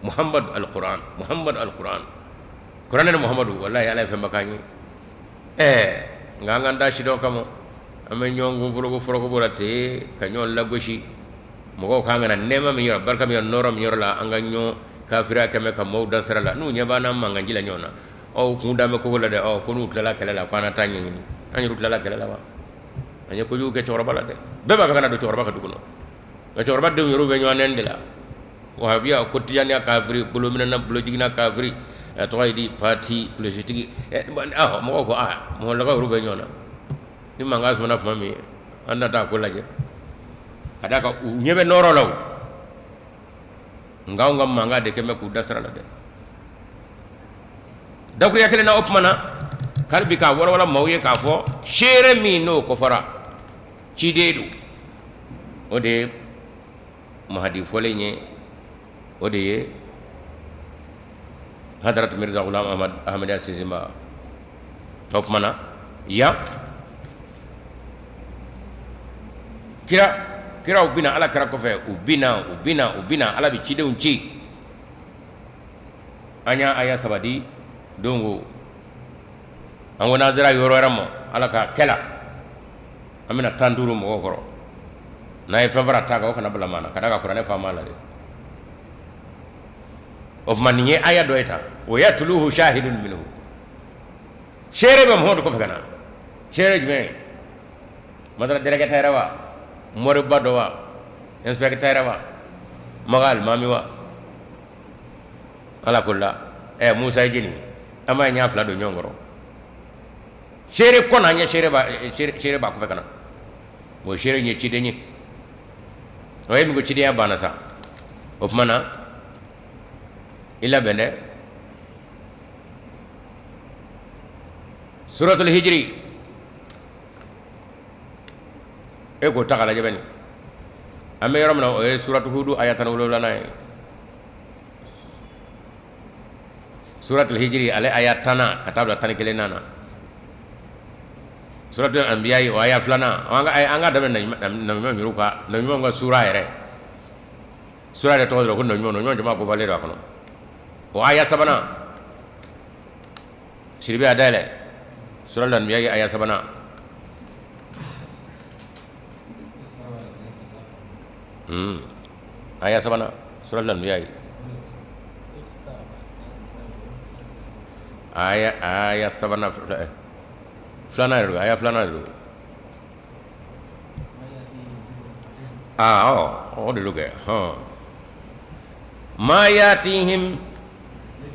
Muhammad alquran, Muhammad alquran, kuranɛ ni Muhammadu. Wallahi Ala ye fɛnba k'an ye. Ɛɛ, nka an k'an da sidɔn kama, an bɛ ɲɔgɔn kun foroko foroko bɔ la ten ka ɲɔgɔn lagosi. Mɔgɔw k'an kana nɛɛma min yɔrɔ, barika min yɔrɔ, nɔɔrɔ min yɔrɔ la, an ka ɲɔgɔn kafiriya kɛmɛ ka maaw dan sira la. N'u ɲɛ b'an na mankanji la ɲɔgɔn na, ɔ, kun da bɛ kogo la dɛ. Ɔ, ko n'u tilala kɛlɛ la, ko an na taa ɲɛɲini. An yɛrɛ tilala kɛlɛ la wa? An ye kojugu kɛ cɛkɔrɔba la dɛ. Bɛɛ b'a fɛ ka na don cɛkɔrɔba ka du kɔnɔ, nka cɛkɔrɔba denw yɛrɛ bɛ ɲɔgɔn nɛni de la. Wahabiya ko tijaniya kafiri, bolominɛna bolojiginna kafiri, a tɔgɔ ye di, pati kulusitigi. Mɔgɔw ko aa, mɔgɔlakaw yɛrɛ bɛ ɲɔgɔn na. Ni mankan sumana tuma min, an na taa ko lajɛ ka d'a kan u ɲɛ bɛ nɔɔrɔ la. O nka anw ka mankan de kɛmɛ k'u da sira la dɛ. Dakuruya kelen na, o tuma na k'ale bi k'a walawala maaw ye k'a fɔ seere min n'o kofɔra ciden don, o de ye Mahadi fɔlen ye, o de ye Hadrat Mirza Ghulam Ahmad Ahmadiyya sinsinba. O tuma na yan kira kiraw bɛ na Ala kira kɔfɛ, u bɛ na, u bɛ na, u bɛ na, Ala bɛ cidenw ci. An y'a aya saba di don ko an ko n'an sera yɔrɔ wɛrɛ ma, Ala ka kɛla, an bɛna 15 mɔgɔw kɔrɔ. N'a ye fɛn fara ta kan, o kana bila maa na ka d'a kan kuranɛ fa maa la dɛ. O tuma nin ye aya dɔ ye tan: wa yatluhu shahidun minhu. Seere bɛ Muhamadu kɔfɛ ka na. Seere jumɛn? Madara directeur yɛrɛ wa, moriba dɔ wa, inspecteur yɛrɛ wa, maga alimami wa? Ala ko la ɛ Musa ye jeni, an b'a ɲɛ fila don ɲɔgɔn kɔrɔ. Seere kɔ n'an ye seere b'a seere b'a kɔfɛ ka na. O seere ye ciden ye. O ye min ko cidenya banna sa. O tuma na i labɛn dɛ. Suratul hijiri, e k'o ta k'a lajɛ bani. An bɛ yɔrɔ min na, o ye suratu Hudu aya 17nan ye. Suratul hijiri, ale aya 10nan ka taa bila 11nan na. Suratul anbiya, o aya 2nan. An ka daminɛ nabiɲuman yɛrɛ ka, nabiɲuman ka sura yɛrɛ, sura yɛrɛ tɔgɔ dɔrɔn ko nabiɲuman, nabiɲuman jama kofalen don a kɔnɔ. O aya 3nan, Siribe a dayɛlɛ, suratul anbiya aya 3nan. Aya 3nan, suratul anbiya aya 3nan, 2nan yɛrɛ don, aya 2nan de don. Aa, o de don kɛ hɔn. Ma yatihim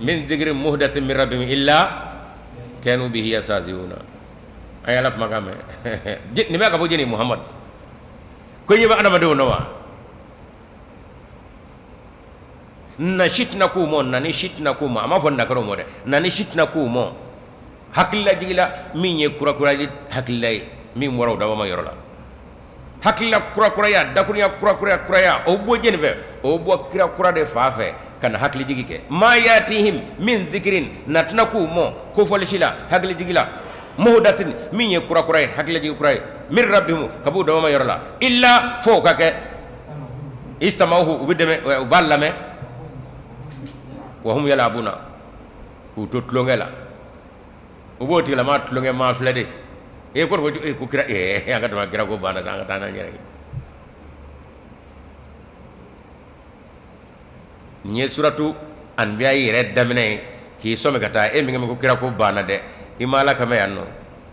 min dhikrin muhdathin min rabbihim illa kanu bihi yastahzi'una. A ye Ala kumakan mɛn. Nin bɛ ka fɔ jɛni Muhamadu ko ɲɛ bɛ adamadenw na wa, na si tɛna k'u ma, na ni si tɛna k'u ma. A m'a fɔ na kɛra ma dɛ, na ni si tɛna k'u ma. Hakilila jigila min ye kurakurali hakilila ye, min bɔra o dabama yɔrɔ la, Hakilila kurakuraya, dakurunya kurakuraya kuraya, o bɔ jɛni fɛ? O bɔ kira kura de fa fɛ ka na hakilijigi kɛ. Ma yatihim min zikirin, na tɛna k'u mɔ kofɔli si la, hakilijigi la, muhdasin, min ye kurakura ye, hakilijigi kura ye, min rabbihim, ka b'u dabama yɔrɔ la, illa fo o ka kɛ istamauhu, u bɛ dɛmɛ, u b'a lamɛn, wa hum yalabuna, k'u to tulonkɛ la. U b'o tigilama tulonkɛ maa filɛ de e ko ko kira an ka tɛmɛ, kira ko banna, an ka taa n'an yɛrɛ ye. Nin ye suratu anbiya yɛrɛ daminɛ ye k'i sɔmi ka taa e min ko kira ko banna dɛ, i ma Ala kama yan nɔ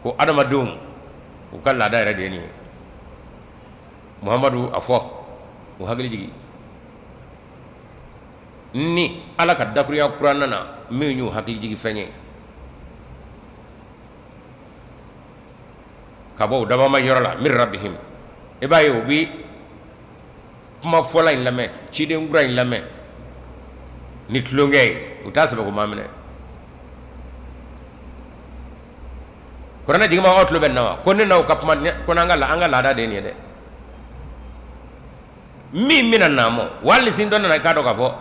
ko adamadenw u ka laada yɛrɛ de ye nin ye. Muhamadu a fɔ u hakili jigin ni Ala ka dakurunya kura nana min y'u hakili jigin fɛn ye ka bɔ u dabama yɔrɔ la, min rabbihim, i b'a ye u bɛ kuma fɔla in lamɛn, ciden kura in lamɛn ni tulonkɛ ye, u t'a sɛbɛko maa minɛ. Kuranɛ jigin aw tulo bɛ na wa? Ko ne n'aw ka kuma ko an ka laada de ye nin ye dɛ. Min bɛna na mɔ wali sin dɔ nana, i k'a dɔn k'a fɔ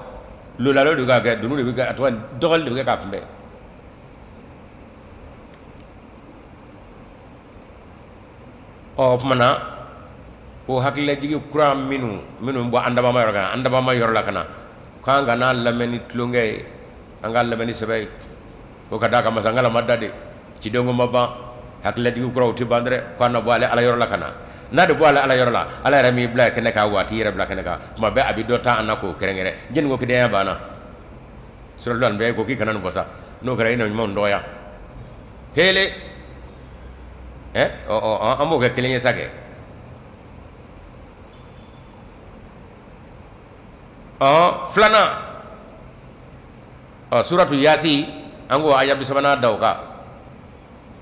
lolalo de bɛ kɛ, dunun de bɛ kɛ, a tɔgɔ dɔgɔli de bɛ kɛ k'a kunbɛn. Ɔ o tuma na ko hakililajigi kura minnu bɔ an dabama yɔrɔ kan, an dabama yɔrɔ la ka na, k'an kana lamɛn ni tulonkɛ ye, an k'a lamɛn ni sɛbɛ ye. Ko ka d'a kan masankala ma da de, ciden ko ma ban, hakililajigi kuraw tɛ ban dɛ. K'a na bɔ ale Ala yɔrɔ la ka na, n'a de bɔ ale Ala yɔrɔ la, Ala yɛrɛ m'i bila kɛnɛ kan, waati yɛrɛ bila kɛnɛ kan, tuma bɛɛ a bɛ dɔ ta an na k'o kɛrɛnkɛrɛn. Jɛnni ko kidenya banna, suratul anbiya ko k'i kana nin fɔ sa, n'o kɛra i na ɲumanw dɔgɔya. Kelen an b'o kɛ kelen ye sa kɛ. Ɔ filanan, ɔ suratu yasi, an ko aya 30nan da o kan,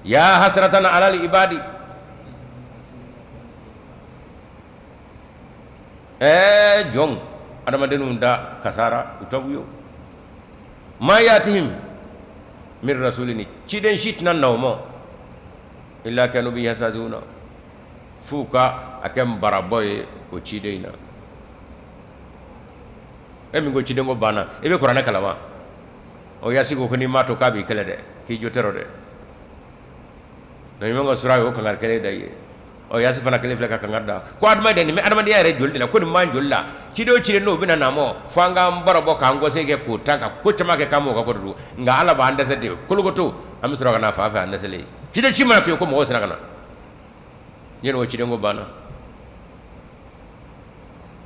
ya hasratan alal ibadi, ɛɛ jɔn adamadenw da kasara u tabu yo, ma yatihim min rasulin, ciden si tɛna na u ma, illa kanu bihi yastahziuna, f'u ka a kɛ nbarabɔ ye o ciden in na. E min ko ciden ko banna, i bɛ kuranɛ kalan wa? O yasi ko n'i m'a to k'a b'i kɛlɛ dɛ, k'i jo tɛ dɛ. Ɲuman ka sura ye o kangari kelen da i ye. Ɔ yasi fana kelen filɛ ka kangari da ko adamaden nin bɛ adamadenya yɛrɛ joli de la, ko nin b'an joli la, ciden o ciden n'o bɛna na mɔ, fo an k'an barabɔ, k'an gɔse kɛ, k'o tan ka ko caman kɛ k'an m'o ka ko don, nka Ala b'an dɛsɛ de kolokoto, an bɛ sɔrɔ ka na fan fɛ an dɛsɛlen. Ciden si mana f'i ye ko mɔgɔw sera ka na yen, o ciden ko banna.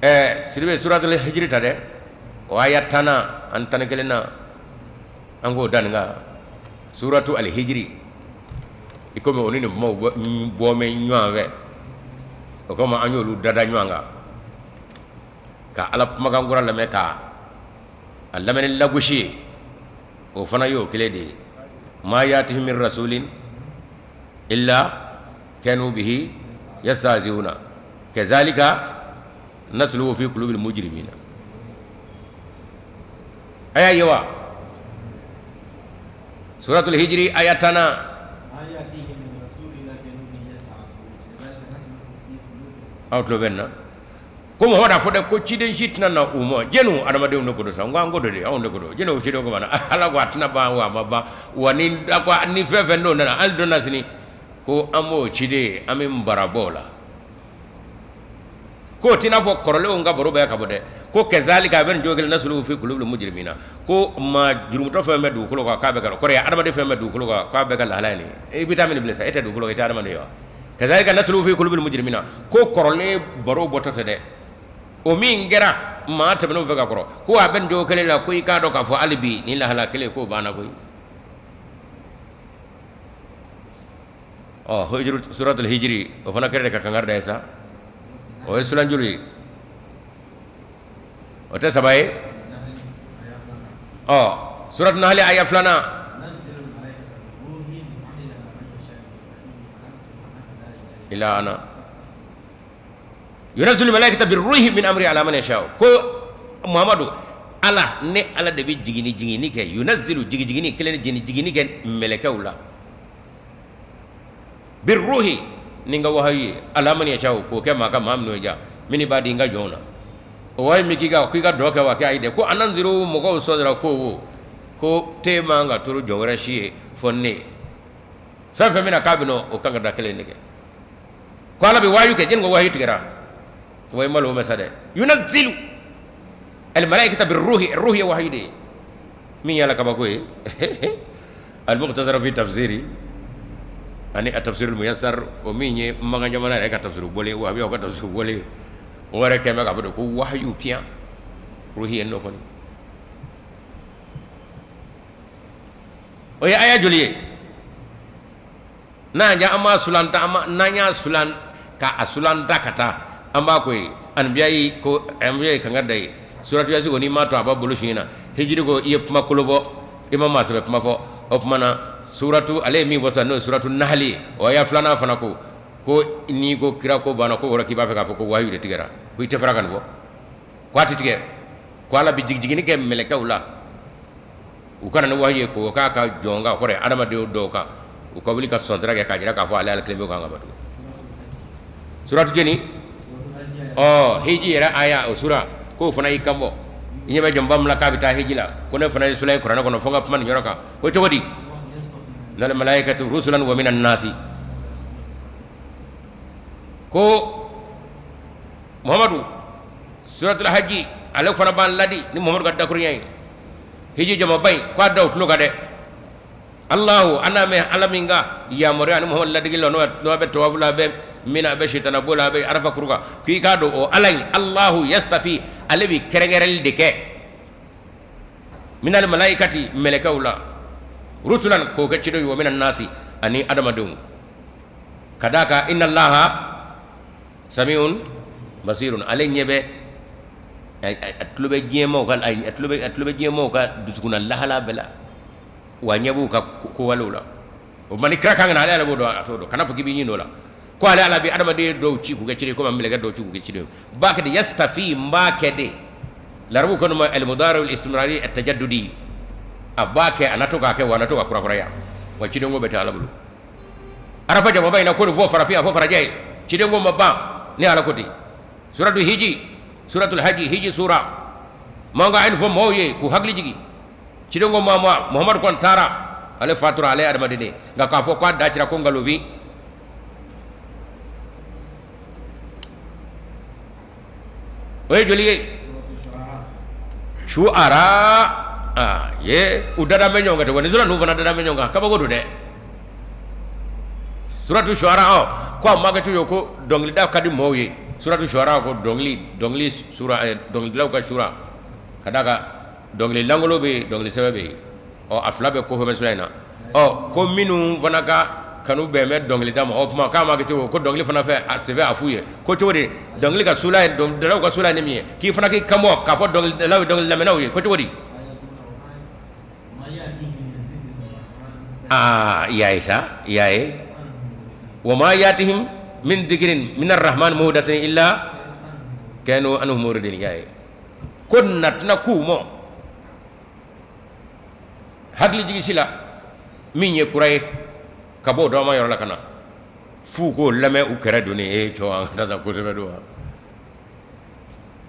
Ɛɛ Sidibe, suratul hijiri ta dɛ, o aya 10nan ani 11nan, an k'o da nin kan. Suratu alhijiri, i komi o ni nin kumaw bɔ bɛ ɲɔgɔn fɛ, o kama an y'olu dada ɲɔgɔn kan ka Ala kumakan kura lamɛn, ka a lamɛn ni lagosi ye. O fana y'o kelen de ye, ma yatihim min rasulin illa kanu bihi yastahziuna kazalika nasluku fi qulubil mujrimina. A y'a ye wa? Suratul hijiri aya 10nan. Aw tulo bɛ na ko mɔgɔ fɔ dɛ, ko ciden si tɛna na u ma. Jɛnu adamadenw de ko don sa, n ko an ko don de, anw de ko don. Jɛnu ciden ko ma na, Ala ko a tɛna ban wa a ma ban wa, ni ni fɛn fɛn n'o nana hali don na sini, ko an b'o ciden, an bɛ nbarabɔ o la. K'o t'i n'a fɔ kɔrɔlenw ka baro bɛɛ ka bɔ dɛ. Ko kazalika, a bɛ nin cogo kelen, nasluku fi qulubil mujrimina, ko maa jurumutɔ fɛn bɛ dugukolo kan, k'a bɛ ka kɔrɔ ye adamaden fɛn bɛ dugukolo kan, k'a bɛɛ ka lahala ye nin ye. I bɛ taa min bilen sa, e tɛ dugukolo kan, i tɛ adamaden ye wa? Kazalika nasluku fi qulubil mujrimina, ko kɔrɔlen baro bɔtɔ tɛ dɛ, o min kɛra maa tɛmɛnenw fɛ ka kɔrɔ, ko a bɛ nin cogo kelen la, ko i k'a dɔn k'a fɔ hali bi nin lahala kelen k'o banna koyi. Ɔ suratul hijiri, o fana kɛra de ka kangari da ye sa. O ye suran joli ye? O tɛ saba ye? Ɔ suratul nahali aya 2nan. Illa ana yunazzilu malaikata birruhi min amri ala man yasha, ko Muhamadu, Ala ne Ala de bɛ jigini jigini kɛ, yunazzilu jigi jigini kelen, jigini jigini kɛ mɛlɛkɛw la, birruhi ni n ka wahayu ye ala man yashau k'o kɛ maa kan maa minnu ja min ibadi n ka jɔnw na o wahayu min k'i kan ko i ka dɔ kɛ wa kɛ ayi dɛ ko an anziru mɔgɔw sɔdira ko wo ko te man ka turu jɔn wɛrɛ si ye fɔ ne fɛn fɛn bɛna k'a bɛ o kan ka da kelen de kɛ ko ala bɛ wahayu kɛ jɛni ko wahayu tigɛra wa malo mɛ sa dɛ yunazzilu al malaikata bir ruhi ruhi ye wahayu de ye min y'ala kabako ye al mukhtasar fi tafsiri ani a tafsir muyassar o min ye makan jamana yɛrɛ ka tafsir bɔlen wahabiyaw ka tafsir bɔlen o yɛrɛ kɛn bɛ k'a fɔ de ko wahayu piyan ruhi ye nɔ kɔni o ye aya joli ye n'an ja an b'a sulanta n'an y'a sulan ka a sulanta ka taa an b'a ko ye anbiyayi ko anbiyayi kan ka da ye suratu yasi ko n'i m'a to a b'a bolo siɲɛ na hijiri ko i ye kuma kolo fɔ i ma maa sɛbɛ kuma fɔ o tuma na suratu ale ye min fɔ sisan n'o ye suratu nahali ye o aya filanan fana ko ko n'i ko kira ko banna ko kɔrɔ k'i b'a fɛ k'a fɔ ko wahayu de tigɛra ko i tɛ fara ka nin fɔ ko a tɛ tigɛ ko ala bɛ jigijiginni kɛ mɛlɛkɛw la u ka na ni wahayu ye k'o k'a ka jɔn kan o kɔrɔ ye adamadenw dɔw kan u ka wuli ka sɔntara kɛ k'a jira k'a fɔ ale ala kelen bɛ kan ka bato suratu jeni ɔ hiji yɛrɛ aya o sura k'o fana y'i kan bɔ i ɲɛ bɛ jɔnba min la k'a bɛ taa hiji la ko ne fana ye sura ye kuranɛ kɔnɔ fo n ka kuma nin yɔrɔ kan ko cogo di minal malaikati rusulan wa minan nasi ko muhamadu suratul haji ale fana b'an ladi ni muhamadu ka dakurunya ye hiji jamaba in k'a da u tulo kan dɛ Allahu an n'a mɛn ala min ka yamaruya ni muhamadu ladege la n'o bɛ tawafu la a bɛ mina a bɛ sitana bo la a bɛ arafa kuru kan k'i k'a dɔn o ala in Allahu yastafi ale bɛ kɛrɛnkɛrɛnli de kɛ minal malaikati mɛlɛkɛw la rusulan k'o kɛ cidenw ye wa minan nasi ani adamadenw ka d'a kan inna Allaha samiun basirun ale ɲɛ bɛ a tulo bɛ diɲɛmaaw ka a tulo bɛ a tulo bɛ diɲɛmaaw ka dusukunna lahala bɛɛ la wa ɲɛ b'u ka kowalew la o tuma ni kira kan ka na ale ala b'o dɔn a t'o dɔn kana fɔ k'i b'i ɲin o la ko ale ala bɛ adamaden dɔw ci k'u kɛ ciden ye komi a mɛlɛkɛ dɔw ci k'u kɛ ciden ye b'a kɛ de yastafi n b'a kɛ de larabu ko ma al-mudari al-istimrari at-tajaddudi a b'a kɛ a na to k'a kɛ wa a na to ka kurakuraya wa cidenko bɛ tɛ ala bolo arafa jamaba in na ko nin fɔ farafin a fɔ farajɛ ye cidenko ma ban ni ala ko ten suratu hiji suratul haji hiji sura man ka nin fɔ maaw ye k'u hakili jigin cidenko ma ma muhamadu kɔni taara ale fatura ale ye adamaden de ye nka k'a fɔ k'a dacira ko nkalonfin o ye joli ye shuara aa ye u dada bɛ ɲɔgɔn kan ten wa ni sura ninnu fana dada bɛ ɲɔgɔn kan kabako don dɛ suratu shuara ɔ ko a ma kɛ cogo ko dɔnkilida ka di mɔgɔw ye suratu shuara ko dɔnkili dɔnkili sura dɔnkilidalaw ka sura ka d'a kan dɔnkili lankolon bɛ yen dɔnkili sɛbɛ bɛ yen ɔ a fila bɛɛ kofɔ bɛ sura in na ɔ ko minnu fana ka kanu bɛn bɛ dɔnkilida ma o tuma k'a ma kɛ cogo ko dɔnkili fana fɛ a senfɛ a f'u ye ko cogo di dɔnkili ka sura ye dɔnkilidalaw ka sura ye ni min ye k'i fana k'i kan bɔ k'a fɔ dɔnkilidalaw ye dɔnkili lamɛnnaw ye ko cogo di aa i y'a ye sa i y'a ye wa ma yatihim min dhikrin min arrahman muhdathin illa kanu anhu muridin i y'a ye ko na tɛna k'u ma hakili jigin si la min ye kura ye ka bɔ o dama yɔrɔ la ka na f'u k'o lamɛn u kɛrɛ donnen e cɛ an ka taa kosɛbɛ don wa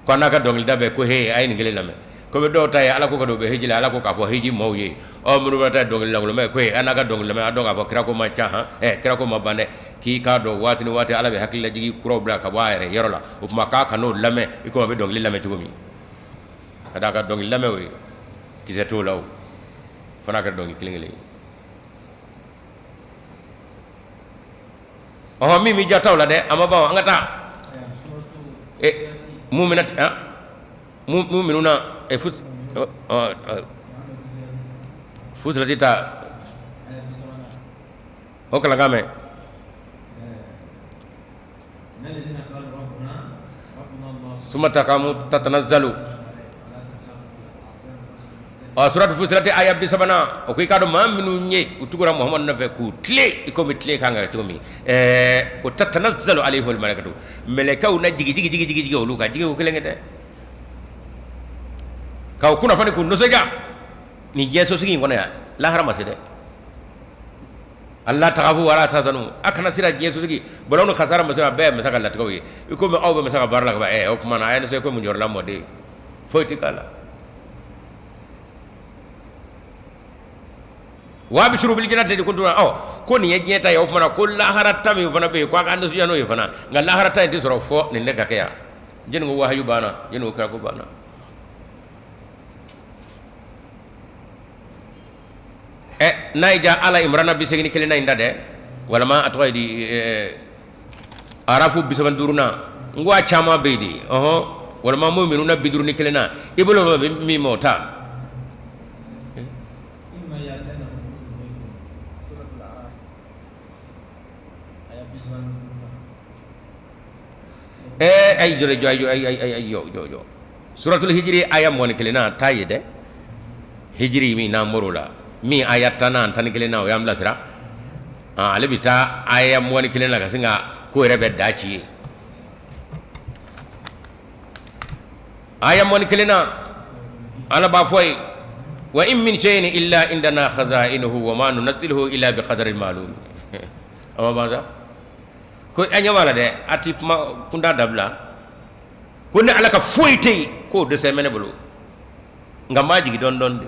ko an n'a ka dɔnkilida bɛɛ ko he a ye nin kelen lamɛn komi dɔw ta ye ala ko ka don u bɛ hiji la ala ko k'a fɔ hiji maaw ye ɔ minnu bɛ taa dɔnkili lankolon mɛn ko he an n'a ka dɔnkili lamɛn a dɔn k'a fɔ kira ko ma ca han ɛ kira ko ma ban dɛ k'i k'a dɔn waati ni waati ala bɛ hakililajigin kuraw bila ka bɔ a yɛrɛ yɔrɔ la o tuma k'a kan'o lamɛn i komi a bɛ dɔnkili lamɛn cogo min ka d'a kan dɔnkili lamɛn o ye kisɛ t'o la o fana kɛra dɔnkili kelen kelen ye ɔhɔn min b'i jataw la dɛ a ma ban an ka taa mun bɛna mun minnu na fusilati ta o kalankan mɛn sumatakamu tatanazzalu ɔ suratu fusilati aya bi sabanan o ko i k'a dɔn maa minnu ye u tugura muhamadu nɔfɛ k'u tilen i komi tilen kan ka kɛ cogo min ɛɛ ko tatanazzalu alayhimul malaikatu mɛlɛkɛw na jigi jigi jigi jigi jigi olu kan jigi ko kelen kɛ dɛ k'aw kunnafoni k'u nisɔndiya nin diɲɛ sosigi in kɔnɔ yan lahara ma se dɛ. Alla takhafu wala tahzanu a kana siran diɲɛ sosigi bɔlɔ ni kasara masa a bɛɛ ye masa ka latigɛw ye i komi aw bɛ masa ka baara la ka ban o tuma na a ye nisɔn komi jɔrɔla mɔden foyi tɛ k'a la wa abshiru bil jannati lati kuntum ɔ ko nin ye diɲɛ ta ye o tuma na ko lahara ta min fana bɛ yen ko a ka nisɔndiya n'o ye fana nka lahara ta in tɛ sɔrɔ fɔ nin de ka kɛ yan jɛnni ko wahayu banna jɛnni ko kira ko banna ɛ n'a y'i diya ala imurana 81 na in da dɛ walima a tɔgɔ ye di arafu 35 na n ko a caman bɛ yen de ɔhɔn walima muminuna 51 na i bolo bɛ min ma o ta ayi jɔ jɔ jɔ ayi jɔ jɔ jɔ suratul hijiri aya 21 na taa ye dɛ hijiri min n'an bɔr'o la min aya 10 na 11 na o y'an bilasira ale bɛ taa aya 21 na ka sin ka ko yɛrɛ bɛ da ci ye aya 21 na ala b'a fɔ ye wa in min shay'in illa indana khaza'inuhu wa ma nunazziluhu illa bi qadarin ma'lum a ma ban sa ko an ɲɛ b'a la dɛ a ti kuma kunda dabila ko ni ala ka foyi tɛ yen k'o dɛsɛ bɛ ne bolo nka n b'a jigin dɔɔni dɔɔni de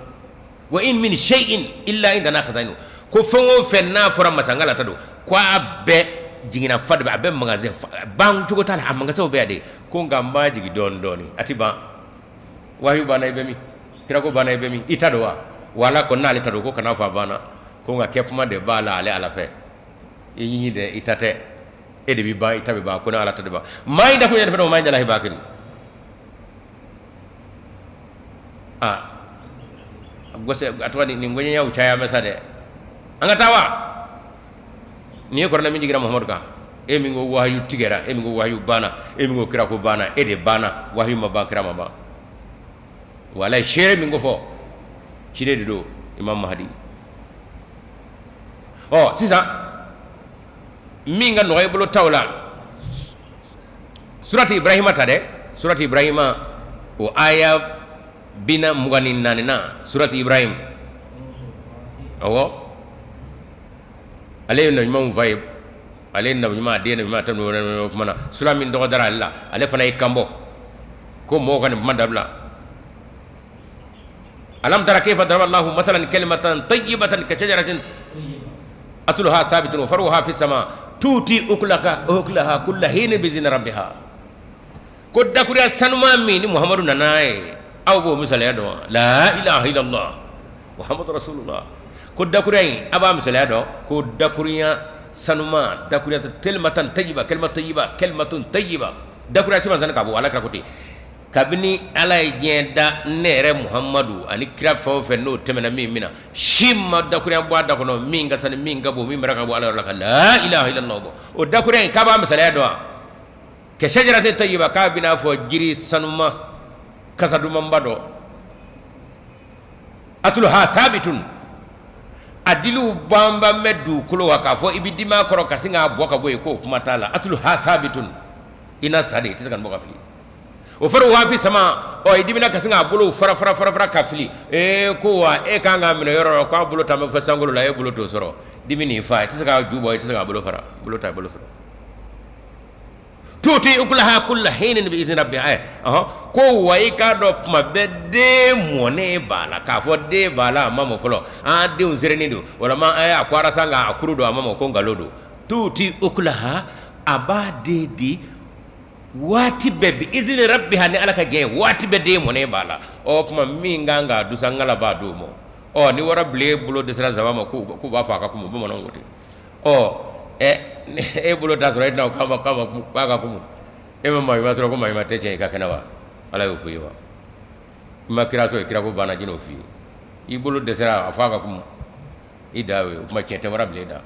wa in min shay'in illa indana khaza'inuhu ko fɛn o fɛn n'a fɔra masangala ta don ko a bɛɛ jiginna fa de bɛ a bɛɛ magasin ban cogo t'a la a magasinw bɛ yan de ko nka n b'a jigin dɔɔni dɔɔni a ti ban wahiyu banna i bɛ min kirako banna i bɛ min i ta don wa wala ko n'ale ta don ko kana fɔ a banna ko nka kɛ kuma de b'a la ale ala fɛ i ɲini dɛ i ta tɛ e de bɛ ban i ta bɛ ban ko ne ala ta de ban maa in da ko yɛrɛ fana o ma ɲala b'a kelen aa gose a tɔgɔ nin gɔɲɛyaw caya mɛ sa dɛ an ka taa wa nin ye kuranɛ min jiginna Muhamadu kan e min ko wahayu tigɛra e min ko wahayu banna e min ko kira ko banna e de banna wahayu ma ban kira ma ban walayi seere min ko fɔ ciden de don Imam Mahdi ɔ sisan min ka nɔgɔ i bolo taw la surati Ibrahima ta dɛ surati Ibrahima o aya 24 na surati Ibrahim ɔwɔ ale ye nabiɲumanw fa ye ale ye nabiɲuman a den nabiɲuman tan o kuma na sura min tɔgɔ dara ale la ale fana ye kanbɔ ko mɔgɔw ka nin kuma dabila alam tara kayfa daraba Allahu masalan kalimatan tayyibatan ka shajaratin asluha thabitun wa faruha fi sama tuti ukulaka ukulaha kulla hinin bi izni rabbiha ko dakuriya sanuma min ni Muhamadu nana ye aw b'o misaliya dɔn wa la ilaha illallah Muhamadu rasulullah ko dakuriya in a b'a misaliya dɔn ko dakuriya sanuma dakuriya kalimatan tayyiba kalima tayyiba kalimatun tayyiba dakuriya siman sani ka bɔ ala kira ko ten kabini ala ye diɲɛ da ne yɛrɛ muhamadu ani kira fɛn o fɛn n'o tɛmɛna min min na si ma dakuriya bɔ a da kɔnɔ min ka sani min ka bon min bɛra ka bɔ ala yɔrɔ la ka la ilaha illallah bɔ o dakuriya in k'a b'a misaliya dɔn wa ka shajaratin tayyiba k'a bɛna fɔ jiri sanuma kasa dumanba dɔ asluha sabitun a diliw banban bɛ dugukolo kan k'a fɔ i bɛ dimi a kɔrɔ ka sin k'a bɔ ka bɔ yen k'o kuma t'a la asluha sabitun i na sa de i tɛ se ka nin bɔ ka fili wa faruha fi sama ɔ i dimina ka sin k'a bolo fara fara fara fara ka fili ee ko wa e kan k'a minɛ yɔrɔ la k'a bolo ta bɛ fɔ sankolo la e bolo t'o sɔrɔ dimi nin fa i tɛ se k'a ju bɔ i tɛ se k'a bolo fara bolo ta bolo sɔrɔ tuti ukulaha kulla hinin bi izni rabbiha ɔhɔn ko wa i k'a dɔn tuma bɛɛ den mɔnen b'a la k'a fɔ den b'a la a ma mɔ fɔlɔ an denw serenin don walima a kɔgɔra sa nka a kuru don a ma mɔ ko nkalon don tuti ukulaha a b'a den di waati bɛɛ bi izni rabbiha ni ala ka jɛn ye waati bɛɛ den mɔnen b'a la ɔ tuma min kan k'a dun sa ŋala b'a d'o ma ɔ ni warabilen bolo dɛsɛra nsaban ma k'u b'a fɔ a ka kumu bamananw ko ten ɔ ɛ e bolo t'a sɔrɔ e tɛna k'a ma k'a ka kumu e ma maa ɲuman sɔrɔ ko maa ɲuman tɛ tiɲɛ i ka kɛnɛ wa ala y'o fɔ i ye wa i ma kira sɔrɔ kira ko banna jinɛ o f'i ye i bolo dɛsɛra a fɔ a ka kumu i da y'o ye o tuma tiɲɛ tɛ warabilen da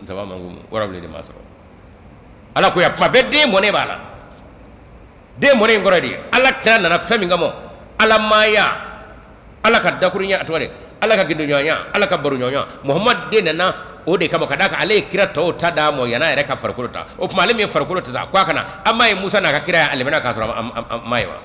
nsaban ma kumu warabilen de ma sɔrɔ ala ko ya kuma bɛɛ den mɔnen b'a la den mɔnen in kɔrɔ de ala kira nana fɛn min kama ala maaya ala ka dakurunya a tɔgɔ de ala ka gindoɲɔgɔnya ala ka baroɲɔgɔnya muhamadu de nana o de kama ka d'a kan ale ye kira tɔw ta d'a ma yan'a yɛrɛ ka farikolo ta o tuma ale min ye farikolo ta sa ko a ka na an m'a ye musa n'a ka kira ale bɛna k'a sɔrɔ a ma ye wa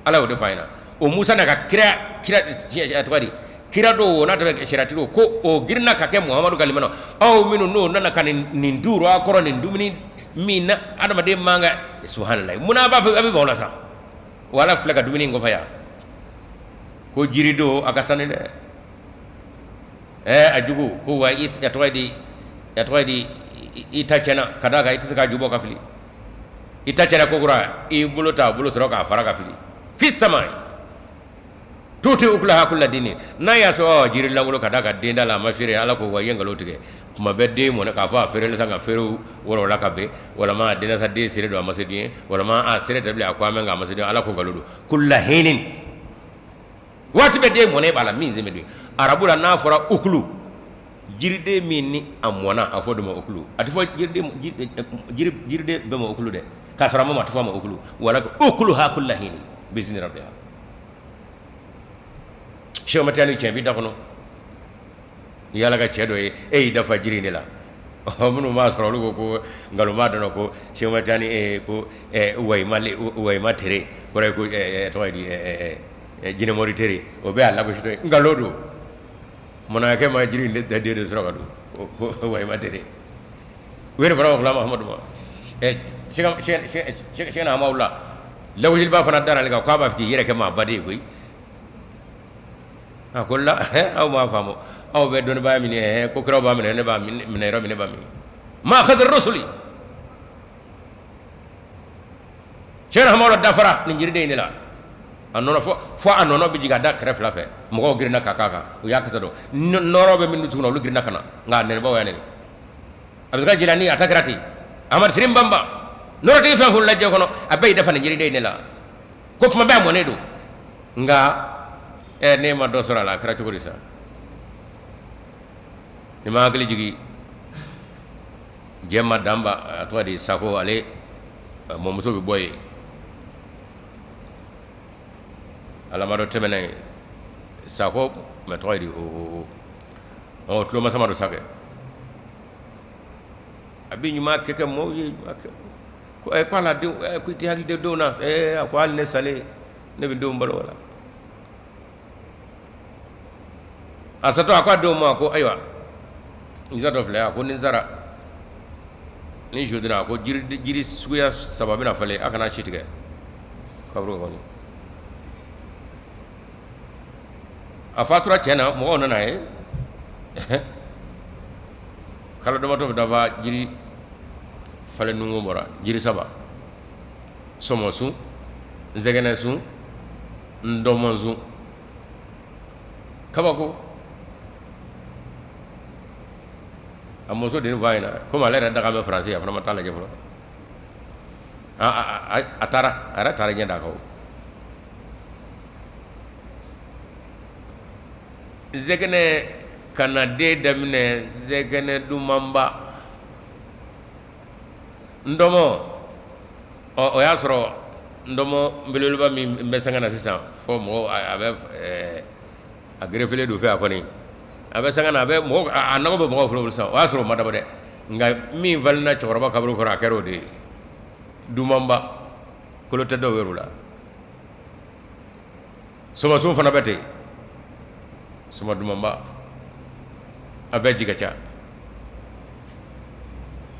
ala y'o de fɔ a ɲɛna o musa n'a ka kira kira tɔgɔ di Kira dɔw o n'a tɛmɛ sariyatigiw ko o girinna ka kɛ Muhamadu ka limana aw minnu n'o nana ka nin duuru a kɔrɔ nin dumuni min na adamaden man kan subahanallahi munna a b'a fɛ a bɛ ban o la sa o Ala filɛ ka dumuni in kɔfɛ yan ko jirido a ka sani dɛ a jugu ko wa i tɔgɔ di a tɔgɔ di i ta tiɲɛna ka d'a kan i tɛ se k'a ju bɔ ka fili i ta tiɲɛna kokura i bolo t'a bolo sɔrɔ k'a fara ka fili fi sama tuti ukulaha kulla hini n'a y'a sɔrɔ jiri lankolon ka d'a kan den t'a la a ma feere ala ko wa i ye nkalon tigɛ kuma bɛɛ den mɔnɛ k'a fɔ a feerela sa ka feere wɔrɔ la ka bɛn walima a den sa den sere don a ma se dun ye walima a sere tɛ bilen a ko a mɛn nka a ma se dun ye ala ko nkalon don kulla hini waati bɛɛ den mɔnɛ b'a la min sen bɛ don arabu la n'a fɔra ukulu jiriden min ni a mɔna a fɔ de ma ukulu a tɛ fɔ jiriden bɛɛ ma ukulu dɛ k'a sɔrɔ a ma mɔ a tɛ fɔ a ma ukulu wala ukuluha kulla hini bi izni rabbiha Sɛki Tijani cɛ b'i da kɔnɔ i y'ala ka cɛ dɔ ye e y'i dafa jiri in de la minnu b'a sɔrɔ olu ko ko nkalon b'a dɔn ko Sɛki Tijani ko wayima tere kɔrɔ ye ko tɔgɔ ye di jinɛmori tere o bɛɛ y'a lagositɔ ye nkalon don munakɛ ma jiri in de den de sɔrɔ ka don ko wayima tere u yɛrɛ fana ko Mahamadu ma Sɛki Hamawula lagosiliba fana dara ale kan k'a b'a fɛ k'i yɛrɛ kɛ maaba de ye koyi a ko la aw m'a faamu aw bɛ dɔnnibaa minɛ ko kiraw b'a minɛ ne b'a minɛ yɔrɔ min ne b'a minɛ ma khadar rasuli Sɛki Hamawula dafara nin jiriden in de la a nɔnɔ fo a nɔnɔ bɛ jigin a da kɛrɛ fila fɛ mɔgɔw girinna ka k'a kan u y'a kasa dɔn nɔrɔ bɛ min dusukun na olu girinna ka na nka a nɛnɛbaw y'a nɛni Abdulkadir Jilani a ta kɛra ten Amadu Sirin Banba nɔrɔtigi fɛn fɛn lajɛ kɔnɔ a bɛɛ y'i dafa nin jiriden in de la ko kuma bɛɛ a mɔnen don nka ɛ ne ma dɔ sɔrɔ a la a kɛra cogo di sa ni ma hakili jigin jɛma danba a tɔgɔ di sako ale mɔmuso bɛ bɔ yen alamadɔ tɛmɛnen sako mɛ tɔgɔ di o tulomasama don sa kɛ a bɛ ɲuman kɛ kɛ mɔgɔw ye ko ala denw ko i tɛ hakili to denw na a ko hali ne salen ne bɛ denw balo la a satɔ a ko a denw ma ko ayiwa n satɔ filɛ a ko ni n sara ni su donna a ko jiri suguya saba bɛna falen a kana si tigɛ kaburu kɔnɔ a fatura cɛ na mɔgɔw nana ye kalo damadɔ bɛ dafa jiri falen nungu bɔra jiri saba sɔmɔsun nsɛgɛnɛsun ndɔmɔsun kabako a muso de fa ɲɛna komi ale yɛrɛ daga bɛ faransi a fana ma taa lajɛ fɔlɔ a taara a yɛrɛ taara ɲɛ d'a kan nsɛgɛnɛ ka na den daminɛ nsɛgɛnɛ dumanba ndɔmɔ o y'a sɔrɔ ndɔmɔ belebeleba min bɛ sanga na sisan fo mɔgɔw a bɛ a gerefelen don fɛ a kɔni a bɛ sanga na a bɛ mɔgɔ a nɔgɔ bɛ mɔgɔw bolo sisan o y'a sɔrɔ o ma dabɔ dɛ nka min falenna cɛkɔrɔba kaburu kɔrɔ a kɛra o de ye dumanba kolo tɛ dɔw yɛrɛ la sɔmɔsun fana bɛ ten sɔmɔ dumanba a bɛɛ ji ka ca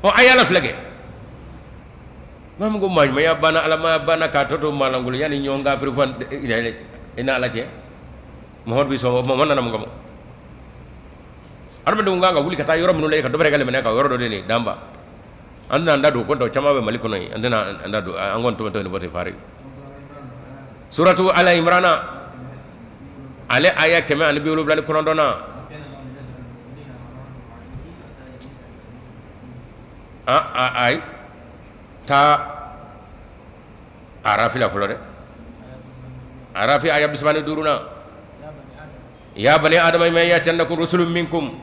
ɔ a y'ala filɛ kɛ maa min ko maa ɲumanya banna alamaya banna k'a tɔ to maalankolonya ni ɲɔgɔn kafiri fɔ i n'ala cɛ Muhamadu bɛ sɔn o ma nana mun kama adamadenw kan ka wuli ka taa yɔrɔ minnu la ka dɔ fara i ka limaniya kan yɔrɔ dɔ de nin danba an tɛna an da don ko caman bɛ Mali kɔnɔ yen an tɛna an da don an kɔni tɔmɔtɔ nin fɔ ten fari suratu ala imrana ale aya 179 na ayi taa arafi la fɔlɔ dɛ arafi aya 35 na ya bani adama imma ya'tiyannakum rusulun minkum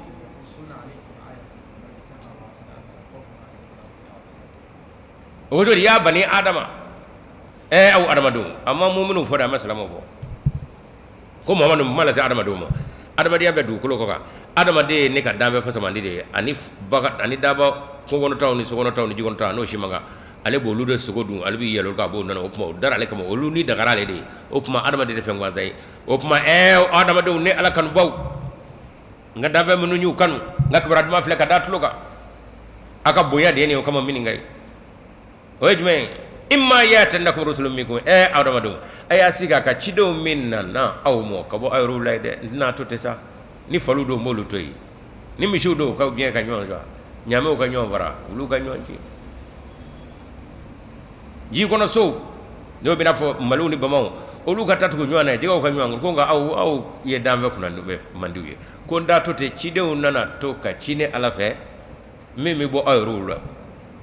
o ko ya bani adama aw adamadenw a ma muminu fɔ dɛ a ma silamɛw fɔ ko Muhamadu ma lase adamadenw ma adamadenya bɛ dugukolo kɔ kan adamaden ye ne ka danfɛn fisamandi de ye ani bagan ani daba kungokɔnɔtaw ni sokɔnɔtaw ni jikɔnɔtaw n'o si man kan Ale b'olu de sogo dun, ale b'i yɛlɛ olu kan, a b'o nɔnɔ. O tuma o dara ale kama, olu ni dagara ale de ye. O tuma adamaden tɛ fɛn gansan ye. O tuma adamadenw, ne Ala kanubaw, n ka danfɛn minnu y'u kanu, n ka kibaruya duman filɛ ka da tulo kan. A ka bonya de ye nin ye, o kama min ka ye, o ye jumɛn ye? Imma ya'tiyannakum rusulun minkum. Adamadenw, a y'a sigi a ka cidenw min nana aw ma ka bɔ aw yɛrɛw la ye dɛ, n tɛna to ten sa. Ni faliw don, n b'olu to yen. Ni misiw don, ka gɛn ka ɲɔgɔn sɔrɔ, ɲaamɛw ka ɲɔgɔn fara, olu ka ɲɔgɔn ci. Ji kɔnɔ sow, n'o bɛna fɔ maliw ni bamaw, olu ka taa tugu ɲɔgɔn na, jɛgɛw ka ɲɔgɔn ko. Nka aw ye danfɛn kunna mandiw ye, ko n t'a to ten. Cidenw nana to ka ci ne Ala fɛ min bɛ bɔ aw yɛrɛw la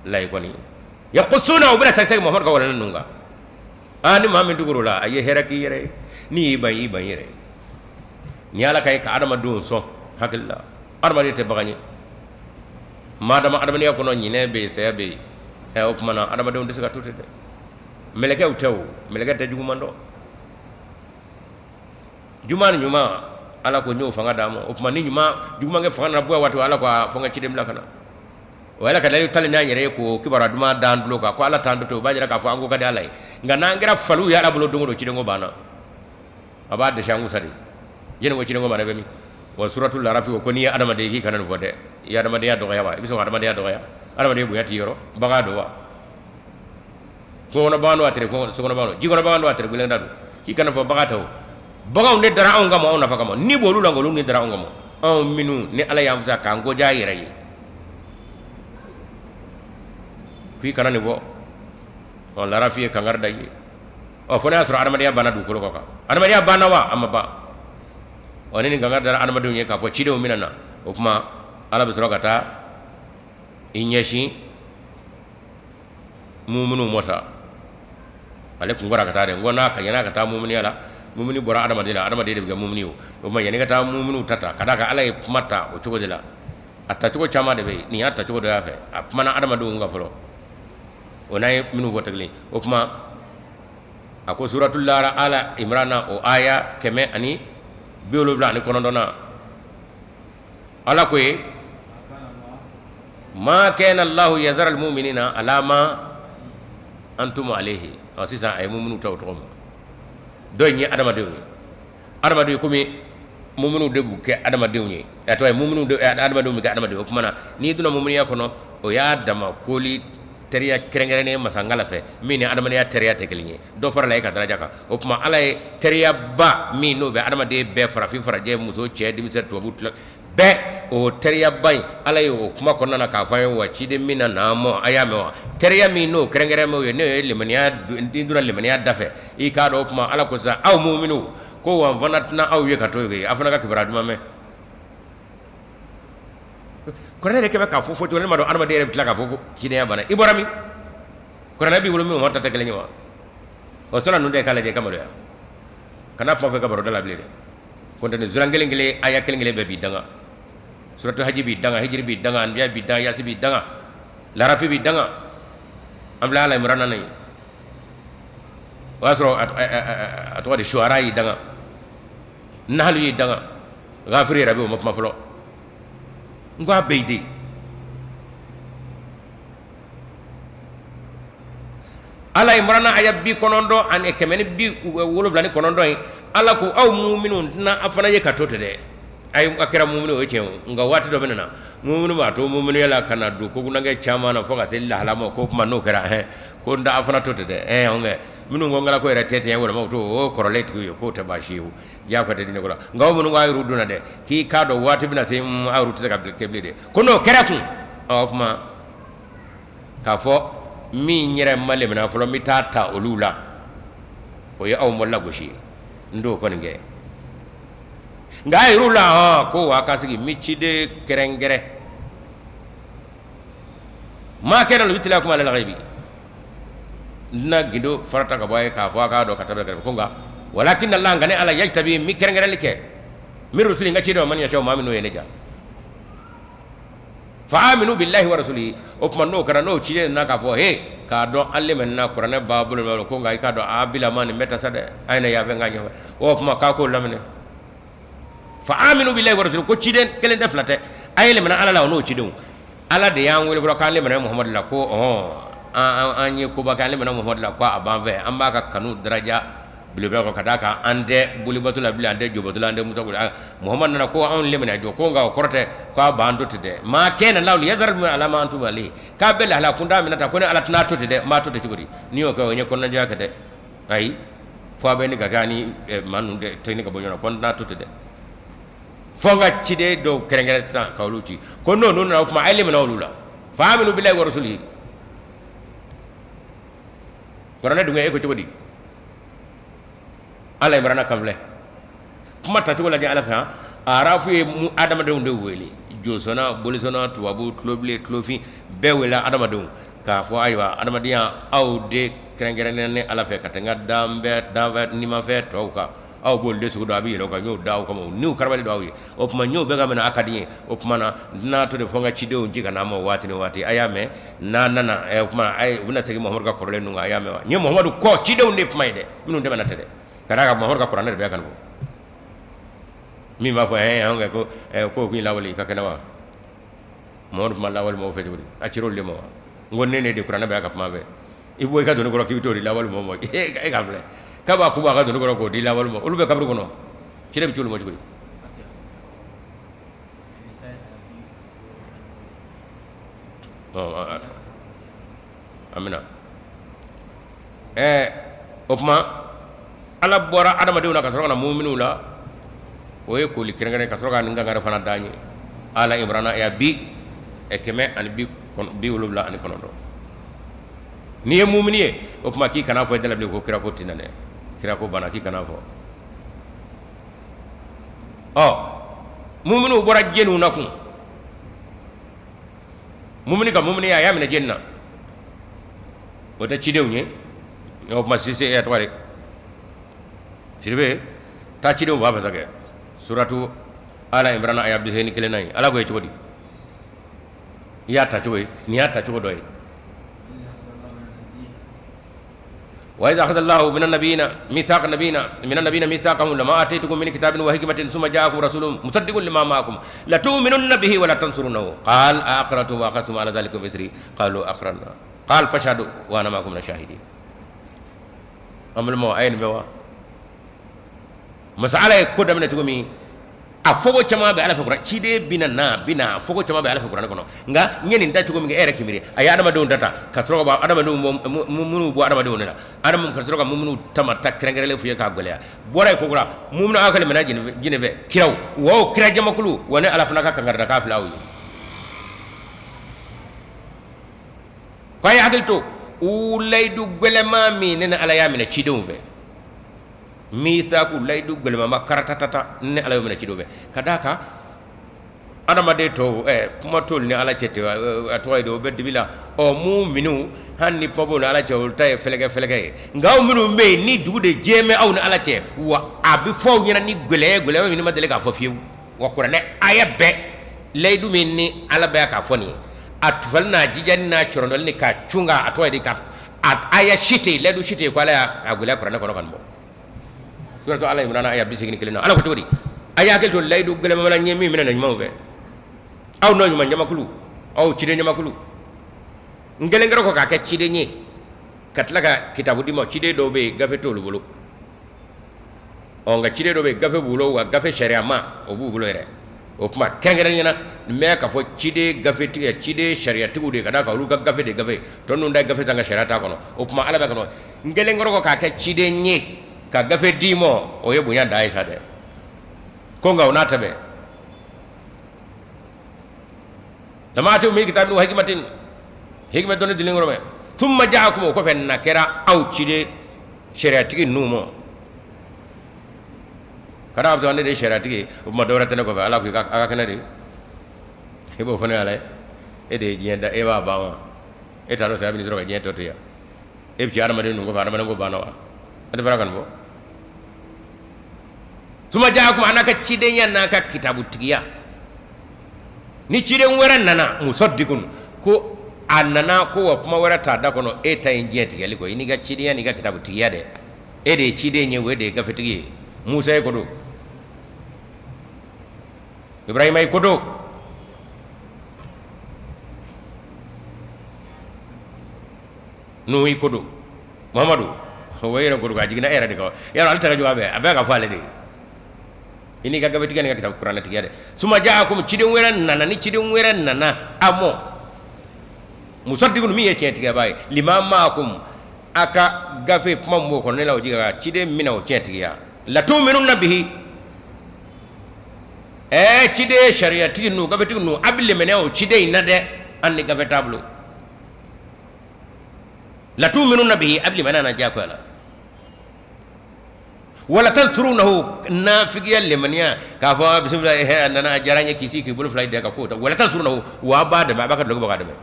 layi kɔni, yakusuna, u bɛna sɛgɛsɛgɛ Muhamadu ka walanda ninnu kan. Aa, ni maa min tugur'o la, a ye hɛrɛ k'i yɛrɛ ye. N'i y'i ban, y'i ban i yɛrɛ ye. Ni Ala ka ye ka adamadenw sɔn hakili la, adamaden tɛ bagan ye. Maa dama adamadenya kɔnɔ, ɲinɛ bɛ yen, saya bɛ yen. O tuma na adamadenw tɛ se ka to ten dɛ. Mɛlɛkɛw tɛ, o mɛlɛkɛ tɛ juguman dɔn. Juguman ni ɲuman, Ala ko n y'o fanga d'a ma. O tuma ni ɲuman jugumankɛ fanga nana bonya waati, Ala ko a fɔ n ka ciden bila ka na. O Ala ka layidu talen n'an yɛrɛ ye k'o kibaruya duman d'an tulo kan ko Ala t'an to ten, o b'a jira k'a fɔ an ko ka di Ala ye. Nka n'an kɛra faliw ye Ala bolo don o don, cidenko banna, a b'a dɛsɛ an kun sa de. Jɛnɛ ko cidenko banna bɛ min wa? Suratul Arafi ko n'i ye adamaden ye, k'i kana nin fɔ dɛ. I ye adamadenya dɔgɔya wa? I bɛ sɔn ka adamadenya dɔgɔya? Adamaden bonya t'i yɔrɔ. Bagan don wa? Kungo kɔnɔ bagan don, a teri so kɔnɔ bagan don, ji kɔnɔ bagan don, a teri gɛlɛn da don, k'i kana fɔ bagan tɛ. O baganw de dara anw kama, anw nafa kama. Ni b'olu la, olu ni dara anw kama, anw minnu ni Ala y'an fisaya k'an koja yɛrɛ ye, k'i kana nin fɔ. Ɔ, Larafi ye kangari da i ye. Ɔ, fo n'a y'a sɔrɔ adamadenya banna dugukolo kɔ kan. Adamadenya banna wa? A ma ban. Ɔ, ni nin kangari dara adamadenw ye k'a fɔ cidenw bɛna na, o tuma Ala bɛ sɔrɔ ka taa i ɲɛsin muminu ma sa. Ale kun kɔrɔ ka taa dɛ, n ko n'a ka yan'a ka taa muminiya la, mumini bɔra adamaden la, adamaden de bɛ kɛ mumini ye. O tuma yanni ka taa muminiw ta ta ka d'a kan, Ala ye kuma ta o cogo de la. A tacogo caman de bɛ yen, nin y'a tacogo dɔ y'a fɛ. A kumana adamadenw kan fɔlɔ, o n'a ye minnu fɔ tɛ kelen. O tuma a ko suratul Ala Imrana, o aya 179na, Ala ko ye ma kana Allahu liyazara almu'minina ala ma antum alayhi. Ɔ, sisan a ye muminu ta o tɔgɔ ma. Dɔ in ye adamadenw ye, adamadenw ye komi muminu de b'u kɛ adamadenw ye. A tɔgɔ ye muminu de, adamadenw bɛ kɛ adamadenw ye. O tuma na n'i donna muminiya kɔnɔ, o y'a dama koli teriya kɛrɛnkɛrɛnnen masangala fɛ min ni adamadenya teriya tɛ kelen ye. Dɔ farala e ka daraja kan. O tuma Ala ye teriyaba min n'o bɛ adamaden bɛɛ, farafin, farajɛ, muso, cɛ, denmisɛn, tubabu, tila bɛɛ, o teriyaba in, Ala ye o kuma kɔnɔna na k'a fɔ an ye wa ciden min na na mɔ, a y'a mɛn wa? Teriya min n'o kɛrɛnkɛrɛn ye, n'o ye limaniya, n'i donna limaniya da fɛ, i k'a dɔn. O tuma Ala ko sisan aw muminu ko wa n fana tɛna aw ye ka to yen, aw fana ka kibaruya duman mɛn. Kuranɛ yɛrɛ kɛlen bɛ k'a fɔ cogo ne ma dɔn. Adamaden yɛrɛ bɛ tila k'a fɔ ko cidenya banna. I bɔra min? Kuranɛ b'i bolo min, o ta tɛ kelen ye wa? O sɔrɔ ninnu tɛ k'a lajɛ i ka maloya. Kana kuma fɔ i ka baroda la bilen dɛ. Ko tɛ nin suran kelen kelen, aya kelen kelen bɛɛ b'i danga. Suratu Haji b'i danga, Hijiri b'i danga, Anbiya b'i danga, Yasi b'i danga, Larafi b'i danga. An filɛ Ala Imrana na yen, o y'a sɔrɔ a tɔgɔ de Suwara y'i danga, Nahalu y'i danga, Gafiri yɛrɛ bɛ o ma kuma fɔlɔ. N ko a bɛɛ y'i den. Ala Imrana aya 90 ani 179 ye, Ala ko aw muminu tɛna a fana ye ka to ten dɛ. Ayi, a kɛra muminu, o ye tiɲɛ o, nka waati dɔ bɛ na, muminu b'a to muminuya la ka na don kokunankɛ caman na fo ka se lahala ma. Ko tuma n'o kɛra, hɛn, ko n t'a fana to ten dɛ. Anw kɛ minnu ko n ko yɛrɛ tɛ tiɲɛ, walima to o kɔrɔlen tigiw ye, k'o tɛ baasi ye, o diyagoya tɛ diinɛ ko la. Nka aw minnu ko a yɛrɛ donna dɛ, k'i k'a dɔn waati bɛna se, aw yɛrɛ tɛ se ka kɛ bilen dɛ. Ko n'o kɛra kun, ɔ tuma k'a fɔ min yɛrɛ ma limaniya fɔlɔ, n bɛ taa ta olu la, o ye aw ma lagosi ye, n t'o kɔni kɛ. Nka a yɛrɛ la ko wa ka sigi n bɛ ciden kɛrɛnkɛrɛn maa kɛra olu tila kuma la bi, n tɛna gindo farata ka bɔ a ye k'a fɔ a k'a dɔn ka taa ko. Nka walakin Allah, nka ne Ala, yajtabi, n bɛ kɛrɛnkɛrɛnli kɛ, min rusuli, n ka cidenw, man yasha, maa minnu ye ne ja. Fa aminu billahi wa rasulihi. O tuma n'o kɛra, n'o ciden nana k'a fɔ he, k'a dɔn an limaniya kuranɛ b'a bolo ko, nka i k'a dɔn a bilama nin bɛ ta sa dɛ, a ye na yafa n ka ɲɛfɛ. O tuma k'a k'o laminɛ. Fa aminu billahi wa rasulihi, ko ciden kelen tɛ, fila tɛ, a ye limaniya Ala la o n'o cidenw. Ala de y'an wele fɔlɔ k'an limaniya Muhamadu la ko ɔhɔn. An ye koba kɛ, an limana Muhamadu la ko a b'an fɛ, an b'a ka kanu daraja belebele kɔnɔ, ka d'a kan an tɛ bolibato la bilen, an tɛ jobato la, an tɛ musa la. Muhamadu nana ko anw limana jɔ ko, nka o kɔrɔ tɛ k'a b'an to ten dɛ. Ma kana lahu liyazarakum ala ma antum alayhi, k'a bɛ lahala kunda minɛ ta ko ne Ala tɛna to ten dɛ. N b'a to ten cogo di? N'i y'o kɛ, o ye kɔnɔnajɛya kɛ dɛ. Ayi, fo a bɛ ne ka kɛ ani maa ninnu tɛ ne ka bɔ ɲɔgɔn na, ko n tɛna to ten dɛ, fo n ka ciden dɔw kɛrɛnkɛrɛn sisan ka olu ci, ko n'olu nana o tuma a ye limana olu la. Fa aminu bilahi wa rasulihi. Kuranɛ dun e ko cogo di? Ala Imrana kan filɛ, kuma tacogo lajɛ. Ala fɛ arafu ye adamadenw de wele, josɔnna, bolisɔnna, tubabu, tulobilen, tulofin, bɛɛ wele adamadenw, k'a fɔ ayiwa, adamadenya aw de kɛrɛnkɛrɛnnen ne Ala fɛ ka tɛmɛ danfɛn nimafɛn tɔw kan. Aw b'olu de sugu dɔn, a bɛ yɛlɛ o kan. N y'o da aw kama, n'u karabali don aw ye. O tuma n y'o bɛɛ ka minɛ, a ka di n ye. O tuma na n tɛna to de, fo n ka cidenw ci ka na a ma waati ni waati. A y'a mɛn, n'a nana o tuma u bɛna segin Muhamadu ka kɔrɔlen ninnu kan. A y'a mɛn wa? N ye Muhamadu kɔ cidenw de kuma ye dɛ, minnu tɛmɛna tɛ dɛ, ka d'a kan Muhamadu ka kuranɛ de bɛ kan fɔ. Min b'a fɔ anw kɛ ko ko k'i lawale ka kɛnɛ wa? Muhamadu tun ma lawale mɔgɔw fɛ cogo di? A cir'olu de ma wa? N ko ne de kuranɛ bɛ ka kuma fɛ. I bɔ i ka doni kɔrɔ k'i bɛ t'o di lawale mɔgɔ ma, e ka filɛ k'a b'a kun bɔ a ka doni kɔrɔ k'o di lawale ma. Olu bɛ kaburu kɔnɔ, ciden bɛ ci olu ma cogo di? Amina. O tuma Ala bɔra adamadenw na ka sɔrɔ ka na muminiw la, o ye koli kɛrɛnkɛrɛn ka sɔrɔ ka nin kankari fana d'an ye. Ala Imrana aya 179. N'i ye mumini ye, o tuma k'i kana fɔ i da la bilen ko kira ko tɛ na dɛ, kira ko banna, k'i kana fɔ. Ɔ, muminiw bɔra jɛniw na kun. Mumini ka mumini a y'a minɛ jɛni na, o tɛ cidenw ye. O tuma sise e tɔgɔ de Sidibe, taa cidenw fan fɛ sa kɛ. Suratu Ala Imrana aya 81 na ye, Ala ko ye cogo di? I y'a ta cogo ye, nin y'a ta cogo dɔ ye. Wa iz akhadha Allahu mina nabiyina mithaqa nabiyina mina nabiyina mithaqahum lama ataytukum min kitabin wa hikmatin thumma ja'akum rasulun musaddiqun lima ma'akum la tu'minunna bihi wa la tansurunahu qala a aqrartum wa akhadhtum ala dhalikum isri qalu aqrarna qala fashhadu wa ana ma'akum mina shahidin. An balimaw, a ye nin bɛ wa? Masa Ala ye ko daminɛ cogo min, a fɔko caman bɛ Ala fɛ kuran ciden bina na bina, a fɔko caman bɛ Ala fɛ kuranɛ kɔnɔ. Nka n ye nin da cogo min kɛ, e yɛrɛ k'i miiri. A ye adamadenw da ta ka sɔrɔ ka bɔ adamadenw bɔ minnu bɔ adamadenw de la, adama ka sɔrɔ ka muminu tama ta kɛrɛnkɛrɛnlen f'u ye k'a gɛlɛya bɔra yen kokura. Muminu aw kɛlen minɛ jinɛ fɛ kiraw wa o kira jamakulu wa ne Ala fana ka kankarida k'a filɛ aw ye, k'a ye hakili to u layidu gɛlɛman min ne ni Ala y'a minɛ cidenw fɛ, mithaku layidu gɛlɛmama karatatata ne Ala y'o minɛ cidenw fɛ, ka d'a kan adamaden tɔw kuma t'olu ni Ala cɛ ten, a tɔgɔ ye di, o bɛ dibi la. Ɔ, muminu hali ni kuma b'olu ni Ala cɛ, olu ta ye fɛlɛkɛ fɛlɛkɛ ye. Nka aw minnu bɛ yen ni dugu de jɛlen bɛ aw ni Ala cɛ, wa a bɛ fɔ aw ɲɛna ni gɛlɛya gɛlɛya min ma deli k'a fɔ fiyewu. Wa kuranɛ aya bɛɛ layidu min ni Ala bɛ k'a fɔ nin ye, a tufali n'a jijali n'a cɔrɔndɔli ni ka cun ka a tɔgɔ ye di, ka a aya si tɛ yen, layidu si tɛ yen ko Ala y'a gɛlɛya kuranɛ kɔnɔ ka nin bɔ. Suratu Ala Imrana aya 81 na, Ala ko cogo di? A y'a hakili to layidu gɛlɛnman na n ye min minɛ na ɲumanw fɛ, aw n'o ɲuman jamakulu, aw ciden jamakulu, n kɛlen kɛra kɔ k'a kɛ ciden ye ka tila ka kitabu d'i ma. Ciden dɔw bɛ yen, gafe t'olu bolo. Ɔ, nka ciden dɔw bɛ yen, gafe b'u bolo, wa gafe sariya ma o b'u bolo yɛrɛ. O tuma kɛrɛnkɛrɛnnenya na, nin bɛ k'a fɔ ciden gafetigi, ciden sariyatigiw de, ka d'a kan olu ka gafe de gafe tɔ ninnu ta gafe san ka sariya t'a kɔnɔ. O tuma Ala bɛ kɔnɔ n kɛlen kɔrɔ kɔ k'a kɛ ciden ye ka gafe d'i ma, o ye bonya dan ye sa dɛ. Ko nka o n'a ta bɛɛ, lama ataytukum min kitabin wa hikmatin, hikma dɔnni dilen kɔrɔ mɛ, thumma ja'akum, o kɔfɛ na kɛra aw ciden sariyatigi ninnu ma, ka d'a kan ne de ye sariyatigi ye, o tuma dɔwɛrɛ tɛ ne kɔfɛ. Ala ko i ka a ka kɛnɛ de, e b'o fɔ ne Ala ye, e de ye diɲɛ da, e b'a ban wa? E t'a dɔn saya bɛ sɔrɔ ka diɲɛ tɔ to yan, e bɛ ci adamaden ninnu kɔfɛ, adamaden ko banna wa? E tɛ fara ka nin fɔ. Summa ja'akum, a n'a ka cidenya n'a ka kitabutigiya, ni ciden wɛrɛ nana musaddiqun, ko a nana ko wa kuma wɛrɛ t'a da kɔnɔ e ta in diɲɛ tigɛli kɔ, i n'i ka cidenya n'i ka kitabutigiya dɛ, e de ye ciden ye, o de ye gafetigi ye. Musa ye ko don, Ibrahima ye ko don. Nuhu i ko don, Muhamadu o yɛrɛ ko don, a jiginna e yɛrɛ de kan. Yɔrɔ ale ta ka jugu a bɛɛ, a bɛɛ ka fɔ ale de ye. I n'i ka gafetigiya n'i ka kitabu kuranɛtigiya dɛ. Suma jaakum, ciden wɛrɛ nana, ni ciden wɛrɛ nana a mɔ musaddiqun, min ye tiɲɛtigiyabaa ye, lima maakum, a ka gafe kuma min b'o kɔnɔ, ne la o jigin ka ciden min na o tiɲɛtigiya, latuminunna bihi, ɛɛ ciden sariyatigi ninnu, gafetigi ninnu, a bɛ limaniya o ciden in na dɛ, an ni gafe t'a bolo. Latuminunna bihi, a bɛ limaniya na diyagoya la. Wala tansurunahu, nafigiya limaniya k'a fɔ bisimila, a nana, a diyara n ye, k'i sigi k'i bolo fila da kan k'o ta. Wala tansurunahu, wa a b'a dɛmɛ, a b'a ka dulɔki bɔ k'a dɛmɛ.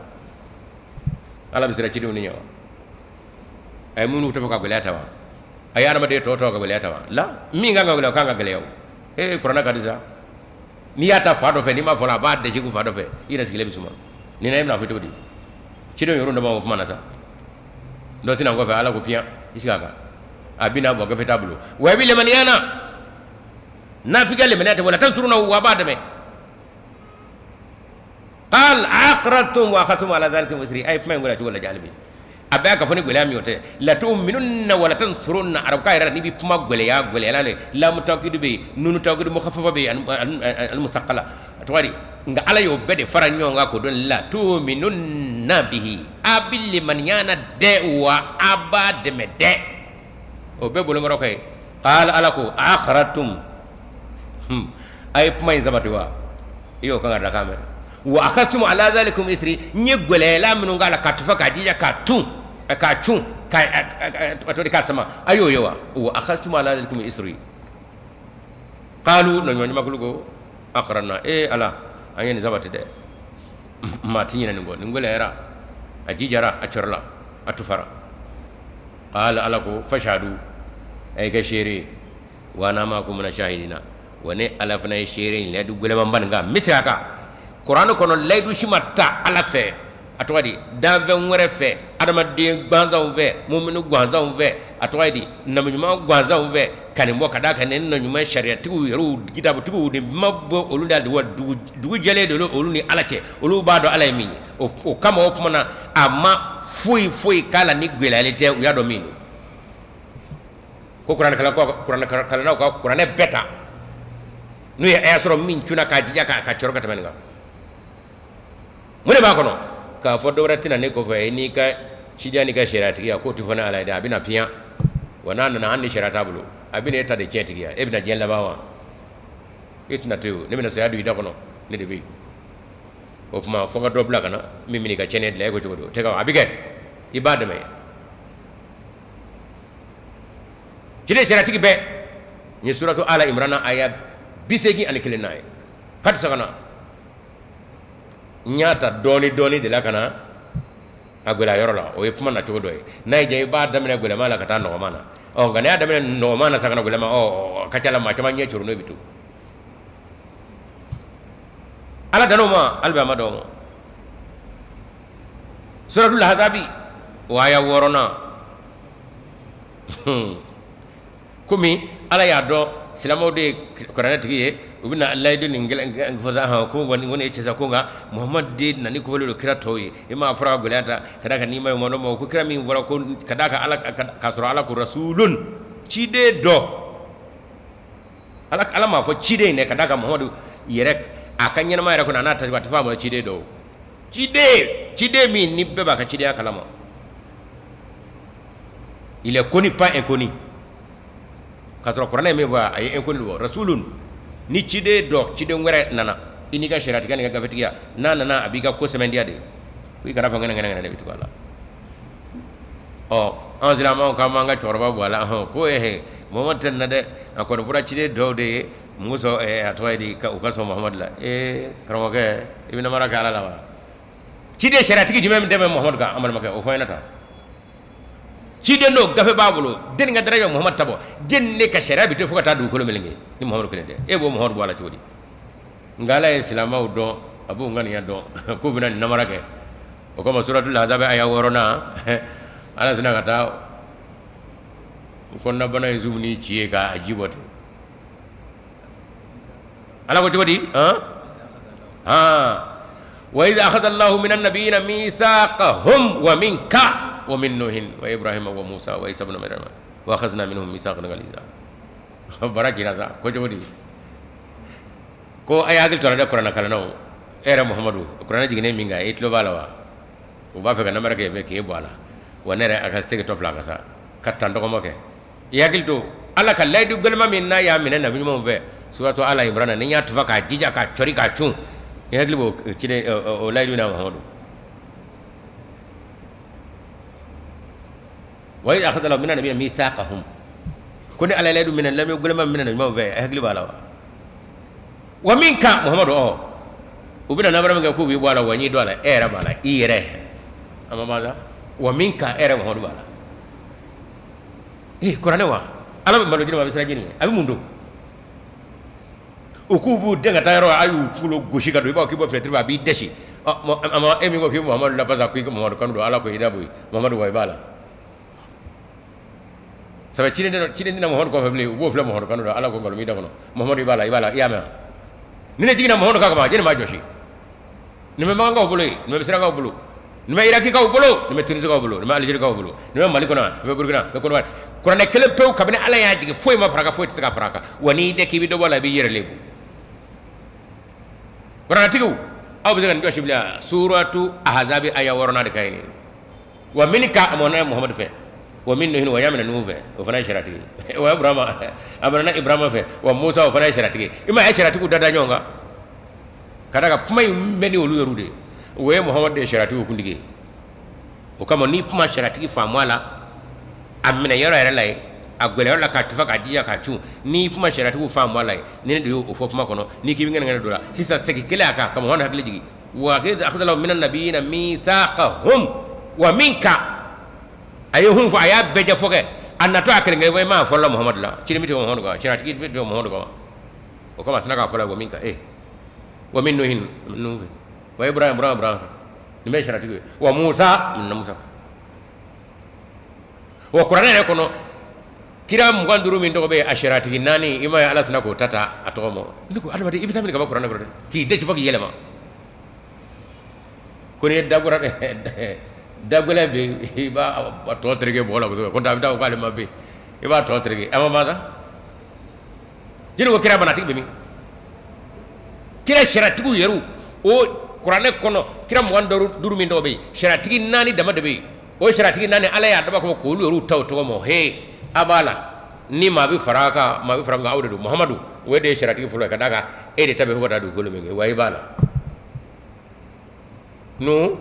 Ala bɛ siran cidenw ni ɲɛ wa? A ye minnu tɛ fɛ ka gɛlɛya ta wa? A ye adamaden tɔ tɔ ka gɛlɛya ta wa? La min kan ka gɛlɛya, o kan ka gɛlɛya o. Ee, kuranɛ ka di sa. N'i y'a ta fa dɔ fɛ, n'i ma fɔlɔ, a b'a dɛsɛ ko fa dɔ fɛ, i yɛrɛ sigilen bɛ suma nin na, e bɛna fɔ cogo di? Cidenw yɛrɛ dama o kuma na sa, dɔ tɛna kɔfɛ. Ala ko piyan, i sigi a kan, a bɛna bɔ gafe t'a bolo wa i bɛ limaniya na, nafigiya limaniya tɛ. Wala tansurunahu, wa b'a dɛmɛ. Qal aqrartum wa akhadtum ala dhalikum isri, a ye kuma in gɛlɛya cogo lajɛ hali bi. A bɛ ka fɔ ni gɛlɛya min o tɛ, latuminunna wala tansurunna, arabukan yɛrɛ la, n'i bɛ kuma gɛlɛya gɛlɛya la, lamu tawkidu bɛ yen, nunu tawkidu mukhaffafa bɛ yen, al mustaqala, a tɔgɔ di? Nka Ala y'o bɛɛ de fara ɲɔgɔn kan k'o dɔn. Latuminunna bihi, a bɛ limaniya na dɛ, wa a b'a dɛmɛ dɛ. O bɛɛ bolonkɔrɔ ka ye. Qala, Ala ko, aqrartum, a ye kuma in sabati wa? I y'o kan ka dakan mɛn. Wa akhadtum ala dhalikum isri, n ye gɛlɛyala minnu k'a la ka tufa k'a jija k'a tun k'a cun ka a to k'a sama, a y'o ye wa? Wa akhadtum ala dhalikum isri. Qalu, nɔ ɲumankulu ko, aqrarna, ee Ala, an ye nin sabati dɛ, maa tɛ ɲinɛ nin kɔ, nin gɛlɛyara, a jijara, a cɔrɔla, a tufara. Qala, Ala ko, fashhadu, a ye kɛ seere ye, wa ana ma'akum mina shahidina, wa ne Ala fana ye seere ye layidu gɛlɛmanba nin kan. N bɛ segin a kan, kuranɛ kɔnɔ layidu si ma ta Ala fɛ, a tɔgɔ di, danfɛn wɛrɛ fɛ, adamaden gansanw fɛ, mumini gansanw fɛ, a tɔgɔ di, nabiɲuman gansanw fɛ, ka nin bɔ ka d'a kan ni nabiɲuman sariyatigiw yɛrɛw kitabutigiw de ma bɔ olu da, wa dugu jɛlen don olu ni Ala cɛ, olu b'a dɔn Ala ye min ye. O kama o tuma na a ma foyi foyi k'a la ni gɛlɛyali tɛ, u y'a dɔn min don. Ko kuranɛkalannaw ka kuranɛ bɛɛ ta, n'u ye aya sɔrɔ min cunna k'a jija k'a cɔrɔ ka tɛmɛ nin kan, mun de b'a kɔnɔ k'a fɔ dɔwɛrɛ tɛna ne kɔfɛ e n'i ka cidenya n'i ka sariyatigiya k'o tɛ fɔ ne Ala ye dɛ. A bɛna piyan wa, n'a nana hali ni sariya t'a bolo, a bɛna e ta de tiɲɛtigiya, e bɛna diɲɛ laban wa? E tɛna to yen, ne bɛna saya don i da kɔnɔ, ne de bɛ yen. O tuma fo n ka dɔ bila ka na min bɛn'i ka tiɲɛni dilan. E ko cogo di? O tɛ a bɛ kɛ, i b'a dɛmɛ. Ciden sariyatigi bɛɛ n ye suratu ala imrana aya 81 n'a ye hadi sagana, n y'a ta dɔɔni dɔɔni de la ka na a gɛlɛya yɔrɔ la. O ye kuma nacogo dɔ ye. N'a y'i diya, i b'a daminɛ gɛlɛman la ka taa nɔgɔman na. Ɔ nka n'i y'a daminɛ nɔgɔman na sa ka na gɛlɛman, ɔ ka ca la maa caman ɲɛ coro n'o bɛ to. Ala dan'o ma hali bi, a ma dɔn o ma. Suratul ahzabi o aya 6nan, komi Ala y'a dɔn silamɛw de ye kuranɛtigi ye, u bɛna layidu nin fɔ ko nin ye cɛ ko nka Muhamadu de nani kofɔlen don kira tɔw ye. I m'a fɔra ka gɛlɛya ta ka d'a kan n'i ma ma ko kira min fɔra ko ka d'a kan Ala k'a sɔrɔ Ala ko rasulun, ciden dɔ. Ala m'a fɔ ciden in dɛ, ka d'a kan Muhamadu yɛrɛ a ka ɲɛnamaya yɛrɛ kɔnɔ a n'a ta a tɛ fɔ a ma ciden dɔ, ciden min ni bɛɛ b'a ka cidenya kalama, il est connu, pas inconnu. K'a sɔrɔ kuranɛ ye min fɔ, a ye inconnu bɔ. Rasulun, ni ciden dɔ, ciden wɛrɛ nana i n'i ka sariyatigiya n'i ka gafetigiya, n'a nana a b'i ka ko sɛmɛntiya de, ko i kana fɔ ŋɛnɛ ŋɛnɛ ŋɛnɛ de bɛ tugu a la. Ɔ an silamɛw k'an b'an ka cɛkɔrɔba bɔ a la ko ehe, Muhamadu tɛ nin na dɛ, a kɔni fɔra ciden dɔw de ye mun sɔn, a tɔgɔ ye di, u ka sɔn Muhamadu la. Ee karamɔgɔkɛ, i bɛ namara kɛ Ala la wa? Ciden sariyatigi jumɛn bɛ tɛmɛ Muhamadu kan? An balimakɛ, o fɔ an ɲɛna tan. Ciden don, gafe b'a bolo, den ka daraja Muhamadu ta bɔ, den ne ka sariya bɛ to fo ka taa dugukolo meleke ni Muhamadu kelen tɛ. E b'o Muhamadu bɔ a la cogo di? Nka Ala ye silamɛw dɔn, a b'u ŋaniya dɔn k'u bɛna nin namara kɛ. O kama suratul ahzab aya 6nan, Ala sina ka taa kɔnɔnabana in sumuni ci ye k'a ji bɔ ten. Ala ko cogo di? Wa iz akhadha Allahu minan nabiyina mithaqahum wa minka. Wa min nuhin wa ibrahima wa musa wa isa ibn maryama wa akhadna minhum mithaqan ghaliza. Bara jira sa ko cogo di? Ko a y'a hakili to a la dɛ, kuranɛ kalannaw, e yɛrɛ Muhamadu, kuranɛ jiginnen min kan, e tulo b'a la wa? U b'a fɛ ka namara kɛ fɛ k'e bɔ a la wa? Ne yɛrɛ a ka segin tɔ fila ka sa ka tan tɔgɔma kɛ. I hakili to Ala ka layidu gɛlɛnman min n'a y'a minɛ nabi ɲumanw fɛ, suratu Ala Imrana, ni n y'a tufa k'a jija k'a cɔri k'a cun, i hakili b'o ciden o layidu na, Muhamadu. Wa iz akhadha Allahu mina nabiyina mithaqahum, ko ni Ala ye layidu minɛ, layidu gɛlɛnman minɛ nabi ɲumanw fɛ, i hakili b'a la wa? Wa minka, Muhamadu, ɔ u bɛna namara min kɛ k'u b'i bɔ a la wa, n y'i don a la, e yɛrɛ b'a la, i yɛrɛ a ma ban sa. Wa minka, e yɛrɛ Muhamadu b'a la. Ee, kuranɛ wa, Ala bɛ malo jiri ma, a bɛ siran jiri ɲɛ, a bɛ mun don? U k'u b'u den ka taa yɔrɔ, a y'u kunkolo gosi ka don, i b'a fɔ k'i bɔ fenêtre fɛ, a b'i dɛsi. A ma e min ko k'i bɛ Muhamadu lafasa, ko i ka Muhamadu kanu don, Ala ko i da bɔ yen, Muhamadu wa, i b'a la. Sabu ciden tɛna Muhamadu kɔfɛ bilen, u b'o filɛ Muhamadu kanu don, Ala ko nkalon b'i da kɔnɔ, Muhamadu i b'a la, i b'a la, i y'a mɛn wa? Ni ne jiginna Muhamadu kan kaban, jɛnni b'a jɔsi. Nin bɛ Makankaw bolo yen, nin bɛ Misirakaw bolo, nin bɛ Irakikaw bolo, nin bɛ Tunisikaw bolo, nin bɛ Alizerikaw bolo, nin bɛ Mali kɔnɔ, nin bɛ Burukina, nin bɛ Kɔnɔwari. Kuranɛ kelen pewu, kabini Ala y'a jigin, foyi ma fara a kan, foyi tɛ se ka fara a kan. Wa n'i dɛ k'i bɛ dɔ bɔ a la, i b'i yɛrɛ lebu. Kuranɛtigiw, aw bɛ se ka nin jɔsi bilen wa? Suratu Ahazabi aya wɔɔrɔnan de ka ɲi. Wa minka, a mɔnna Muhamadu fɛ, wa min nuhin, wa y'a minɛ Nuhu fɛ, o fana ye sariyatigi ye, wa Ibrahima, a minɛna Ibrahima fɛ, wa Musa, o fana ye sariyatigi ye. I ma ye sariyatigiw da da ɲɔgɔn kan ka d'a kan kuma in bɛ ni olu yɛrɛw de ye. O ye Muhamadu de ye sariyatigiw kuntigi ye. O kama n'i kuma sariyatigi faamu a la, a minɛ yɔrɔ yɛrɛ la ye, a gɛlɛya yɔrɔ la, k'a tufa k'a jija k'a cun. N'i kuma sariyatigiw faamu a la ye, ni ne de y'o fɔ kuma kɔnɔ, n'i k'i bɛ ŋɛnɛ don la sisan, segin kelen a kan ka Muhamadu hakili jigin. Wa iz akhadha Allahu mina nabiyina mithaqahum wa minka, a ye hun fɔ, a y'a bɛɛ jɛfɔ kɛ, a natɔ a kelen kelen, i m'a fɔlɔ Muhamadu la, ciden bɛ tigɛ Muhamadu kan, sariyatigi bɛ tigɛ Muhamadu kan. O kama a sinna k'a fɔ la wa minka, e wa min nuhin, Nuhu fɛ, wa Ibrahim, Ibrahim fɛ, nin bɛɛ ye sariyatigi ye, wa Musa, na Musa fɛ. Wa kuranɛ yɛrɛ kɔnɔ, kira 25 min tɔgɔ bɛ yen, a sariyatigi naani, i ma ye Ala sinna k'o ta ta a tɔgɔ ma. Ne ko adamaden, i bɛ taa min ka bɔ kuranɛ kɔrɔ dɛ, k'i dɛsɛ fo k'i yɛlɛma. Ko n'i ye dagwɛlɛn dagwɛlɛn bɛ yen, i b'a tɔ tereke bɔgɔ la kosɛbɛ, ko a bɛ taa ko k'ale ma bɛ yen, i b'a tɔ tereke, a ma ban sa. Jeli ko kira bana tigi bɛ min? Kira sariyatigiw yɛrɛ, o kuranɛ kɔnɔ kira 25 min tɔgɔ bɛ yen, sariyatigi naani dama de bɛ yen. O sariyatigi naani, Ala y'a dabɔ kama k'olu yɛrɛ ta o tɔgɔ ma. He, a b'a la ni maa bɛ fara a kan, maa bɛ fara kan, aw de don. Muhamadu, o de ye sariyatigi fɔlɔ ye, ka d'a kan e de ta bɛ fo ka taa dugukolo min kɛ, wa i b'a la. Nu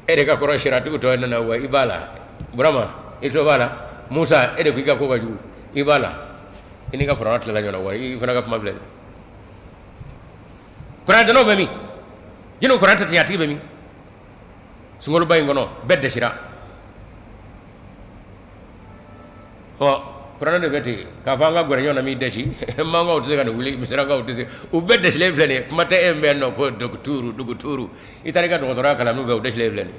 e de ka kɔrɔ sariyatigiw tɔ nana, wa i b'a la. Burama, i to b'a la. Musa, e de ko i ka ko ka jugu, i b'a la. I n'i ka fara tilala ɲɔgɔn na, wa i fana ka kuma filɛ. Kuranɛ bɛ min? Jinɛw kuranɛ tɛ ten, a tigi bɛ min? Sunkaloba in kɔnɔ, bɛɛ dɛsɛra. Ɔ, kuranɛ de bɛ ten k'a fɔ an ka gɛrɛ ɲɔgɔn na min dɛsi. Mankaw tɛ se ka nin wuli, misirakaw tɛ se, u bɛɛ dɛsɛlen filɛ nin ye. Kuma tɛ e min bɛ yan nɔ ko dɔgɔturu dɔgɔturu, i taara i ka dɔgɔtɔrɔya kalan min fɛ, o dɛsɛlen filɛ nin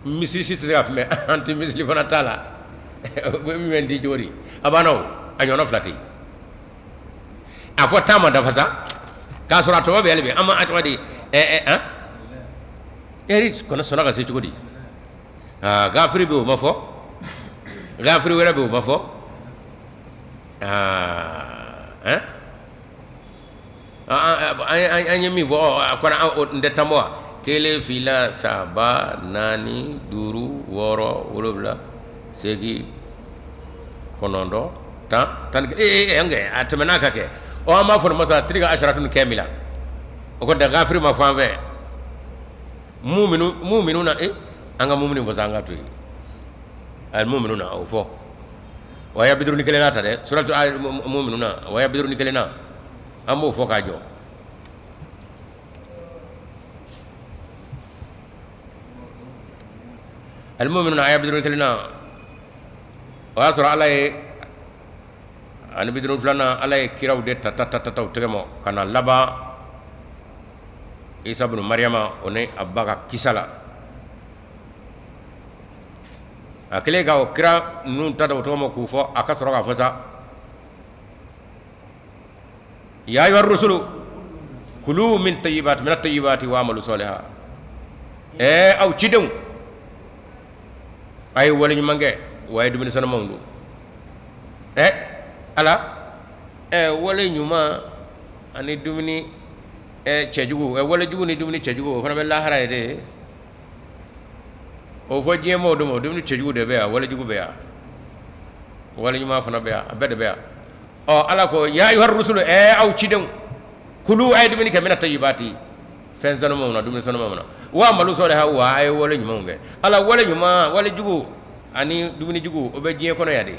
ye. Misiri si tɛ se ka kunbɛn, an tɛ misiri fana t'a la. Min bɛ n di cogo di? A banna, o a ɲɔgɔnna fila tɛ yen. A fɔ taa ma dafa sa k'a sɔrɔ a tɔgɔ bɛ hali bi, an ma a tɔgɔ di ɛ ɛ an eri kɔnɔ sɔnna ka se cogo di? Aa, gafiri bɛ o ma fɔ, gafiri wɛrɛ bɛ o ma fɔ. Aa, ɛn an ye min fɔ, a kɔnɔ n tɛ tan bɔ wa? Kelen, fila, saba, naani, duuru, wɔɔrɔ, wolonwula, seegin, kɔnɔntɔn, 10, 11. Ee, an kɛ a tɛmɛna ka kɛ. Ɔ, an b'a fɔ nin ma sa tilka asharatun kamila. O ko da gafiri ma fɔ an fɛ muminu na. E, an ka muminu fɔ sa, an ka to yen. Ali muminu na, o fɔ wa ya 51 na ta dɛ, suratu muminu na, wa ya 51 na, an b'o fɔ k'a jɔ. Alimuminuna aya 51 na, o y'a sɔrɔ Ala ye ani 52nan, Ala ye kiraw de ta ta ta ta u tɛgɛ ma ka na laban Isa bunu Mariyama, o ni a ba ka kisa la. A kɛlen ka o kira ninnu ta u tɔgɔ ma k'u fɔ, a ka sɔrɔ k'a fɔ sa ya ayyuha rusulu. Kulu min tayyibati mina tayyibati wa amalu saliha. Ɛ aw cidenw, a ye wale ɲuman kɛ wa a ye dumuni sanumanw dun. Ɛ ala, ɛ wale ɲuman ani dumuni cɛjugu, ɛ wale jugu ni dumuni cɛjugu, o fana bɛ lahara ye de. O fɔ diɲɛ maaw de ma, dumuni cɛjugu de bɛ yan, wale jugu bɛ yan, wale ɲuman fana bɛ yan, a bɛɛ de bɛ yan. Ɔ ala ko ya ayuha rusulu, ɛ aw cidenw, kulu, a ye dumuni kɛ, mina tayyibati, fɛn sanumanw na, dumuni sanumanw na, wa amalu saliha, wa a ye wale ɲumanw kɛ. Ala, wale ɲuman, wale jugu ani dumuni jugu, o bɛ diɲɛ kɔnɔ yan de,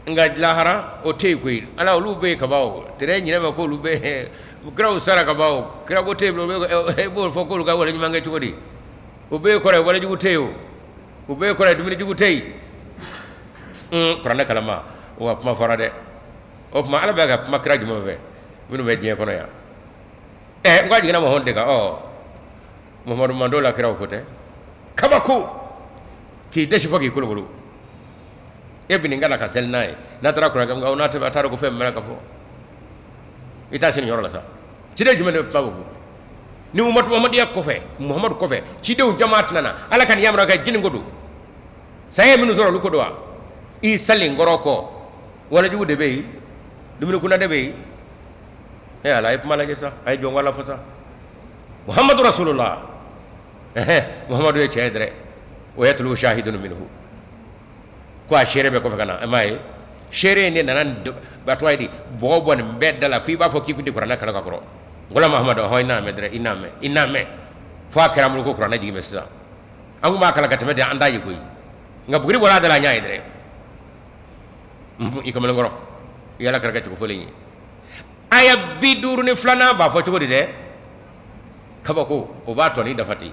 nka lahara o tɛ yen koyi. Ala, olu bɛ yen kaban, o tɛrɛ ɲinɛ ma k'olu bɛ kiraw sara kaban, o kira ko tɛ yen. E b'o fɔ k'olu ka wale ɲuman kɛ cogo di? O bɛ yen kɔrɔ ye wale jugu tɛ yen, o o bɛ yen kɔrɔ ye dumuni jugu tɛ yen. Kuranɛ kalama wa kuma fɔra dɛ. O tuma ala bɛ ka kuma kira jumɛn fɛ minnu bɛ diɲɛ kɔnɔ yan? Ɛ n ko a jiginna Muhamadu de kan. Ɔ Muhamadu mantɔn la kiraw ko tɛ kabako k'i dɛsɛ fɔ k'i kolokolo. E bɛ nin kalan ka seli n'a ye, n'a taara kuranɛ kan, n'a tɛ a taara ko fɛn min ka fɔ, i t'a sini yɔrɔ la sa. Ciden jumɛn de bɛ kuma o ni umatu muhamadiya kɔfɛ, Muhamadu kɔfɛ cidenw jama tɛna na? Ala ka nin yamaruya kɛ jini ko don, saya ye minnu sɔrɔ olu ko don wa? I salen kɔrɔ kɔ, walejugu de bɛ yen, dumuni kunda de bɛ yen. E ala, a ye kuma lajɛ sa, a ye jɔn ala fɔ sa. Muhamadu rasulullah, ɛhɛn, Muhamadu ye cɛ ye dɛrɛ. Wa yatlu shahidun minhu, ko a seere bɛ kɔfɛ ka na. E m'a ye, seere in de nana a tɔgɔ ye di, bɔgɔ bɔ nin bɛɛ da la fo i b'a fɔ k'i kun tɛ kuranɛ kalan ka kɔrɔ. Wala Muhamadu, hɔn, i n'a mɛn dɛrɛ, i n'a mɛn, i n'a mɛn fo a kɛra an bolo ko kuranɛ jigin bɛ sisan. An kun b'a kalan ka tɛmɛ de, an t'a ye koyi, nka buguri bɔra a da la, an y'a ye dɛrɛ. I kamalenkɔrɔ, i ala kɛra kɛ cogo fɔlen ye. Aya 52nan b'a fɔ cogo di dɛ? Kabako, o b'a tɔ ni dafa ten.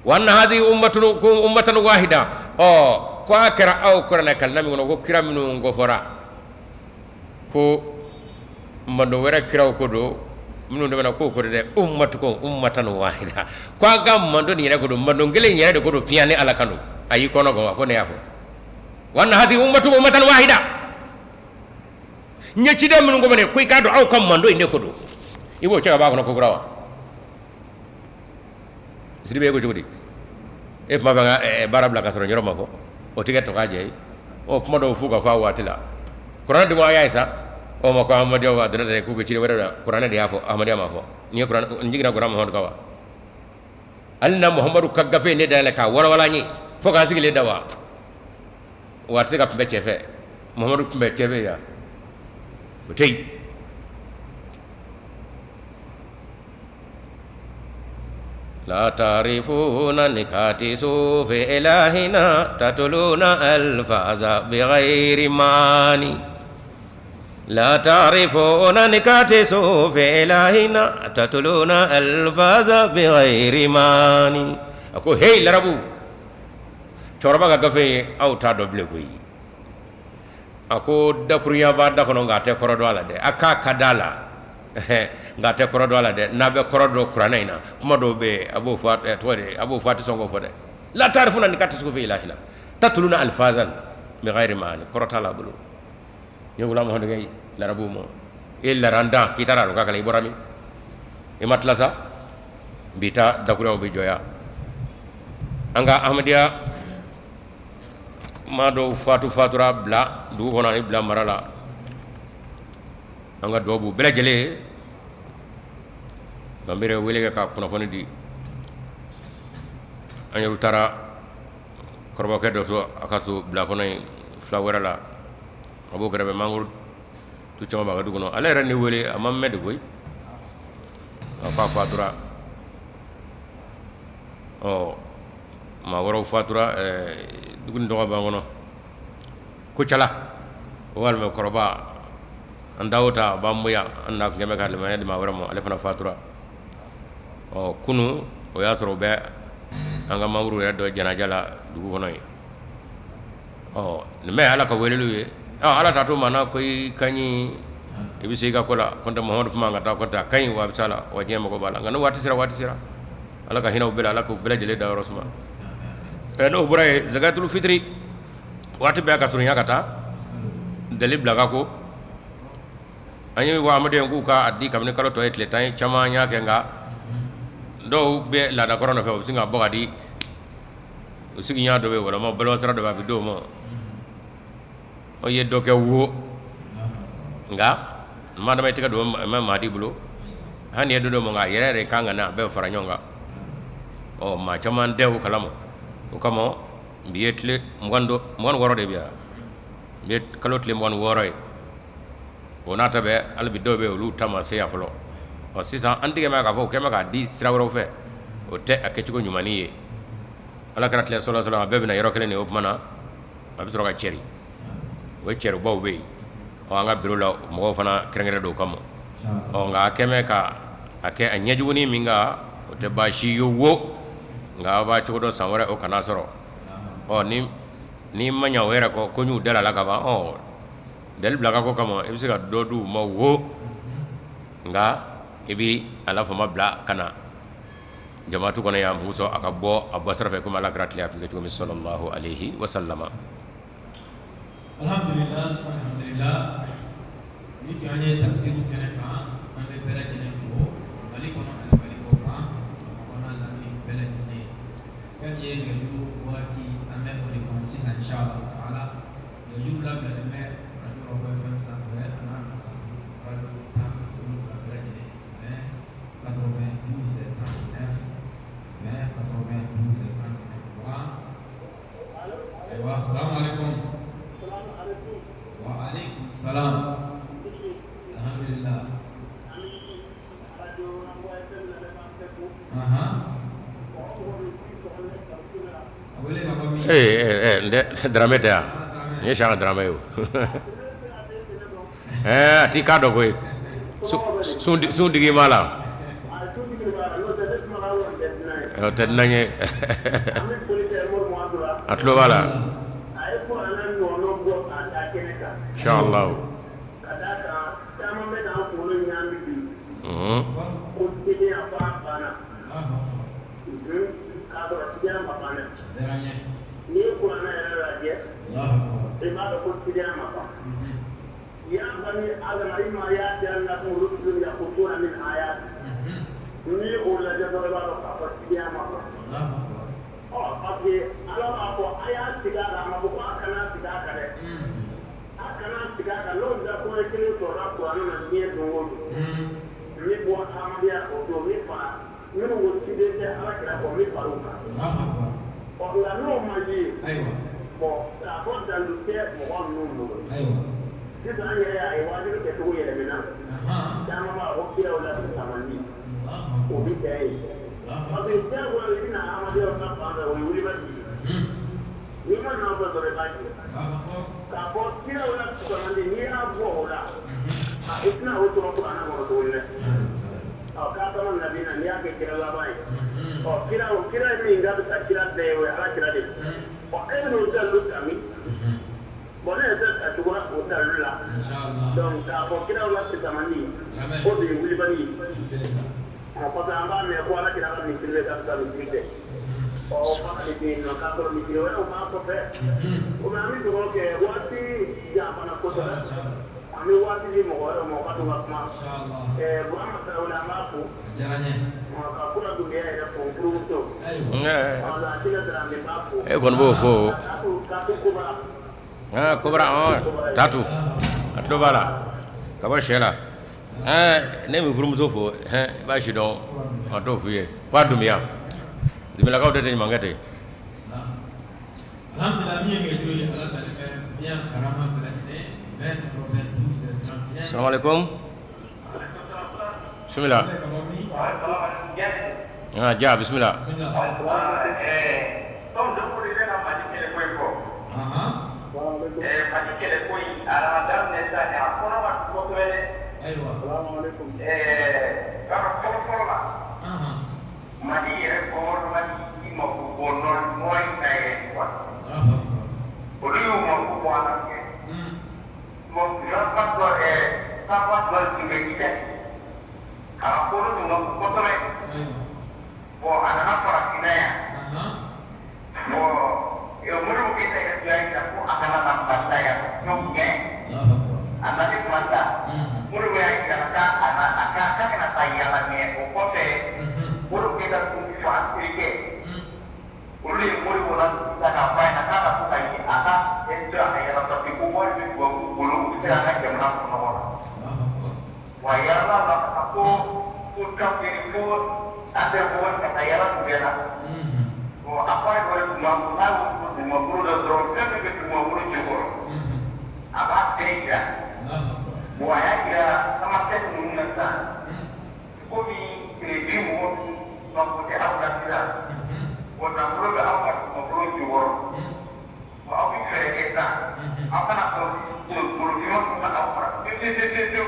Wa anna hadhihi ummatukum ummatan wahida. Ɔ ko a kɛra aw kuranɛ kalanna min kɔnɔ ko kira minnu kofɔra ko mantɔn wɛrɛ kiraw ko don minnu tɛmɛna k'o ko dɛ, ummatukum ummatan wahida, ko an ka mantɔn nin yɛrɛ ko don, mantɔn kelen yɛrɛ de ko don piyan, ni ala kan don. A y'i kɔnɔ gɔn, ko ne y'a fɔ wa anna hadhihi ummatukum ummatan wahida. N ye ciden minnu ko ko i k'a dɔn aw ka mantɔn in de ko don. I b'o cɛ ka b'a kɔnɔ ko kura wa? Sidibe, e ko cogo di? E tun b'a fɛ ka baara bila ka sɔrɔ yɔrɔ ma fɔ, o tɛ kɛ tɔ k'a jɛ ye. Ɔ kuma dɔw f'u ka fɔ a waati la. Kuranɛ dun a y'a ye sa, o ma ko ahmadiyya a donna k'u bɛ ciden wɛrɛ la. Kuranɛ de y'a fɔ, ahmadiyya ma fɔ. Nin ye kuranɛ n jiginna kuranɛ Muhamadu kan wa? Hali na Muhamadu ka gafe ne dayɛlɛ k'a walawala n ye fo k'an sigilen da wa? Wa a tɛ se ka kunbɛn cɛ fɛ. Muhamadu kunbɛn cɛ fɛ yan, o tɛ yen. La tarifuna nikati sufi ilahina tatuluna alfaza bighairi maani. La tarifuna nikati sufi ilahina tatuluna alfaza bighairi maani. A ko hey larabu, cɛkɔrɔba ka gafe ye, aw t'a dɔn bilen koyi. A ko dakurunya b'a da kɔnɔ, nka a tɛ kɔrɔ dɔn a la dɛ. A k'a ka da la, nka a tɛ kɔrɔ dɔn a la dɛ. N'a bɛ kɔrɔ dɔn kuranɛ in na, kuma dɔw bɛ yen, a b'o fɔ, tɔgɔ de, a b'o fɔ, a tɛ sɔn k'o fɔ dɛ. La tarifuna nikati sufi ilahina tatuluna alfazan bighairi maani, kɔrɔ t'a la bolo. N ye wula Muhamadu kɛ larabuw ma, e larandan k'i taara ka kalan, i bɔra min? I ma tila sa, bi ta dakurunyaw bɛ jɔ yan. An ka ahmadiyya maa dɔw fatu fatura bila dugu kɔnɔ ani bila mara la. An ka dugawu b'u bɛɛ lajɛlen ye. Nka n bɛ wele kɛ ka kunnafoni di. An yɛrɛ taara kɔrɔbɔkɛ dɔ to a ka so bila kɔnɔ yen fila wɛrɛ la, a b'o kɛrɛfɛ, mangoro tu caman b'a ka du kɔnɔ. Ale yɛrɛ ne wele, a ma mɛn de koyi, a k'a fatura. Ɔ maa wɛrɛw fatura dugu ni dɔgɔ b'an kɔnɔ Kucala, walima kɔrɔba an da ta b'an bonya, an na tun bɛ ka limaniya di maa wɛrɛ ma, ale fana fatura. Ɔ kunun o y'a sɔrɔ o bɛ an ka membre yɛrɛ dɔ janaja la dugu kɔnɔ yen. Ɔ nin bɛɛ ye Ala ka weleliw ye. Ala t'a to maa na ko i ka ɲi, i bɛ se i ka ko la. Kɔntɛ Muhamadu kuma ka taa kɔntɛ a ka ɲi wa, a bɛ s'a la wa, diɲɛ mago b'a la. Nka ni waati sera, waati sera. Ala ka hinɛ u bɛɛ la, Ala k'u bɛɛ lajɛlen dayɔrɔ suma. N'o bɔra yen, zakatul fitiri waati bɛɛ ka surunya ka taa dali bila ka ko An ye wa amaden k'u ka a di kabini kalo tɔ ye tile 10 ye, caman y'a kɛ, nka dɔw bɛ laada kɔrɔ nɔfɛ, u bɛ sin ka bɔ ka di u sigiɲɔgɔn dɔ bɛ yen walima balimasira dɔ bɛ, a bɛ d'o ma. O ye dɔ kɛ wo, nka maa dama i tɛgɛ don ma maa di bolo, hali n'i ye dɔ d'o ma, nka a yɛrɛ yɛrɛ kan ka na a bɛɛ fara ɲɔgɔn kan. Ɔ maa caman tɛ o kalama. O kama bi ye tile 26 de bi yan, bi ye kalo tile 26 ye. O n'a ta bɛɛ, hali bi dɔw bɛ olu ta ma se yan fɔlɔ. Ɔ sisan an tigɛ k'a fɔ o kɛlen k'a di sira wɛrɛw fɛ, o tɛ a kɛcogo ɲuman ye. Ala kira tile sɔrɔ sɔrɔ a bɛɛ bɛna yɔrɔ kelen de. O tuma na a bɛ sɔrɔ ka cɛri, o cɛribaw bɛ yen. Ɔ an ka biro la, mɔgɔw fana kɛrɛnkɛrɛn don o kama. Ɔ nka a kɛmɛ ka a kɛ a ɲɛjuguni min kan, o tɛ baasi ye wo, nka aw b'a cogo dɔn, san wɛrɛ o kana sɔrɔ. Ɔ ni n'i ma ɲɛ o yɛrɛ kɔ, ko n y'u dala la ka ban. Ɔ dali bila ka ko kama, i bɛ se ka dɔ di u ma wo, nka i bɛ a la fama bila ka na jamaatu kɔnɔ yan muso a ka bɔ a bɔ sira fɛ, komi ala kira tile a tun kɛ cogo min, sallallahu alayhi wa sallama. Alhamdulillah, alhamdulillah. Ni tun an ye tafsiru kɛnɛ kan, an bɛ bɛɛ lajɛlen fo Mali kɔnɔ ani Mali kɔ kan, Bamakɔ n'a lamini bɛɛ lajɛlen. Fɛn min ye nɛgɛjuru waati, an bɛ o de kɔnɔ sisan, inshallah taala. Nɛgɛjuru labilalen bɛ radio Rafa FM sanfɛ, a n'a radio 17 bɛɛ lajɛlen, 20 92 39, 20 92 39. Mugan. Ayiwa, salamu alaikum. Wa alaikum salam. Alhamdulillah. Ahan. A wele ka bɔ min? Ee ee Dramé tɛ yan? Nin ye Saka Dramé ye o. Ɛɛ a t'i k'a dɔn koyi, sun digi b'a la, o tɛ dunan ye, a tulo b'a la, inchallah. E kɔni b'o fɔ kobara tatu, a tulo b'a la ka bɔ sɛ la. Ne min furumuso fo, i b'a si dɔn, a t'o f'i ye k'a Dunbiya Dunbiyalakaw de tɛ ɲuman kɛ ten. Salamu alaikum. Bisimila. Ja bisimila. yaala mais o kɔfɛ Modibo Keyita tun fa terikɛ olu de ye Modibo la k'a fɔ a ɲɛna k'a ka to ka ye a ka to a ka yaala parce que ko wari bɛ tubabuw bolo u bɛ se k'an ka jamana bɔ nɔgɔ la. Wa yaala la ka ko ko ko an bɛ bɔ ka taa yaala tun bɛ na. Bon a ko a ye wari tun b'a bolo n'a y'o don dugumakolo la dɔrɔn fɛn min bɛ dugumakolo jukɔrɔ a b'a bɛɛ jira. Bon a y'a jira Tamasɛki ninnu na sisan komi tilebin mɔgɔ ninnu mako tɛ aw la sisan bon nafolo bɛ aw ka dugumakolo jukɔrɔ bon aw bɛ fɛɛrɛ kɛ sisan aw kana sɔn bolofinma ninnu ka aw fara pewu pewu pewu pewu.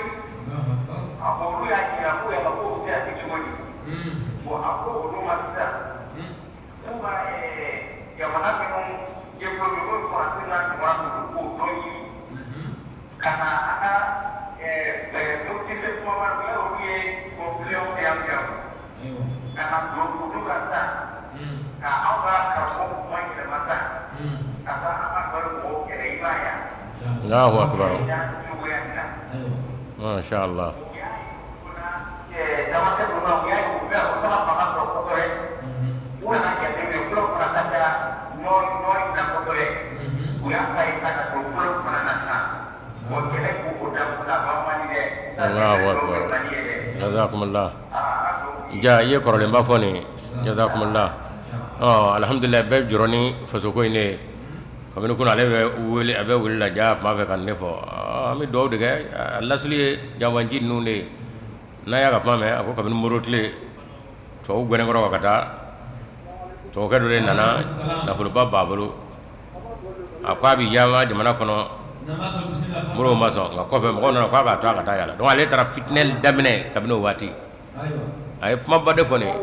A ko olu y'a jira ko yala k'o bɛ se ka kɛ cogo di bon a ko olu ma sisan k'u ka jamana minnu développé n'o ye Faransi n'a ɲɔgɔnna ninnu k'o dɔ ɲini ka na an ka lotissé kumaba ninnu yala olu ye conclusion kɛ yan fɛ yan ka na don olu la sisan ka aw ka karamɔgɔ kuma yɛlɛma sisan ka taa an ka dɔ mɔgɔw kɛlɛ i b'a ye wa. Allahu akbar. Cogoya min na. Masha Allah. Tamasɛki ninnu u y'a ye u bɛ u taara fanga sɔrɔ kosɛbɛ u nana jateminɛ fulaw fana ka ca nord nord in na kosɛbɛ u y'a ta yen ka don fulaw fana na sisan bon kɛlɛ b'o daminɛ a ban man di dɛ. Allahu akbar. Jazakumullah. Ja i ye kɔrɔlenba fɔ nin jazakumullah. Ɔ alhamdulillah bɛɛ jɔrɔ ni fasoko in de ye. Kabini kunun ale bɛ wele a bɛ wele la ja a tun b'a fɛ ka ne fɔ an bɛ dugawu de kɛ a lasili ye janfanci ninnu de ye n'a y'a ka kuma mɛn a ko kabini Modibo tile tubabu gɛnɛkɔrɔ ka taa tubabukɛ dɔ de nana nafoloba b'a bolo a ko a bɛ yaala jamana kɔnɔ Modibo ma sɔn nka kɔfɛ mɔgɔw nana k'a k'a to a ka taa yaala donc ale taara fitinɛ daminɛ kabini o waati a ye kumaba de fɔ nin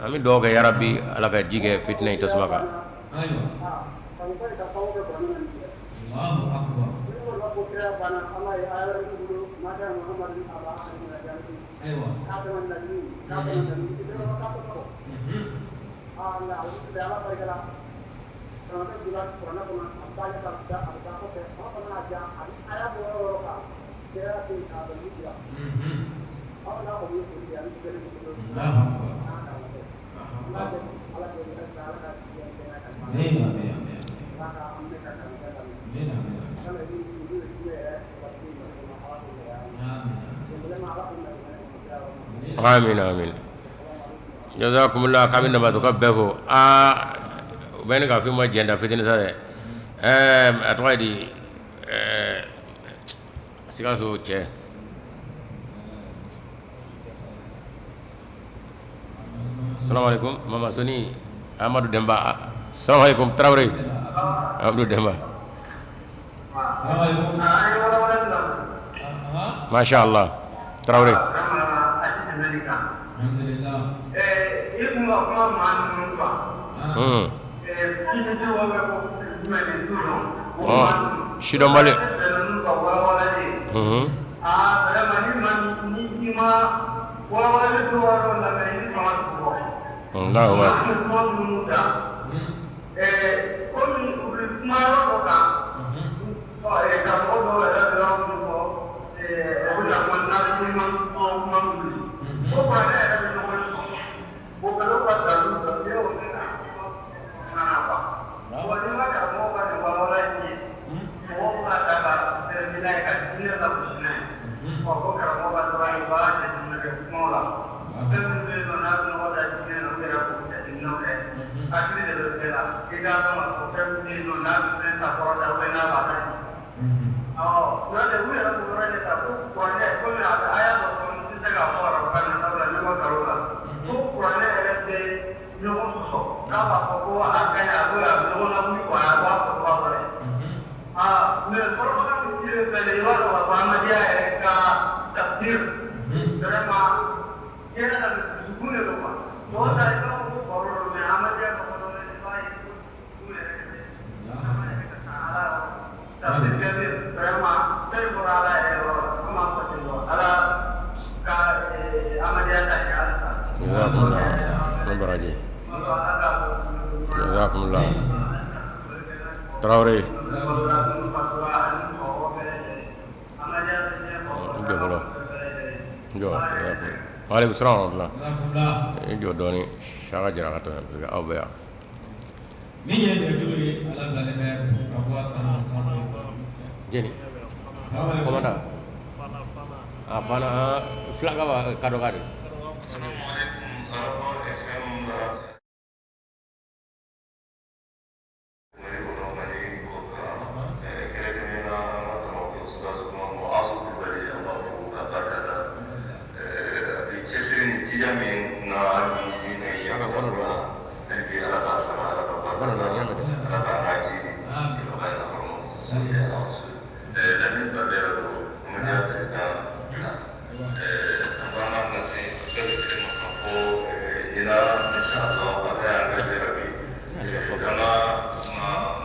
an bɛ dugawu kɛ yarabi Ala ka ji kɛ fitinɛ in tasuma kan. Amin amin jazakumullah k'an bɛ Namaso ka bɛɛ fo aa u bɛ ne ka fɛn ma jɛnda fitinin sa dɛ ɛɛ a tɔgɔ ye di ɛɛ Sikaso cɛ salamu aleykum mama soni Amadu Denba salamu aleykum Tarawele Amadu Denba masha Allah Tarawele sidɔnbali Tarawele jɔ fɔlɔ jɔ. Waaleykum salaam wa rahmatulah. I jɔ dɔɔni Saka Jara ka tɛmɛ parce que aw bɛ yan. Min ye nɛgɛjuru ye, a labilalen bɛ ka bɔ sanu sanu. Jeni. Commandant. A fana fulaka wa kadɔka de. Assalamualaikum FM Mali kɔnɔ, Mali kɔkan, kɛrɛnkɛrɛnnenya la an ka karamɔgɔkɛ Ustaz Muazu Kulubali, an b'a fo k'a barika da. A bɛ cɛsiri ni jija min na ni diinɛ ye Saka kɔnɔ dɔɔni. Hali bi Ala k'a sara, Ala ka barika Kɔnɔ da, dɔɔni, y'a mɛn dɛ. Ala k'a n'a jidi kɛlɛba in na hɔrɔn sali ala rasul. Lamini Babɛra don, Ahmadiyya président na. An b'an lase bɛɛ lajɛlen ma k'a fɔ ɲinan, inshallah, Ala y'an garijɛgɛ bi Ale ka kɔfɛ. an ka maa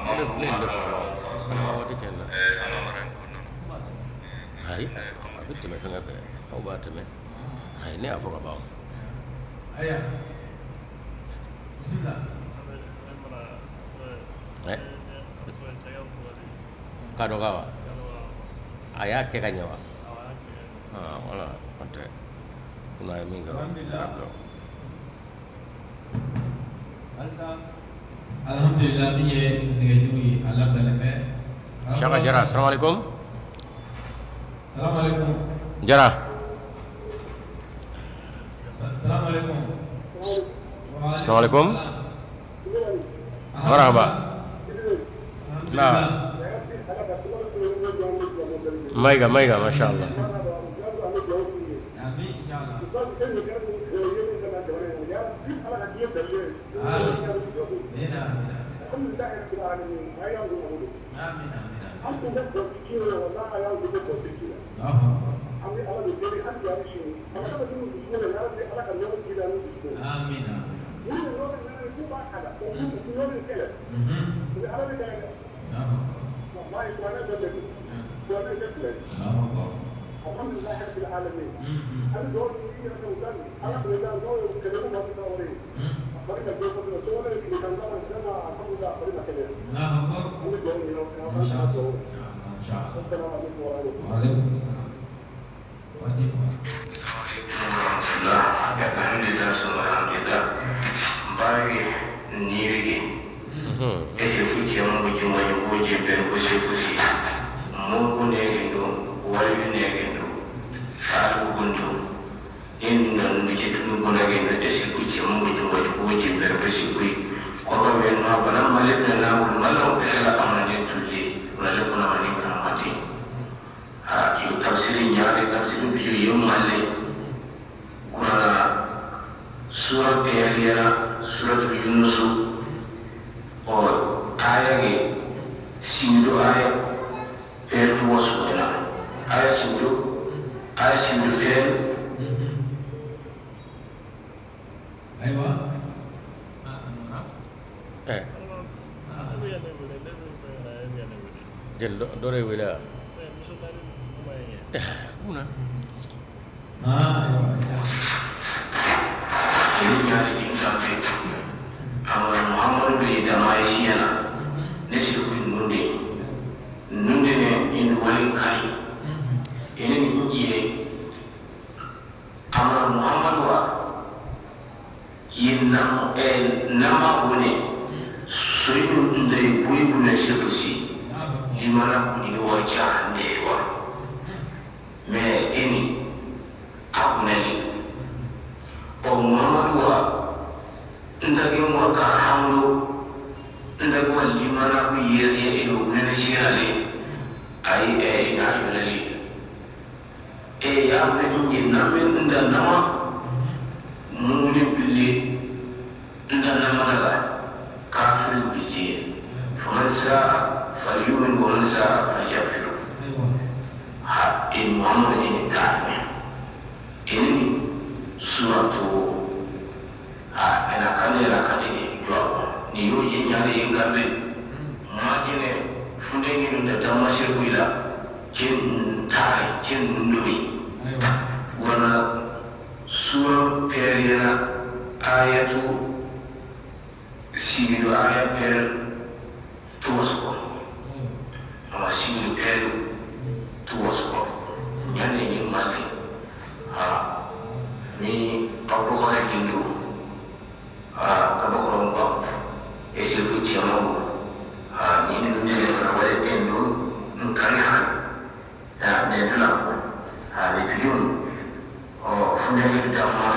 maa Ne minnu ne maa de kan fana ka wa. bɔ An ma waati kɛ nin na. an ka mara in kɔnɔna na. Ayi, a bɛ tɛmɛ fɛnkɛ fɛ. Aw b'a tɛmɛ. Ayi, ne y'a fɔ ka ban. Ayiwa, bisimila. Ɛ kadɔka wa. A y'a kɛ ka ɲɛ wa. Ah, voilà, kɔn tɛ. N'a ye min kɛ, o Alhamdulillah. bila. Halisa, alhamdulillah, min ye nɛgɛjuru ye, a labilalen bɛ. Saka Jara, salamu alaikum. Salamu alaikum. Jara. Salamu alaikum. Wa Salamu alaikum. salam. Marhaba. Alhamdulillah. Mayiga, Mayiga, masha Allah. Amin, inshallah. Amin. Amin. Amin. Amin. Amin. Allahu Akbar. الحمد لله رب العالمين. انا دور الله أكبر. إن شاء الله، إن شاء الله. السلام عليكم ورحمه الله. وعليكم السلام. Waati. Assalamualaikum warahmatullah. Alhamdulillah, summa alhamdulillah. Bari nirige. Ese kuce mu ji mo ko je ber ko se ko si. Mo ko ne gendo, wali ne gendo. Alu gundo. In nan mu je tu ko na gendo ese kuce mu ji mo ko je ber ko se ko. Ko ko be no bana male na na wul malo la amane tulle. Wala ko na mane karamate. Ha yo tafsirin ñaare tafsirin biyo yemalle. Kurana sura teyaliyana suratul yunusu o aya ge siwido aya pertu wosuwena aya siwido aya siwido feeru. أيوة. آه، Eh, jeli dɔ de wele wa? Munna? آه أيوة. Ini ñaare din kampe amara Muhammadu bi dama siyana ne sigi ku nunde nunde ne in walin kari ene ni injile amara Muhammadu wa yin nam e nama bune soyin ndere buyi bune silkusi limana kuni wa jahande wa me eni abunani o Muhammadu wa ndage wa ka hamlo ndage wa limana ku yere e do nene sirale ay e na yulali e ya ne ngi namen nda nama mumuni billi nda nama daga kafir billi faman sa'a falyumin wa man sa'a falyakfur. أيوة. Ha in Muhammad in ta'ame ini suratu ha ena kande na kande ni jwa ni yo ye nyale yin gambe majine funde ni nda damase kuila ken tare ken ndumi. أيوة. Wana sura periyana ayatu sibido aya per tuwasko ama sibido per tuwasko nyane ni mali ha ni silipu cɛman bɔ aa ni ninnu tɛ fana wale e ninnu n kari hali aa ne dula aa ne tuju ɔ funteni d'an ma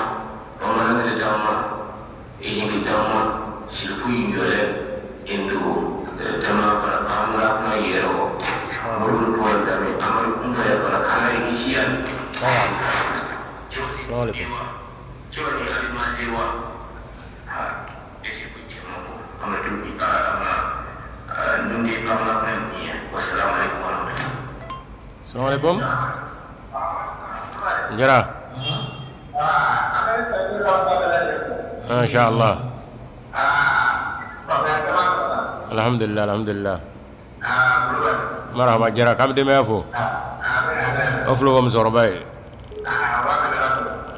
bamanan d'an ma ehingi d'an ma silipu yɔlɛ indu dama para pamla kuna yero mulu ko dami amari kun fa ya para kana ikisiya. Assalamu alaikum. Joni alimandiwa ha ese kuchema amadu ama nungi pamla kuna niya. Wassalamu alaikum warahmatullahi. Assalamu alaikum. Jara. Insha Allah. Alhamdulillah, alhamdulillah. Marhaba Jara, k'an bɛ denbaya fo. O filo ko musokɔrɔba ye.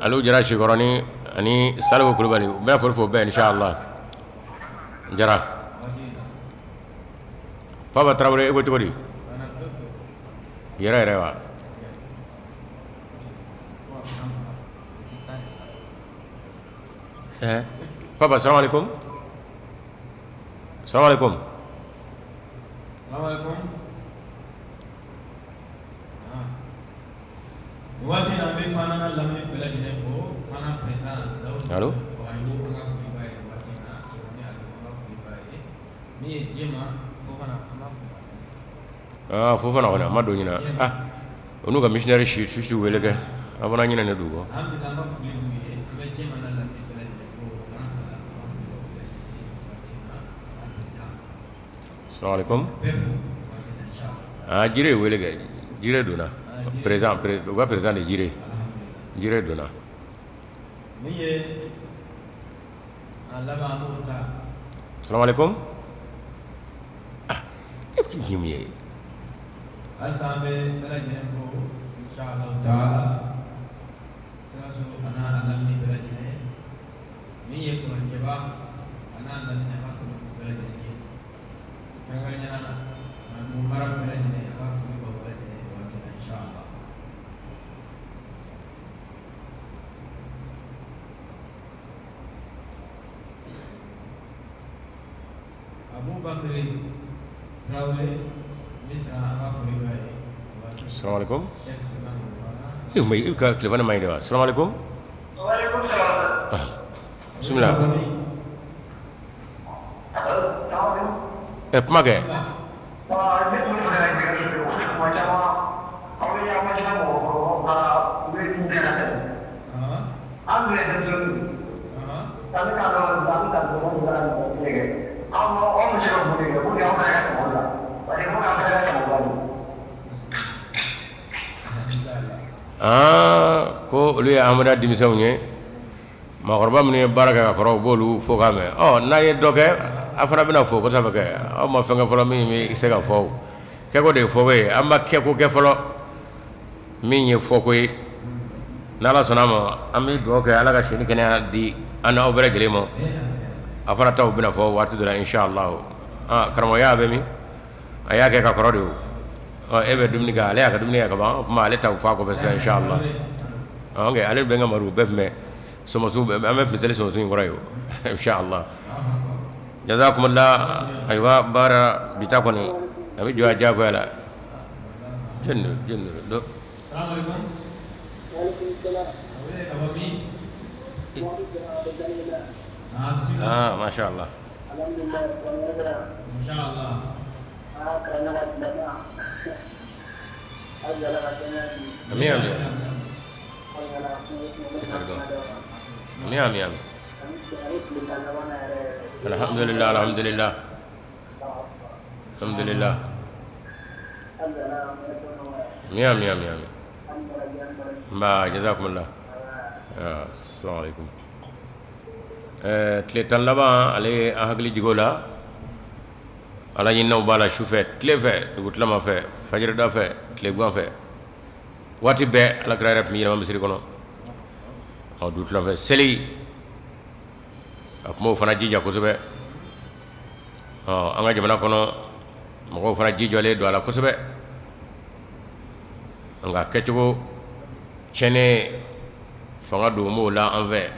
Aliou Jara Sikɔrɔni ani Salifu Kulubali u bɛ foli fo bɛɛ insha Allah. Jara. Papa Tarawele, e ko cogo di? Yɛrɛ yɛrɛ wa? Papa, salamu alaikum. Salamu alaikum. Salamu alaikum. Waati na an bɛ Fana n'a lamini bɛɛ lajɛlen fo. Fana président Dawuda. Allo. Bagayogo, an ka foli b'a ye nin waati in na. Sɔgɔni Ali, an ka foli b'a ye. Min ye Jema Fofana, an b'a fo. Ah, Fofana kɔni a ma don ɲina. Ah, o n'u ka missionnaire si si wele kɛ. An fana ɲinɛnen don u kɔ. Alhamdulillah, an ka foli b'u ye. An bɛ Jema n'a lamini bɛɛ lajɛlen fo. Grand Salam, an ka foli b'aw bɛɛ lajɛlen ye nin waati in na. An président. Salamu alaikum. Bɛɛ fo nin waati in na inchallah. Ah, Jire ye wele kɛ. Jire donna. Président, u ka président de Jire. Jire donna. Min ye a laban, an b'o ta. Salamu alaikum. Ah, e bɛ k'i mun ye? Halisa an bɛ bɛɛ lajɛlen fo inchallah taala. Sikaso a n'a lamini bɛɛ lajɛlen. Min ye Kɔlɔnjɛba a n'a lamini, an b'a foli b'u bɛɛ lajɛlen ye. Kɛrɛnkɛrɛnnenya la Manabugu mara bɛɛ lajɛlen, an b'a foli b'aw bɛɛ lajɛlen ye waati in na inchallah. Abubakari Tarawele Misira, an ka foli b'a ye. Salamu alaikum. Cheikh Suleiman Fofana. E ma i ka téléphone ma ɲi de wa? Salamu alaikum. Ah, bismillah. Ɛ, kuma kɛ. Aa, ko olu ye Amada denmisɛnw ye, maakɔrɔba minnu ye baara kɛ ka kɔrɔ, u b'olu fo k'a mɛn. Ɔ, n'a ye dɔ kɛ, a fana bɛna fo kɔsa kɛ. Aw ma fɛn kɛ fɔlɔ min bɛ se ka fɔ. O kɛko de ye fɔko ye. An ma kɛko kɛ fɔlɔ min ye fɔko ye. N'Ala sɔnna a ma, an bɛ dugawu kɛ Ala ka si ni kɛnɛya di an n'aw bɛɛ lajɛlen ma. A fana taw bɛna fɔ waati dɔ la inshallah. Aa, karamɔgɔya bɛ min? A y'a kɛ ka kɔrɔ de. O ɔ, e bɛ dumuni kɛ, ale y'a ka dumuni kɛ ka ban. O tuma ale taw fɔ a kɔfɛ sisan inshallah. Ok, ale bɛnkɛ Madu bɛɛ tun bɛ sɔmɔsu, an bɛ miseli sɔmɔsu in kɔrɔ ye inshallah. Jazakumullah. Ayiwa, baara bi ta kɔni a bɛ jɔ a diyagoya la. Jɔn don? Jɔn don? Salamu alaikum. A wele ka bɔ min? Ah, bismillah. Ah, masha Allah. Inshallah. Amin, amin. Amin, amin, amin. Alhamdulillah, alhamdulillah. Alhamdulillah. Amin, amin, amin, amin. Nba, jazakumullah. Ah, assalamu alaikum. Tile 10 laban, ale ye an hakili jigin o la. Ala ɲininaw b'a la su fɛ, tile fɛ, dugutilama fɛ, fajirida fɛ, tilegan fɛ, waati bɛɛ. Ala kira yɛrɛ tun bɛ yɛlɛma misiri kɔnɔ. Ɔ, dugutilama fɛ seli, a tun b'o fana jija kosɛbɛ. Ɔ, an ka jamana kɔnɔ, mɔgɔw fana jijɔlen don a la kosɛbɛ, nka kɛcogo tiɲɛnen fanga don b'o la an fɛ,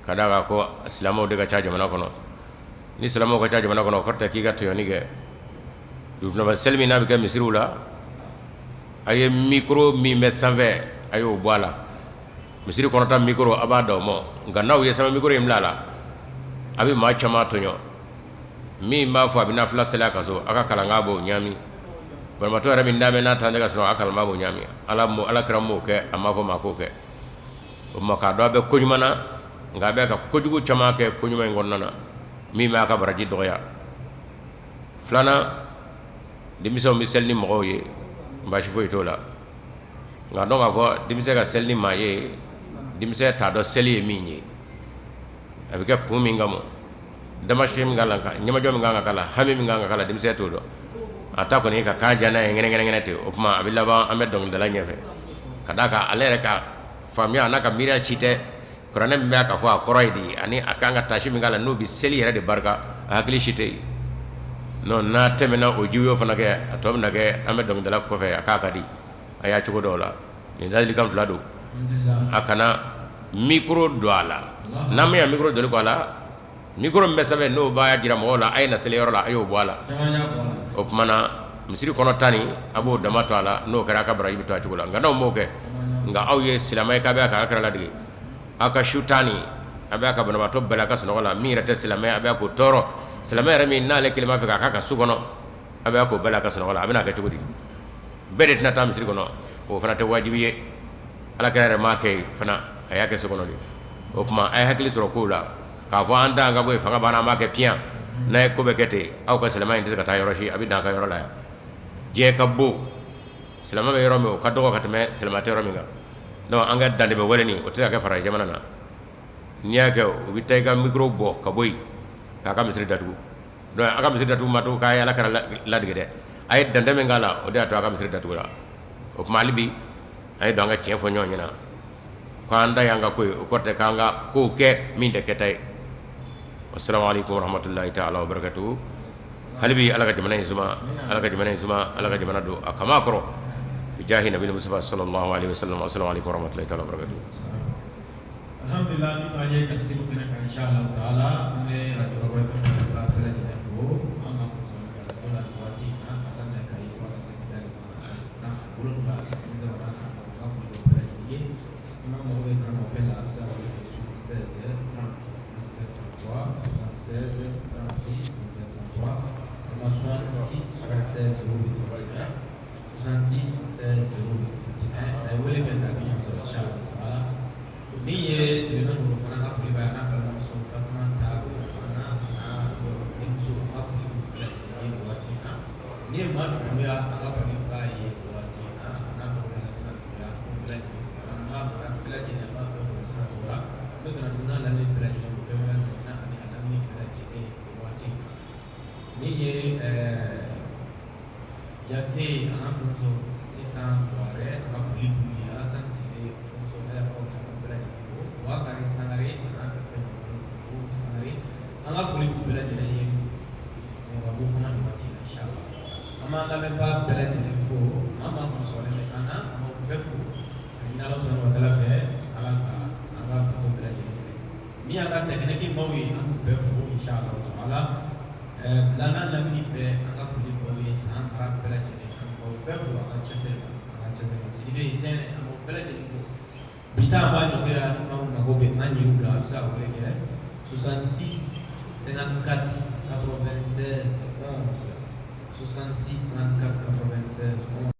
ka d'a kan ko silamɛw de ka ca jamana kɔnɔ. Ni silamɛw ka ca jamana kɔnɔ, o kɔrɔ tɛ k'i ka tɔɲɔni kɛ. Dugutila seli min n'a bɛ kɛ misiriw la, a ye micro min bɛ sanfɛ, a y'o bɔ a la. Misiri kɔnɔta micro, a b'a da o ma. Nka n'aw ye sanfɛ micro in bila a la, a bɛ maa caman tɔɲɔ. Min b'a fɔ a bɛ nafila seli a ka so, a ka kalankan b'o ɲaami. Banabaatɔ yɛrɛ min dalen bɛ n'a tan tɛ ka sunɔgɔ, a kalankan b'o ɲaami. Ala ala kira m'o kɛ, a m'a fɔ maa k'o kɛ. O tuma k'a dɔn a bɛ ko ɲuman na, nka a bɛ ka kojugu caman kɛ ko ɲuman in kɔnɔna na min b'a ka baraji dɔgɔya. Filanan, denmisɛnw bɛ seli ni mɔgɔw ye, baasi foyi t'o la. Nka dɔn k'a fɔ denmisɛn ka seli ni maa ye, denmisɛn t'a dɔn seli ye min ye, a bɛ kɛ kun min kama, damasigi min k'a la, ɲɛmajɔ min kan ka k'a la, hami min kan ka k'a la, denmisɛn t'o dɔn. A ta kɔni ka kan diya n'a ye ŋɛnɛŋɛnɛ ten. O tuma a bɛ laban an bɛ dɔnkilidala ɲɛfɛ, ka d'a kan ale yɛrɛ ka faamuya n'a ka miiriya si tɛ kuranɛ min bɛ k'a fɔ a kɔrɔ ye di, ani a kan ka tasi min k'a la n'o bɛ seli yɛrɛ de barika, a hakili si tɛ yen. Non, n'a tɛmɛna o jiwoyo fana kɛ, a tɔ bɛna kɛ an bɛ dɔnkilidala kɔfɛ, a k'a ka di a y'a cogo dɔw la. Nin ladilikan fila don. A kana micro don a la. N'an bɛ micro don a la, micro min bɛ sanfɛ n'o b'a jira mɔgɔw la a ye na seliyɔrɔ la, a y'o bɔ a la. O tuma na misiri kɔnɔ ta nin, a b'o dama to a la. N'o kɛra, a ka baraji bɛ to a cogo la. Nka n'aw m'o kɛ, nka aw ye silamɛ ye k'a bɛ ka kira ladege, aw ka su tan nin, a bɛ ka banabaatɔ bali a ka sunɔgɔ la, min yɛrɛ tɛ silamɛ, a bɛ k'o tɔɔrɔ. Silamɛ yɛrɛ min n'ale kelen b'a fɛ k'a ka so kɔnɔ, a bɛ k'o bali a ka sunɔgɔ la, a bɛna kɛ cogo di? Bɛɛ de tɛna taa misiri kɔnɔ, o fana tɛ wajibi ye. Ala kira yɛrɛ m'a kɛ fana, a y'a kɛ so kɔnɔ de. O tuma a ye hakili sɔrɔ kow la k'a fɔ an t'an ka bɔ yen, fanga banna, an b'a kɛ piyan. N'a ye ko bɛɛ kɛ ten, aw ka silamɛya in tɛ se ka taa yɔrɔ si, a bɛ dan a ka yɔrɔ la yan. Diɲɛ ka bon, silamɛ bɛ yɔrɔ min, o ka dɔgɔ ka tɛmɛ silamɛ tɛ yɔrɔ min kan. Donc an ka dantɛmɛ wale nin, o tɛ se ka kɛ farajɛ jamana na. N'i y'a kɛ, u bɛ taa i ka micro bɔ ka bɔ yen k'a ka misiri datugu. Donc a ka misiri datugu ma to k'a ye Ala kira ladege dɛ, a ye dantɛmɛ min k'a la, o de y'a to a ka misiri datugu la. O tuma hali bi a ye don an ka tiɲɛ fɔ ɲɔgɔn ɲɛna ko an ta y'an ka ko ye, o kɔrɔ tɛ k'an ka kow kɛ min tɛ kɛta ye. Wasalamu aleykum warahmatulahi taala wabarakatuhu. Hali bi Ala ka jamana in suma, Ala ka jamana in suma, Ala ka jamana don a kama kɔrɔ, bijahi nabi mustafa sallallahu alaihi wasallam. Wasalamu aleykum warahmatulahi taala wabarakatuhu. Alhamdulillah, ni an ye tafsiru kɛnɛ kan, inshallah taala, an bɛ radio Rawa FM lamɛnbaga bɛɛ lajɛlen fo. An ma kun sɔrɔ ka radio la nin waati in na, ka daminɛ Kayi fo ka taa se Kidali ma, 17 ni ka foli bɛ bɛɛ lajɛlen ye. N'aw mago bɛ karamɔgɔkɛ la, a bɛ se ka wele kɛ 76 30 27 33, 76 30 27 33, walima 66 76 08 21, 66 76 08 21. A ye wele kɛ, a bɛ ɲɔgɔn sɔrɔ, inshallah taala. Min ye Sulemani Woro fana ka foli b'a ye, a n'a balimamuso Fatumata fana, a n'a denmuso, an ka foli b'u bɛɛ lajɛlen ye nin waati in na. Ni ye Madu Dunbuya, an ka foli b'a ye nin waati in na, a n'a dɔgɔkɛ Lasana Dunbuya, an b'u bɛɛ lajɛlen fo. An b'a mara bɛɛ lajɛlen, an b'a bɛɛ fo Lasana tɔgɔ la. An bɛ Ganadugu n'a lamini bɛɛ lajɛlen fo, kɛrɛnkɛrɛnnenya Zɛkina ani a lamini bɛɛ lajɛlen nin waati in na. Min ye Jakite, a n'a furumuso Sitan Buwarɛ, an ka foli b'u ye. Alasani Sidibe furumuso Aya Kɔnta, an b'u bɛɛ lajɛlen fo. Bakari Sangare, a n'a dɔgɔkɛ Mamadu Sangare, an ka foli b'u bɛɛ lajɛlen ye Bamakɔ kɔnɔ nin waati in na, inshallah. An b'an lamɛnbaa bɛɛ lajɛlen fo, maa maa kun sɔgɔlen bɛ an na, an b'aw bɛɛ fo ka ɲini Ala subahana wa taala fɛ, Ala ka an ka bato bɛɛ lajɛlen minɛ. Min y'an ka tɛkiniki maaw ye, an b'u bɛɛ fo, inshallah taala. Bila n'a lamini bɛɛ, an ka foli b'aw ye. San mara bɛɛ lajɛlen, an b'aw bɛɛ fo an ka cɛsiri la, an ka cɛsiri la. Sidibe Tɛnɛ, an b'aw bɛɛ lajɛlen fo. Bi ta an b'a ɲɔngiri. Ni maa min mago bɛ an yɛrɛw la, a bɛ se ka wele kɛ 66 54 96 11, 66 54 96 11.